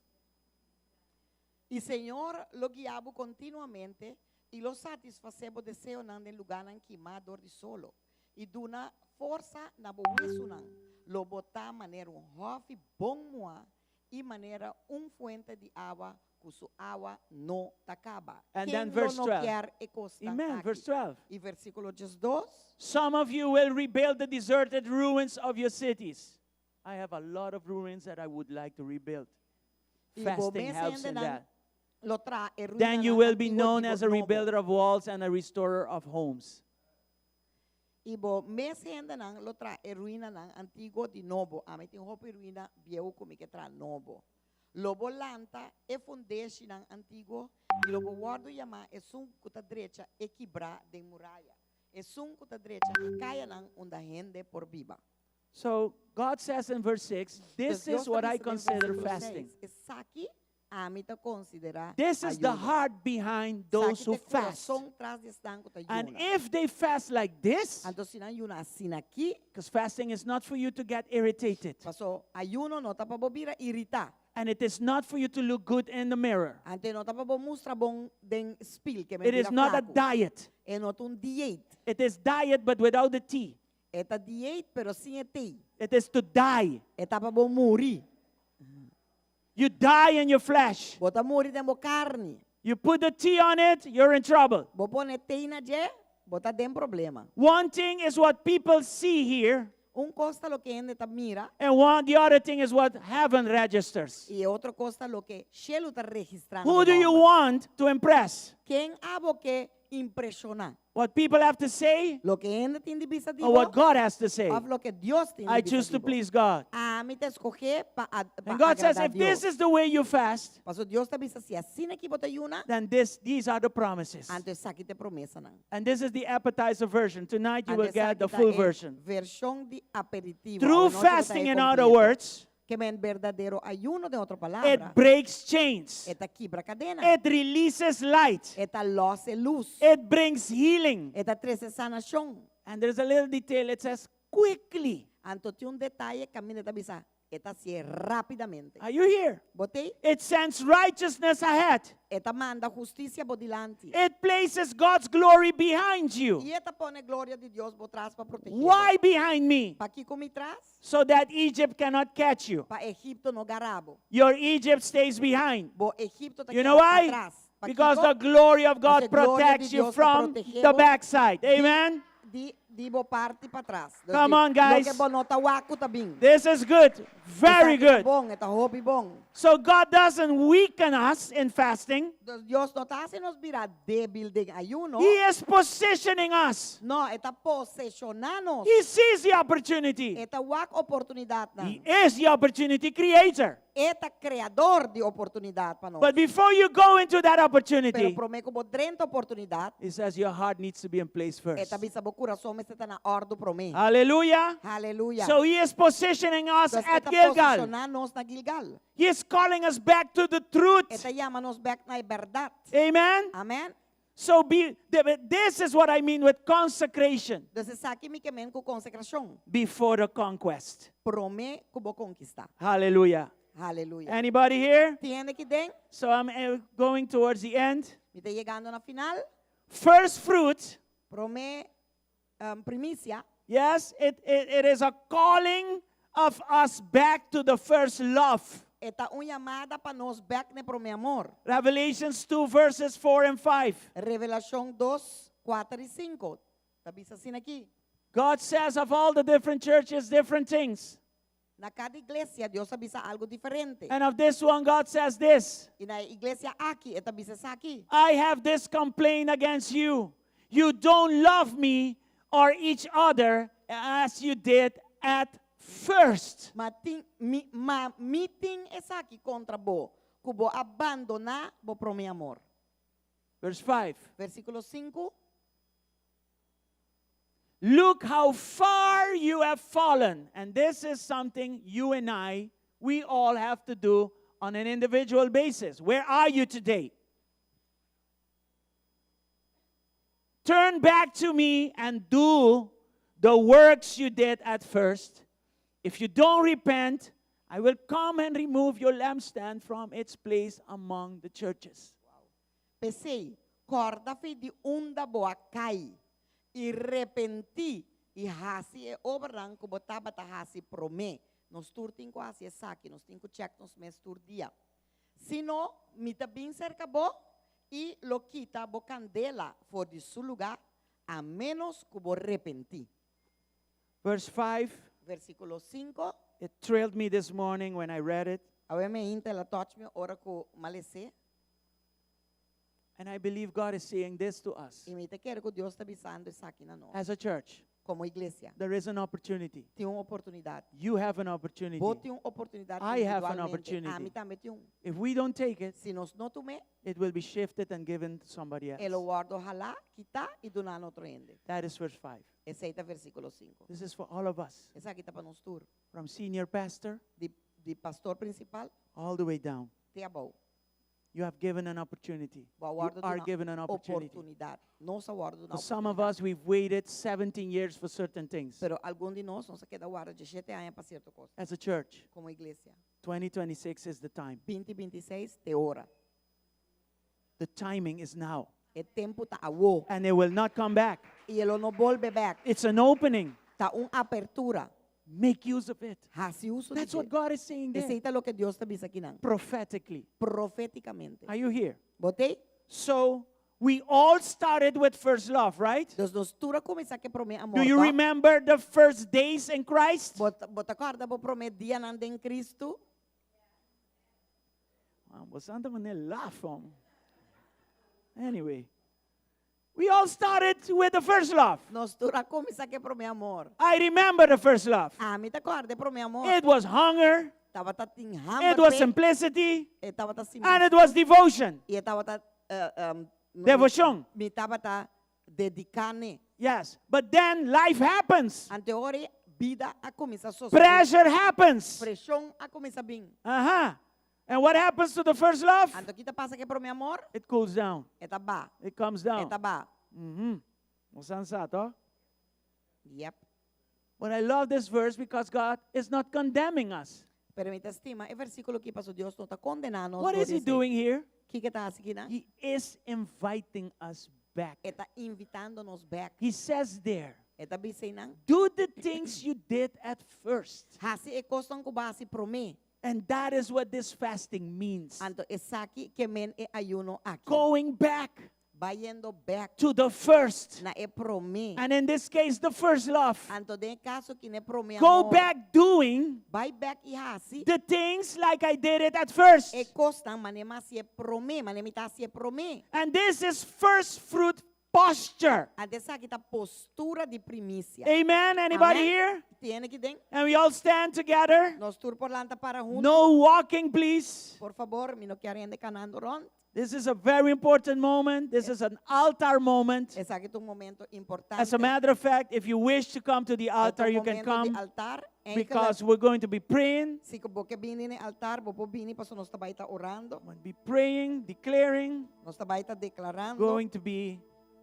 I Señor lo guia bo kontinuamente i lo satisfasé bo deseonan den lugánan kimá dor di solo, i duna forsa na bo wesunan. Lo bo ta manera un hòfi bon muhá i manera un fuente di awa ku su awa no ta kaba. And then Ken lo verse no 12. kier e kosnan Amen. aki? Verse 12. I versíkulo 12. Some of you will rebuild the deserted ruins of your cities. I have a lot of ruins that I would like to rebuild. I bo Fasting mes helps in hendenan that. lo traha e Then you ruinanan will be antiguo known di bo as a nobo. rebuilder of walls and a restorer of homes. I bo mes hendenan lo traha e ruinanan antiguo di nobo. Ami tin hopi ruina bieu ku mi ke traha nobo. Lo bo lanta e fundeshinan antiguo i lo bo wòrdu yamá esun ku ta drecha e kibrá den muraya, esun ku ta drecha e kayanan unda hende por biba. So God says in verse 6, Dus This Dios is ta what I bisa den consider versíkulo fasting. 6, Esaki ami ta konsiderá This is the ayuno. heart behind those Esaki who ta e fast. kurason tras di esnan ku ta And yuna. if they fast like this, Anto si nan yuna asina aki, because fasting is not for you to get irritated, paso ayuno no ta pa bo bira iritá. and it is not for you to look good in the mirror. Anto no ta pa bo mustra bon den spil, ke men It is bira not a flaku. diet. E no ta un diet. It is diet, but without the T. E ta diet, pero sin e T. It is to die. E ta pa bo muri. You die in your flesh. Bo ta muri den bo karni. You put the T on it, you're in trouble. Bo pone T na dje, bo ta den problema. One thing is what people see here, Un kos ta loke hende ta mira and one the other thing is what heaven registers. i e otro kos ta loke shelu ta registrá na Who bo do you nòmber. want to impress? Ken abo ke impreshoná? What people have to say Loke hende tin di bisa di or what bo God has to say? òf loke Dios tin di I bisa choose di to bo? please God. Ami ta eskohé pa pa And God says, agradá if this Dios. is the way you fast, Paso Dios ta bisa si asina aki bo ta yuna, then this, these are the promises. anto esaki ta e promesanan. And this is the appetizer version. Tonight you Anto will get esaki the ta full e version. vershon di aperitivo. True Awor nochi bo ta fasting, e in other kompleto. words, Ke men berdadero ayuno, den otro it palabra, breaks chains. e ta kibra kadena. It releases light. E ta lòs e lus. It brings healing. E ta trese sanashon. And there's a little detail. It says quickly. Anto tin un detaye kaminda ta bisa, e ta hasié rápidamente. Are you here? Bo t'ei? It sends righteousness ahead. E ta manda hustisia bo dilanti. It places God's glory behind you. I e ta pone gloria di Dios bo tras pa protegé bo. Why behind me? Pakiko mi tras? So that Egypt cannot catch you. Pa Egipto no gara bo. Your Egypt stays behind. Bo Egipto ta You keda know why? patras. Because Pakiko? the glory of God Pasobra gloria di protects you Dios ta from protegé the bo backside. di Amen? di di bo parti patras. Dus Come on, guys. Loke bo no ta wak ku ta bin. This is good. Very Esaki ta good. bon, e ta hopi bon. So God doesn't weaken us in fasting. Dus Dios no ta hasi nos bira débil den ayuno. He is positioning us. No, e ta poseshoná nos. He sees the opportunity. E ta wak oportunidatnan. He is the opportunity creator. E ta kreador di oportunidat pa nos. But before you go into that Pero opportunity, promé ku bo drenta oportunidat, he says your heart needs to be in place e first. ta bisa bo kurason mester ta na òrdu promé. Hallelujah. Haleluya. So he is positioning us Dus e at ta Gilgal. posishoná nos na Gilgal. He is calling us back to the E truth. ta yama nos bèk na e bèrdat. Amen. Amèn. So be this is what I mean with consecration Dus esaki mi ke men ku konsekrashon. before the conquest. Promé ku bo konkistá. Hallelujah. Haleluya. Anybody here? Tin hende aki den? So I'm going towards the end. Mi ta yegando na final. First fruit, Promé primisia. yes, it is a calling of us back to the first love. E ta un yamada pa nos bèk na e promé amor. Revelations 2 verses 4 and 5. Revelashon 2, 4 i 5. Ta bisa asina aki. God says of all the different churches, different things. Na kada iglesia, Dios a bisa algu diferente. And of this one, God says this. I na e iglesia aki, e ta bisa esaki. I have this complaint against you. You don't love me or each other as you did at first. Ma tin, mi, ma mi tin esaki kontra bo, ku bo a bandoná bo promé amor. Verse 5. Versíkulo 5. Look how far you have fallen. And this is something you and I, we all have to do on an individual basis. Where are you today? Turn back to me and do the works you did at first. If you don't repent, I will come and remove your lampstand from its place among the churches. P'esei, kòrda for di unda bo a kai, i repentí i hasi e obranan ku bo tabata hasi promé. Nos tur tin ku hasi esaki, nos tin ku chèk nos mes tur dia. Si no, mi ta bin serka bo i lo kita bo kandela for di su lugá, a ménos ku bo repentí. Verse 5. Versíkulo 5. It thrilled me this morning when I read it. Awe mainta el a touch mi ora ku m'a les'é. And I believe God is saying this to us. I mi ta kere ku Dios ta bisando esaki na nos. As a church. Komo iglesia. There is an opportunity. Tin un oportunidat. You have an opportunity. Bo tin un oportunidat I have an individualmente. opportunity. Ami tambe tin un. If we don't take it, Si nos no tum'é, it will be shifted and given to somebody else. e lo wòrdu halá, kitá i duná na otro hende. That is verse 5. Esei ta versíkulo 5. This is for all of us. Esaki ta pa nos tur. From senior pastor Di di pastor prinsipal all the way down. te abou. You have given an opportunity. Bo a You wòrdu are duna given an opportunity. oportunidat. Nos a wòrdu duna For some of oportunidat. us, we've waited 17 years for certain things. Pero algun di nos, nos a keda warda 17 aña pa sierto kos. As a church, Komo iglesia. 2026 is the time. 2026 t'e ora. The timing is now. E tempu ta awo. And it will not come back. I e lo no bolbe bèk. It's an opening. Ta un apertura. Make use of it. Hasi uso di That's what dje. God is saying there. Esei ta loke Dios ta bisa akinan. Prophetically. Profétikamente. Are you here? Bo t'ei? So we all started with first love, right? Dus nos tur a kuminsá ku e promé amor. Do you toch? remember the first days in Christ? Bo ta, bo ta kòrda bo promé dianan den Kristu? Wow, bo santa manera laf, hom. Anyway, we all started with the first love. Nos tur a kuminsá ku e promé amor. I remember the first love. Ami ta kòrda e promé amor. It was hunger, Tabata tin hamber it was p'e. simplicity, E tabata and simples. it was devotion. I e tabata Devoshon. Mi tabata dediká n'e. Yes, but then life happens. Anto ora ei bida a kuminsá sosodé. Pressure happens. Preshon a kuminsá bin. Aha. And what happens to the first love? Anto ki ta pasa ku e promé amor? It cools down. E ta ba. It comes E down. ta ba. Nos a sa, toch? Yep. But I love this verse because God is not condemning us. Pero mi ta stima e versíkulo aki pasobra Dios no ta kondená nos. What is he doing here? Kiko e ta hasi akinan? He is inviting us back. E ta invitando nos bèk. He says there, E ta bisa einan. do the things you did at first. Hasi e kosnan ku bo a hasi promé. And that is what this fasting means. Anto esaki ke men e ayuno aki. Going back. Bayendo bèk to the first. na e promé. And in this case, the first love. Anto den e kaso aki na e promé Go amor. back doing Bai bèk i hasi the things like I did it at first. e kosnan manera mi a hasié promé, manera mi ta hasié promé. And this is first fruit posture. Anto esaki ta postura di primisia. Amen. Anybody Amen. here? Tin hende aki den? And we all stand together. Nos tur por lanta para huntu. No walking, please. Por fabor, mi no ke hende kanando rònt. This is a very important moment. This is an altar moment. Esaki ta un momento importante. As a matter of fact, if you wish to come to the altar, you can momento di come altar. because we're going to be praying. Si bo ke bini na altar, bo por bini paso nos ta bai ta orando. We're going to be praying, declaring, Nos ta bai ta deklarando. going to be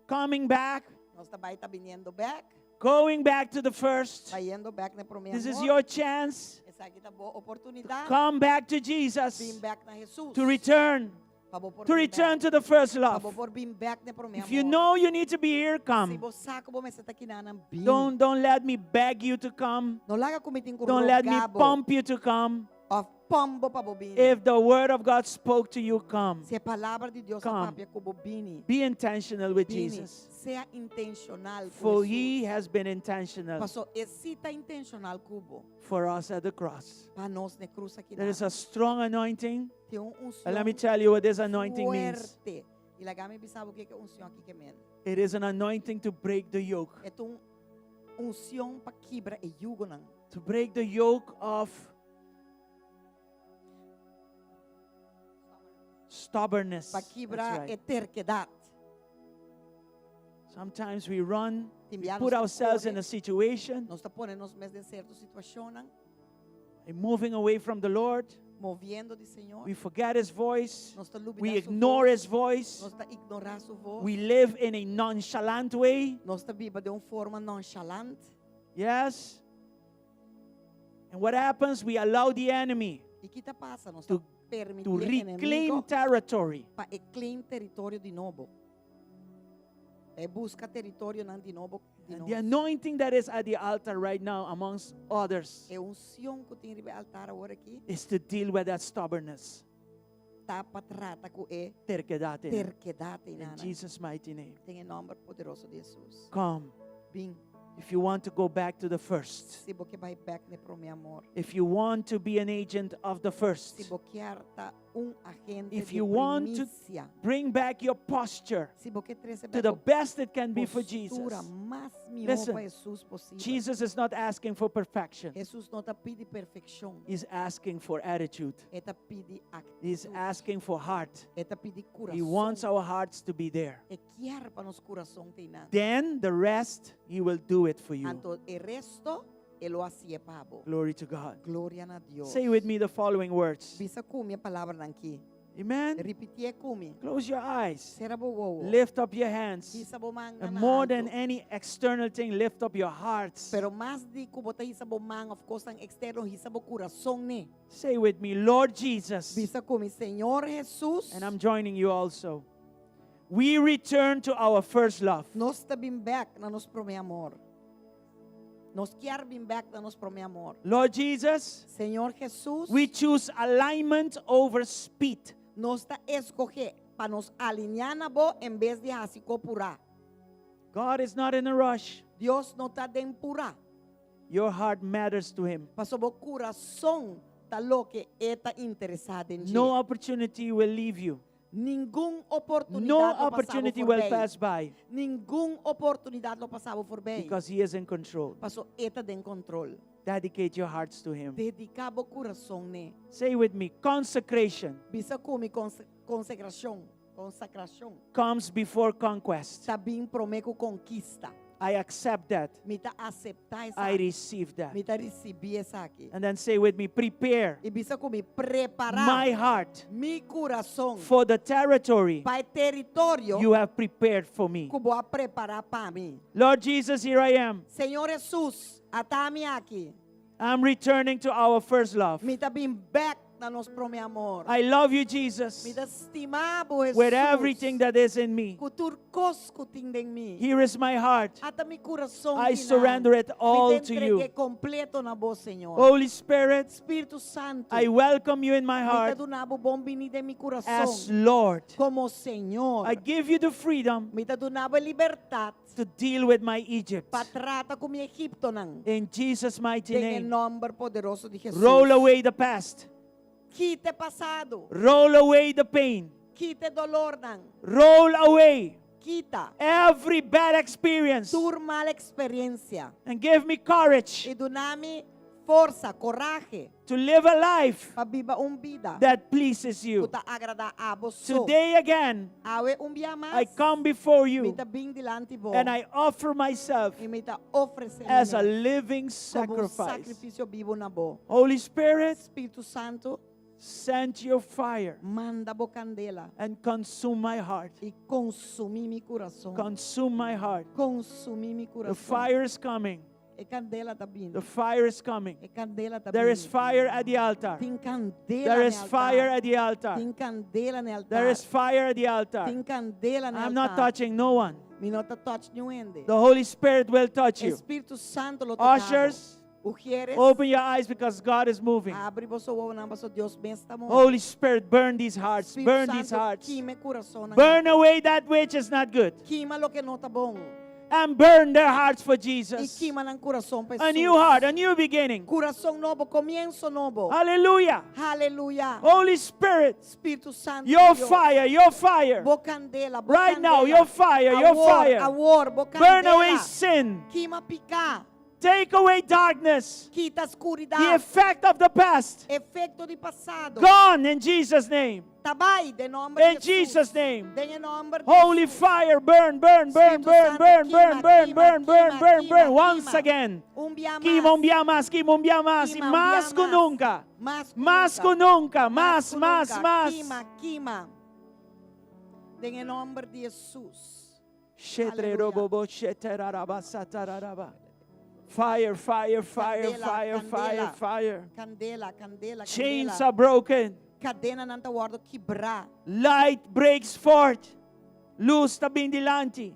coming back, Nos ta bai ta biniendo bèk. going back to the first. Bayendo bèk na promé This is amor. your chance. Esaki ta bo oportunidat. Come back to Bin Jesus, bèk na Jesus. to return, Pa bo por to bin return bèk. to the first Pa love. bo por bin bèk na promé If you amor. know you need to be here, Si come. bo sa ku bo mester ta akinan, bin. Don't let me beg you to come. No laga ku mi tin ku Don't let me roga bo. pump you to come. Òf pòmp bo pa bo bini. If the word of God spoke to you, come. Si e palabra di Dios Come. a papia ku bo bini. Be intentional with Bini. Jesus. Sea intenshonal ku For Jesus. he has been intentional Paso e sí ta intenshonal ku bo. for us at the cross. Pa nos na krus aki. There is a strong anointing. Tin un unshon And let me tell you what this anointing means. fuerte. I laga mi bisa bo kiko e unshon aki ke men. It is an anointing to break the yoke. E ta un unshon pa kibra e yugonan. To break the yoke of stubbornness. Pa That's kibra right. e terkedat. Sometimes we run, we Tin bia put nos ta ourselves in kore. a situation, Nos ta pone nos mes den sierto situashon, and moving away from the Lord. moviendo di Señor. We forget His voice. Nos ta lubidá We su ignore voz. His voice. Nos ta ignorá su voz. We live in a nonchalant way. Nos ta biba di un forma nonchalant. Yes. And what happens? We allow the enemy I kiko ta pasa? Nos To- ta permití to reclaim enemigu territory. pa claim teritorio di nobo. E buska teritorionan di nobo di And nobo. the anointing that is at the altar right now, amongst others, E unshon ku tin riba altar awor aki is to deal with that stubbornness. ta pa trata ku e Terkedat. In terkedat In nana. Jesus' mighty name. Den nòmber poderoso di Jesus. Come. Bin. If you want to go back to the first, Si bo ke bai bèk na promé amor. if you want to be an agent of the Si first, bo ke ta un agente If di you want to primisia. bring back your posture Si bo ke trese to the best it can be for Jesus. postura mas mihó Listen, pa Jesus posibel. Jesus is not asking for perfection. Jesus no ta pidi perfekshon. He's asking for attitude. E ta pidi He's aktitut. asking for heart. E ta pidi kurason. He wants our hearts to be there. E ke pa nos kurason ta einan. Then the rest, He will do it for you. Anto e resto, e lo hasi pa bo. Glory to God. Gloria na Dios. Say with me the following words. Bisa ku mi e palabranan aki. Amen. Ripití ku mi. Close your eyes. Sera bo wowo. Lift up your hands. Hisa bo man And na more alto. than any external thing, lift up your hearts. Pero mas di ku bo ta hisa bo man òf kos eksterno, hisa bo kurason ne. Say with me, Lord Jesus. Bisa ku mi, Señor Jesus. And I'm joining you also. We return to our first love. Nos ta bin bèk na nos promé amor. Nos ke bin bèk na nos promé amor. Lord Jesus, Señor Jesus, we choose alignment over speed. nos ta skohe pa nos aliniá na bo en bes di hasi kos purá. God is not in a rush. Dios no ta den purá. Your heart matters to him. Paso bo kurason ta loke e ta interesá den dje. No opportunity will leave you. Ningun oportunidat No lo pasa bo opportunity will voorbij. pass by Ningun oportunidat lo pasa bo voorbij. because he is in control. Paso e ta den kontròl. Dedicate your hearts to him. Dediká bo kurason n'e. Say with me, consecration Bisa ku mi konsagrashon, konsagrashon. comes before conquest. Ta bin promé ku konkista. I accept that. Mi ta aseptá I esaki. receive that. Mi ta risibí esaki. And then say with me, prepare I bisa ku mi prepará my heart mi kurason for the territory pa e teritorio you have prepared for me. ku bo a prepará pa mi. Lord Jesus, here I am. Señor Jesus, ata mi aki. I'm returning to our first love. Mi ta bin bèk na nos promé amor. I love you, Jesus, Mi ta stima bo Jesus. with everything that is in me. Ku tur kos ku tin den mi. Here is my heart. Ata mi kurason. I akinan. surrender it all Mi to ta you. entreg'é kompleto na bo, Señor. Holy Spirit, Spiritu Santu. I welcome you in my Mi ta heart duna bo bon biní den mi kurason. as Lord. Komo Señor. I give you the freedom Mi ta duna bo libertat to deal with my Egypt. pa trata ku mi Egiptonan. In Jesus' mighty Den e name. nòmber poderoso di Jesus. Roll away the past. Kita pasado. Roll away the pain. Kita dolornan. Roll away Kita every bad experience tur mal eksperensia. and give me courage I duna mi forsa, kurashi to live a life pa biba un bida that pleases you. ku ta agradá abo so. Today again, Awe un bia mas. I come before Mi you ta bin dilanti bo. and I offer myself I mi ta ofresé as a living komo un sacrifice. sakrifisio bibu na bo. Holy Spirit, Spiritu Santu, send your fire manda bo kandela and consume my heart. i konsumí mi kurason. Consume my heart. Konsumí mi The kurason. fire is coming. E kandela ta bin. The fire is coming. E kandela ta There bin. is fire at the altar. Tin kandela There is na altar. fire at the altar. Tin kandela na altar. There is fire at the altar. Tin kandela na I'm not altar. touching no one. Mi no ta touch niun hende. The Holy Spirit will touch you. Spiritu Santu lo toka. Ushers, Ushers, open your eyes because God is moving. habri boso wowonan paso Dios mes ta move. Holy Spirit, burn these hearts. Spiritu Burn these Santu, hearts. kima kurason. Burn away that which is not good. Kima loke no ta bon. And burn their hearts for I Jesus. kima nan kurason pa A new heart, a new beginning. Kurason nobo, komienso nobo. Hallelujah. Aleluya. Holy Spirit, Spiritu Santu. your Dios. fire, your fire. Bo kandela, bo Right now, kandela. your fire, your Awor, fire. Awor, bo Burn kandela. away sin. Kima piká. Take away darkness. Kita skuridat. The effect of the past. Efekto di pasado. Gone in Jesus' name. Ta bai, den nòmber In di Jesus. Jesus' name. Den nòmber di Holy Jesus. fire, burn, burn, burn, Spiritu burn, Santu, burn, kima, burn, burn, kima, burn, burn, kima, burn, kima, burn. Once kima. again. Un bia Kima un mas. bia mas, kima un bia mas. Y Kima un más bia que mas. nunca. Mas ku Más que nunca. Más, ku más, nunca. más. Kima, kima. Den nòmber di Jesus. Shetre Aleluya. robobo, sheteraraba, satararaba. Fire, fire, fire, Kandela, fire, fire, kandela. fire. Kandela, kandela, Chains kandela. are broken. Kadenanan ta wòrdu kibrá. Light breaks forth. Lus ta bin dilanti.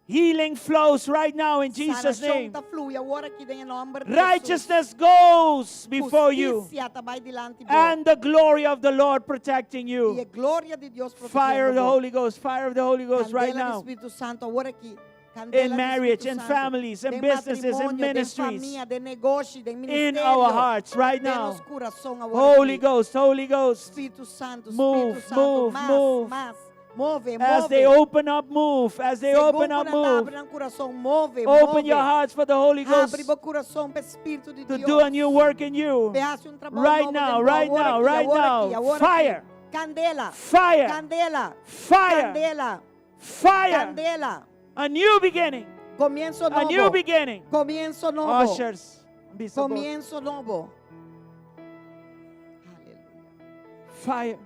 Healing flows right now in Jesus' Sanashon name. ta flui awor aki den nòmber di Righteousness goes before you, Hustisia ta bai dilanti bo. and the glory of the Lord protecting I you. e gloria di Dios Fire of the protegiendo bo. Holy Ghost, fire of the Holy Ghost right Kandela di now. Spiritu Santu awor aki. Kandela In di marriage, Spiritu in Santu. families, in Den businesses, in matrimonio, den ministries. famia, den negoshi, den In ministerio. our hearts right Den now. nos kurason awor Holy aki. Ghost, Holy Ghost. Spiritu Santu, Move, Spiritu Santu, move, mas, move. mas. Move, As move. they open up, move. As they Segun open up, ku nan ta move. habri nan kurason, move, Open move. your hearts for the Holy Ghost Habri bo kurason pa Spiritu di to Dios. do a new work in you. Pa hasi un trabou Right nobo now, den bo. right Awor now, aki, right awor now. aki, awor aki. Fire. Kandela. Fire. Kandela. Fire. Kandela. Fire. Kandela. A new beginning. Komienso A new nobo. beginning. Komienso nobo. Ushers. Bisa bo. Komienso nobo. Aleluya. Fire.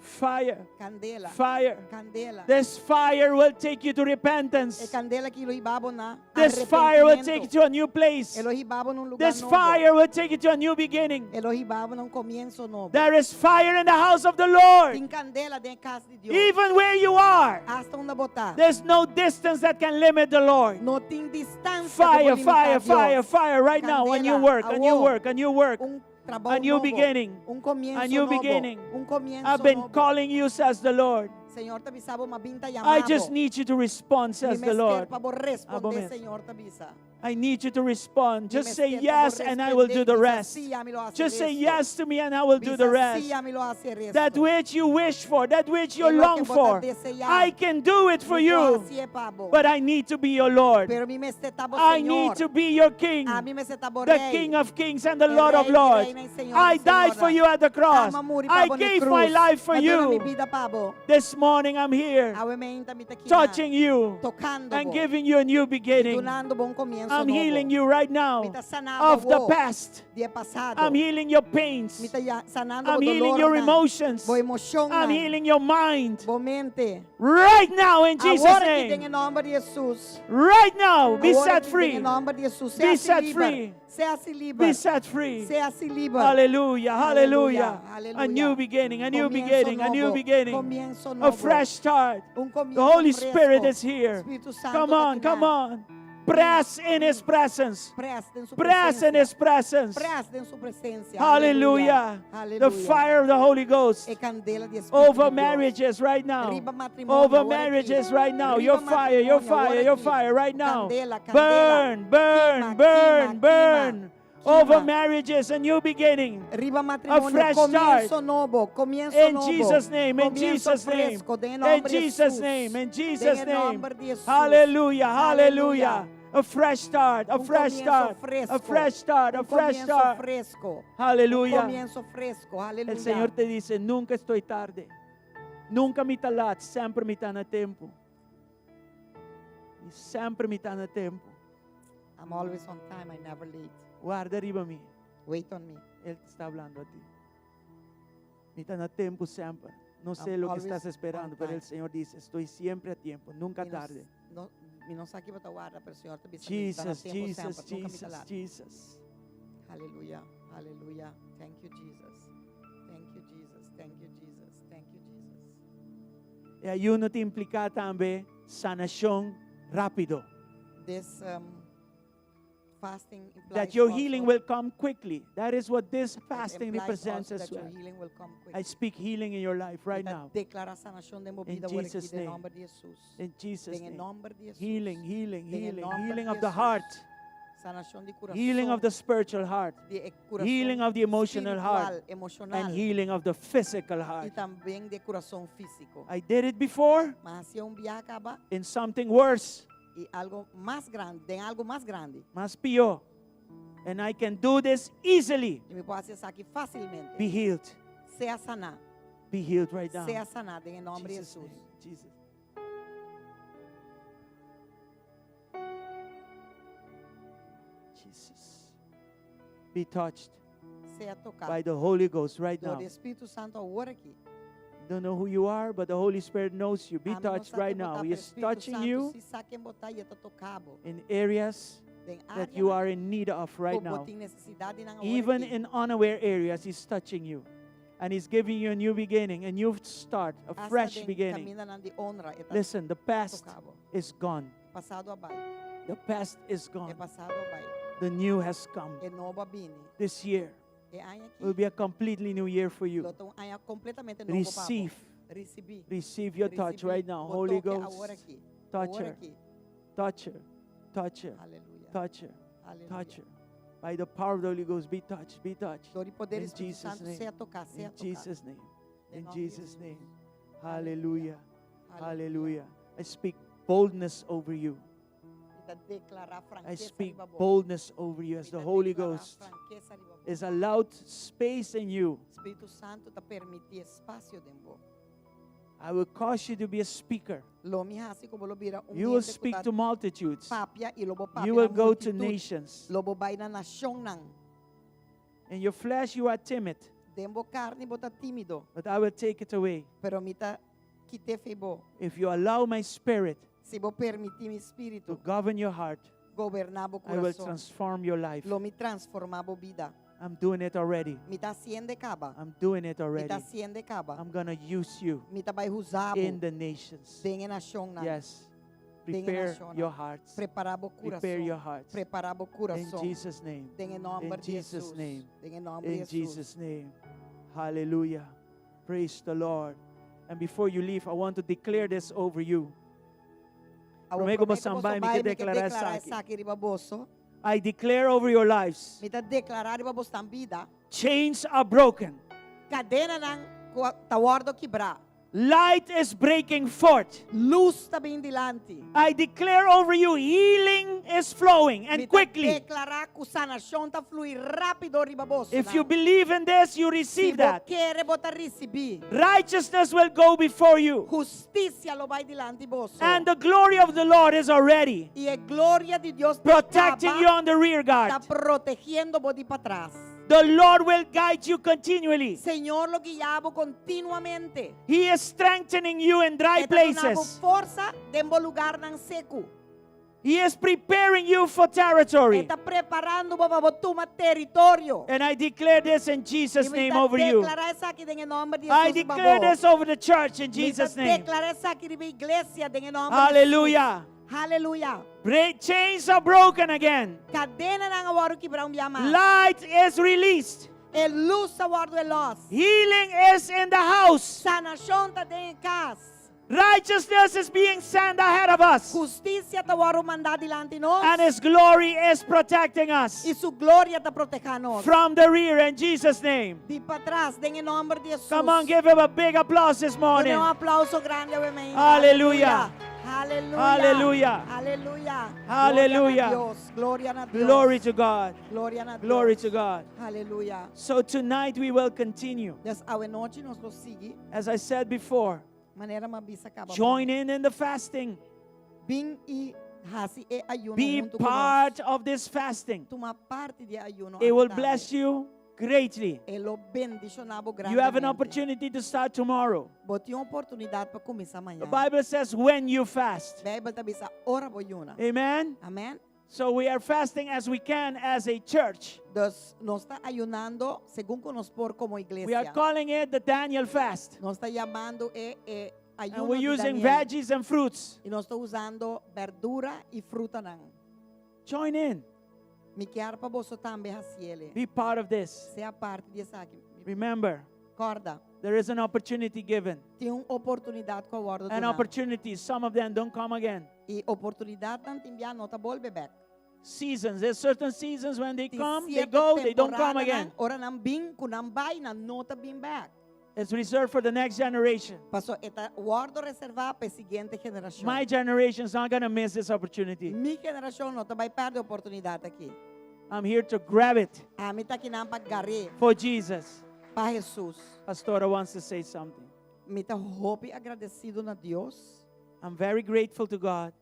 Fire. Kandela. Fire. Kandela. This fire will take you to E repentance. kandela aki lo hiba bo na This fire will take you to a new place. E lo hiba bo na un lugá This nobo. fire will take you to a new beginning. E lo hiba bo na un komienso nobo. There is fire in the house of the Lord. Tin kandela den kas di Dios. Even where you are, Asta unda bo ta. there's no distance that can limit the Lord. No tin distansia Fire, ku por fire, limitá fire, Dios. fire right now. A new Kandela, work, a new awor. work, a new work. Un trabou A new nobo. beginning. Un komienso A new nobo. beginning. Un komienso I've been nobo. calling you, says the Lord. Señor ta bisa bo, m'a bin ta I just yama bo. need you to respond, says Mi the mester Lord. pa bo respondé, Abo mes. Señor ta bisa. I need you to respond. Mi Just say mester pa bo yes and I will do respondé. the Bisa rest. sí, ami lo hasi Just say resto. yes to me and I will do the Bisa rest. sí, ami lo hasi resto. That which you wish for, that which you E loke long bo ta for, deseá. I can do it for Mi por you, hasié pa bo. but I need to be your Lord. Pero mi mester ta bo I Señor. need to be your King, Ami mester ta bo the rei. King of Kings and the E Lord of rei di Lords. reinan i Señor I di died for señornan. you at the cross. Ami a muri pa I bo na gave my krus. life for Mi a duna mi you. bida pa bo. This morning I'm here Awe mainta mi ta aki touching you tokando and bo. giving you a new beginning. Dunando bo un komienso komienso I'm nobo. healing you right now Mi ta sanando of the bo past. di e pasado. I'm healing your pains. Mi ta ya- sanando I'm bo healing your dolornan, emotions. Bo emoshonnan. I'm healing your mind. Bo mente. Right now in Jesus' Awor aki den name. nòmber di Hesus. Right now, be Awor set aki free. Den nòmber di Hesus. Be Sea set liber. free. Sea liber. Be set free. Sea liber. Hallelujah, hallelujah. Aleluya, A new aleluya. beginning, a new Komienso beginning, a new nobo, beginning. komienso A nobo. fresh start. Un The komienso Holy fresko. Spirit is here. Spiritu Santu Come on, ta come akinan. on. Press in His presence. Press den su Press in presensia. His presence. Press den su presensia. Hallelujah. Aleluya. The fire of the Holy Ghost E kandela di Spiritu over di Dios. marriages right now. Riba matrimonio, Over awor aki. marriages right now. Riba Your fire, your matrimonio, fire, awor your aki. fire right now. Kandela, kandela. Burn, burn, Kima, burn, kima, burn. kima. Over Kima. marriages, a new beginning. Riba matrimonio, fresh start. komienso nobo, komienso In nobo. Jesus' name, in Komienso Jesus' name, fresko, den in nòmber di Jesus' Hesus. name, in Den Jesus' name. nòmber di Hesus. Hallelujah, hallelujah. Aleluya. A fresh start, a Un fresh komienso start, a fresko. fresh start, a Un fresh komienso start. fresko. Un Hallelujah. komienso fresko. Aleluya. El Señor te dice, nunca estoy tarde. Nunca mi ta lat, semper mi ta na tempu. Semper mi ta na tempu. I'm always on time, I never late. Warda riba mi. Wait on me. Él te está hablando a ti. Mi ta na tempu semper. No sé I'm lo que always estás esperando, on pero el time. Señor dice, estoy siempre a tiempo, nunca Mi no, tarde. no, mi no sa kiko bo ta warda, pero Señor ta bisa mi ta na Jesus, tempu Jesus, semper, nunka mi ta Jesus, lat. Jesus. Hallelujah. Hallelujah. Thank you, Jesus. Thank you, Jesus. Thank you, Jesus. Thank you, Jesus. E ayuno ta impliká tambe sanashon rápido. This fasting implies That your also, healing will come quickly. That is what this it fasting implies represents also as that your well. healing will come I quickly. speak healing in your life right Mi ta now. deklará sanashon den bo In bida awor aki Jesus' den name. nòmber di Hesus. In Jesus' Den name. nòmber di Hesus. Healing, healing, Den healing, nòmber healing di of the Hesus. heart, Sanashon di kurason. healing of the spiritual heart, di e kurason healing of the emotional heart, spiritual, and emoshonal. healing of the physical I heart. tambe di kurason físiko. I did it before M'a hasié un biaha kaba in something worse, i algu mas grandi, den algu mas grandi. mas pió. And I can do this easily. I mi por hasi esaki fásilmente. Be healed. Sea saná. Be healed right now. Sea saná den nòmber di Jesus' Hesus. name. Jesus. Jesus. Be touched Sea toká. by the Holy Ghost right Dor now. Spiritu Santu awor aki. Don't know who you are, but the Holy Spirit knows you. Be Ami no touched sa right ken bo ta, now. He pero is Spiritu touching Santu you Si sa ken bo ta, e ta toka bo. in areas Den that área you are in need of right now. Ku bo tin nesesidat nan awor Even aki. in unaware areas, He's touching you. And He's giving you a new beginning, a new start, a Hasta fresh den beginning. kamindanan di honra e ta Listen, the past toka bo. is gone. Pasado a bai. The past is E gone. pasado a bai. The new has come. E nobo a bini. This year E aña aki. will be a completely new year for you. Lo ta un aña kompletamente nobo pa bo. Receive, Risibí. receive your touch Risibí right now. bo Holy toke awor Ghost, aki. touch Awor her, aki. touch her, touch her, Aleluya. touch her, Aleluya. touch her. By the power of the Holy Ghost, be touched, be touched. Dor di poder In Spiritu Jesus' Santu name. sea toká, sea In toká. Jesus' name. Den In nòmber di Jesus' Hesus. name. Hallelujah. Hallelujah. I speak boldness over you. Mi ta deklará I frankesa speak riba bo. boldness over you as Mi the ta Holy deklará Ghost frankesa riba bo. is allowed space in you. Spiritu Santu ta permití espasio den bo. I will cause you to be a speaker. Lo mi hasi ku bo lo bira un You will hende ku speak ta to multitudes. papia i lo bo papia You will na go to multitut. nations. Lo bo bai na nashonnan. In your flesh, you are timid, Den bo karni bo ta tímido, but I will take it away. pero mi ta kit'é fo'i bo. If you allow my spirit Si bo permití mi to spiritu govern your heart, goberná bo I will kurason, transform your life. lo mi transformá bo bida. I'm doing it already. Mi ta hasié kaba. I'm doing it Mi already. ta hasié kaba. I'm going to use you Mi ta bai usa bo in the nations. den e nashonnan. Yes. Den e Prepare nashonnan. your hearts. Prepará bo Prepare your kurason. hearts. Prepará bo In kurason. Jesus' name. Den e nòmber In di Jesus' Hesus. name. Den e nòmber di In Hesus. Jesus' name. Hallelujah. Praise the Lord. And before you leave, I want to declare this over you. Awor Promé ku promé ku boso boso bai, mi bai, ke mi ke deklará deklará esaki. esaki riba boso. I declare over your lives Mi ta deklará riba boso bida. chains are broken, Kadenanan ta wòrdu kibrá. Light is breaking forth. Lus ta bin dilanti. I declare over you healing is flowing Mi and ta quickly. deklará ku sanashon ta flui rápido riba boso. If you believe in this, you Si receive bo that. kere, bo ta risibí. Righteousness will go before you. Hustisia lo bai dilanti boso. And the glory of the Lord is already I e gloria di Dios protecting you on the rear ta guard. protegiendo bo di patras. The Lord will guide you continually. Señor lo guia bo kontinuamente. He is strengthening you in dry E ta duna bo places. forsa den bo lugarnan seku. He is preparing you for territory. E ta preparando bo pa bo tuma teritorio. And I declare this in Jesus' I mi name ta over you. deklará esaki den nòmber di I Hesus riba declare bo. this over the church in Mi ta Jesus' name. deklará esaki riba iglesia den nòmber di Hallelujah. Hesus. Hallelujah. Break, chains are broken again. Kadenanan a wòrdu kibrá un bia mas. Light is released. E lus a wòrdu lòs. Healing is in the house. Sanashon ta den kas. Righteousness is being sent ahead of us. Hustisia ta wòrdu mandá dilanti nos. And His glory is protecting us I su gloria ta protehá nos. from the rear in Jesus' name. Di patras, den nòmber di Hesus. Come on, give him a big applause this morning. Un aplouso grandi, amèn. Hallelujah. Hallelujah. Hallelujah. Hallelujah. Hallelujah. Gloria na Dios. Gloria na Dios. Glory to God. Gloria na Dios. Glory to God. Hallelujah. So tonight we will continue. Dus awe nochi nos lo sigui. As I said before, Manera m'a bisa kaba. join in in the fasting. Bin i hasi e ayuno Be huntu ku nos. part of this fasting. Tuma parti di e ayuno. It will bless you greatly. E lo bendishoná bo You have an grandemente. opportunity to start tomorrow. Bo tin oportunidat pa kuminsá The mañan. Bible says when you fast. Beibel ta bisa ora bo yuna. Amen. Amèn. So we are fasting as we can as a church. Dus nos ta ayunando segun ku nos por komo We are iglesia. calling it the Daniel fast. Nos ta yamando e e And ayuno we're di using Daniel. veggies and fruits. I nos ta usando berdura i frutanan. Join in. Mi ke pa boso tambe hasié. Be part of this. Sea parti di esaki. Remember, Kòrda, there is an opportunity given. tin un oportunidat ku a wòrdu An duná. opportunity. Some of them don't come again. I oportunidatnan tin bia no ta bolbe bèk. Seasons. There's certain seasons when they Tin come, they sierto go, they don't come temporadanan, again. Ora nan bin, ku nan bai, nan no ta bin bèk. It's reserved for the next generation. Paso e ta wòrdu reservá pa e siguiente generashon. My generation's not going to miss this opportunity. Mi generashon no ta bai pèrdè e oportunidat aki. I'm here to grab it Ami ta akinan pa gar'é for Jesus. pa Hesus. Pastora wants to say something. Mi ta hopi agradesido na Dios I'm very grateful to God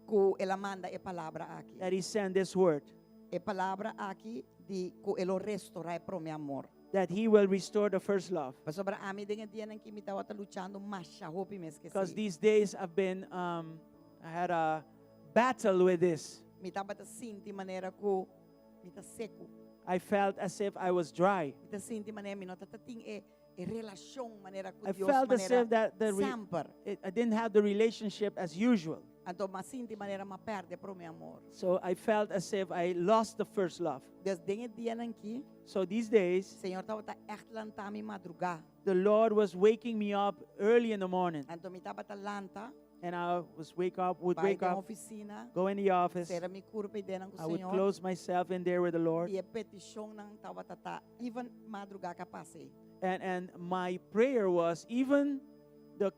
ku El a manda e palabra aki. that He sent this word, E palabra aki di ku E lo restourá e promé amor. that He will restore the first love. Pasobra ami den e dianan aki mi tabata luchando masha hopi mes ku Because esei. these days I've been, I had a battle with this. Mi tabata sinti manera ku mi ta seku. I felt as if I was dry. Mi ta sinti manera mi no tabatin e e relashon manera ku I Dios felt as manera if that the re- semper. it, I didn't have the relationship as usual. Anto m'a sinti manera m'a pèrdè promé amor. So I felt as if I lost the first love. Dus den e dianan aki, So these days, Señor tabata echt lanta mi madrugá. the Lord was waking me up early in the morning. Anto mi tabata lanta, And I was wake up, would bai wake den up, ofisina, go in the office. sera mi kurpa einan ku I would Señor. close myself in there with the Lord. I e petishonnan tabata ta even madrugá ku a pasa. And my prayer was even the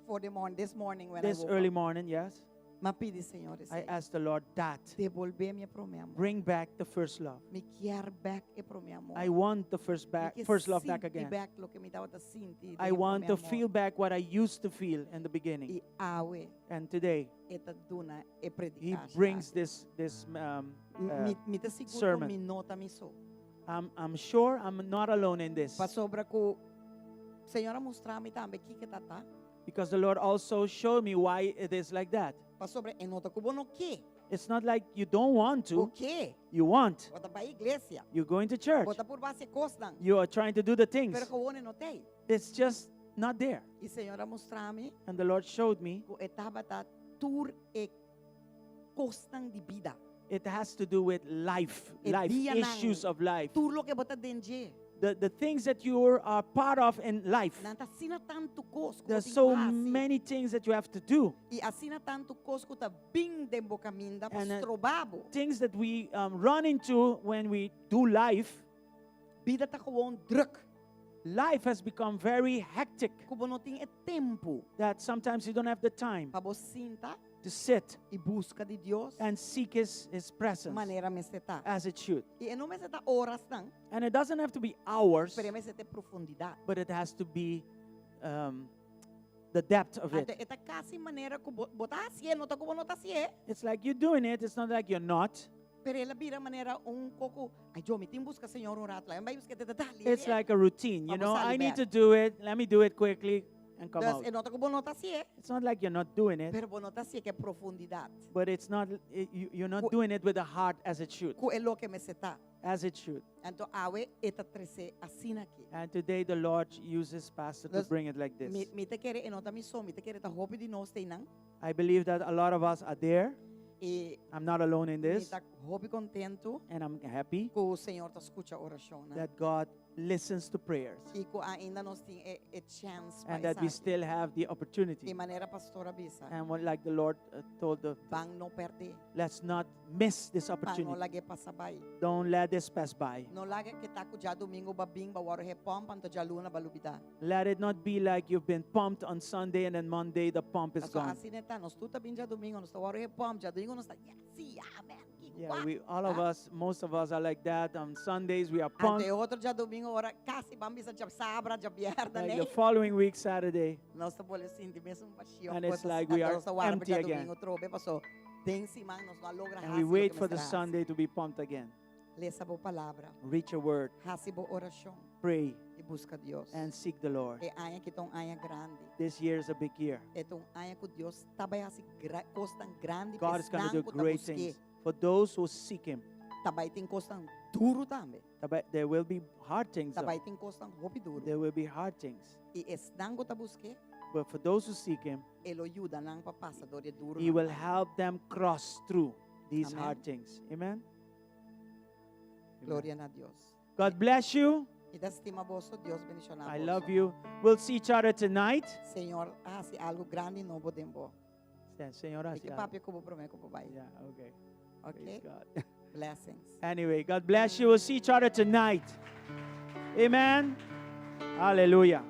For the morning, this morning when I this woke early up. morning, yes, M'a pidi Señor I esei. asked the Lord that. Debolbé mi promé amor. Bring back the first love. Mi ke bèk e promé amor. I want the first Mi back ke first love back sinti again. bèk loke mi tabata sinti. I want to feel back what I used to feel in the beginning. I awe And today e ta duna e he predikashi. brings this Mi mi ta sigur ku sermon. mi no ta mi so. I'm sure I'm not alone in this. Pasobra ku Señor a mustra mi tambe kiko ta ta. Because the Lord also showed me why it is like that. Pasobra e no ta ku bo no ke. It's not like you don't want to, Bo ke. you want. Bo ta bai iglesia. You're going to church. Bo ta purba hasi kosnan. You are trying to do the things. Pero gewoon no t'ei. It's just not there. I Señor a mustra mi And the Lord showed me ku e tabata tur e kosnan di bida. it has to do with life, E life, dianan. issues of life. Tur loke bo ta den dje. The things that you are part of in life. Nan ta asina tantu kos ku There's bo tin so ku hasi. many things that you have to do. I asina tantu kos ku ta bin den bo kaminda And, stroba bo. Things that we run into when we do life. Bida ta gewoon drùk. Life has become very hectic Ku bo no tin e tempu that sometimes you don't have the time pa bo sinta to sit i buska di Dios and seek His presence manera mester ta. as it should. I e no mester ta oranan, And it doesn't have to be hours, pero mester ta profundidat. But it has to be the depth of it. Anto, e ta kasi manera ku bo bo ta hasié, no ta ku bo no ta hasié. It's like you're doing it, it's not like you're not. Pero el a bira manera un koko, ay yo, mi tin buska Señor un rato, bai buska te dali. It's like a routine, you Vamos know. a I need liberar. to do it, let me do it quickly and come Dus out. e no ta ku bo no ta hasié, It's not like you're not doing it, pero bo no ta hasié ku profundidat. But it's not, it, you, you're not Ku- doing it with the heart as it should. Ku e loke mester ta. As it should. Anto awe e ta trese asina aki. And today the Lord uses pastor to Dus bring it like this. Mi, mi ta kere e no ta mi so, mi ta kere ta hopi di nos t'einan. I believe that a lot of us are there. I I'm not alone in mi this. ta hopi kontentu And I'm happy ku Señor ta skucha orashon. That God listens to prayers I ku ainda nos tin e, e chance pa and that we esaki. Still have the opportunity. I manera pastor a bisa. And what, like the Lord told the, Ban no pèrdè. Let's not miss this Ban no opportunity. lag'é pasa bai. Don't let this pass by. No laga ku ta ku djadumingu b'a bin b'a wòrdu repòmp anto djaluna b'a lubidá. Let it not be like you've been pumped on Sunday and then Monday the pump is Paso gone. asina ta, nos tur ta bin djadumingu, nos ta wòrdu repòmp, djadumingu nos ta, yes, si, amen, ki Yeah, we all of Ah. us, most of us are like that. On Sundays we are pumped. Anto otro djadumingu ora kasi ban bisa djasabra, djabièrnè, Like ne? the following week, Saturday, Nos ta bolbe sinti mesun bashí. And it's like we are empty again. Trobe paso den siman nos no a logra And we wait for the Sunday to be pumped again. Lesa bo palabra. Read your word, Hasi bo orashon pray, i buska Dios. And seek the Lord. E aña aki ta un aña grandi. This year is a big year. E ta un aña ku Dios ta bai hasi kosnan grandi. God is going to do great things for those who seek Him. Ta bai tin kosnan duru tambe. But there will be hard things, though. Ta bai tin kosnan hopi duru. There will be hard things. I esnan ku ta busk'é, But for those who seek Him, E lo yuda nan pa pasa dor e duru. He will help them cross through these Amen. Hard things. Amen. Amen. Gloria na Dios. God bless you. Mi ta stima boso, Dios bendishoná I boso. love you. We'll see each other tonight. Señor, hasi algu grandi nobo den bo. Yeah, Señor, Mi ke papia ku bo promé ku bo bai. Yeah, okay. Praise Okay? God. Blessings. Anyway, God bless you. We'll see each other tonight. Amen. Hallelujah.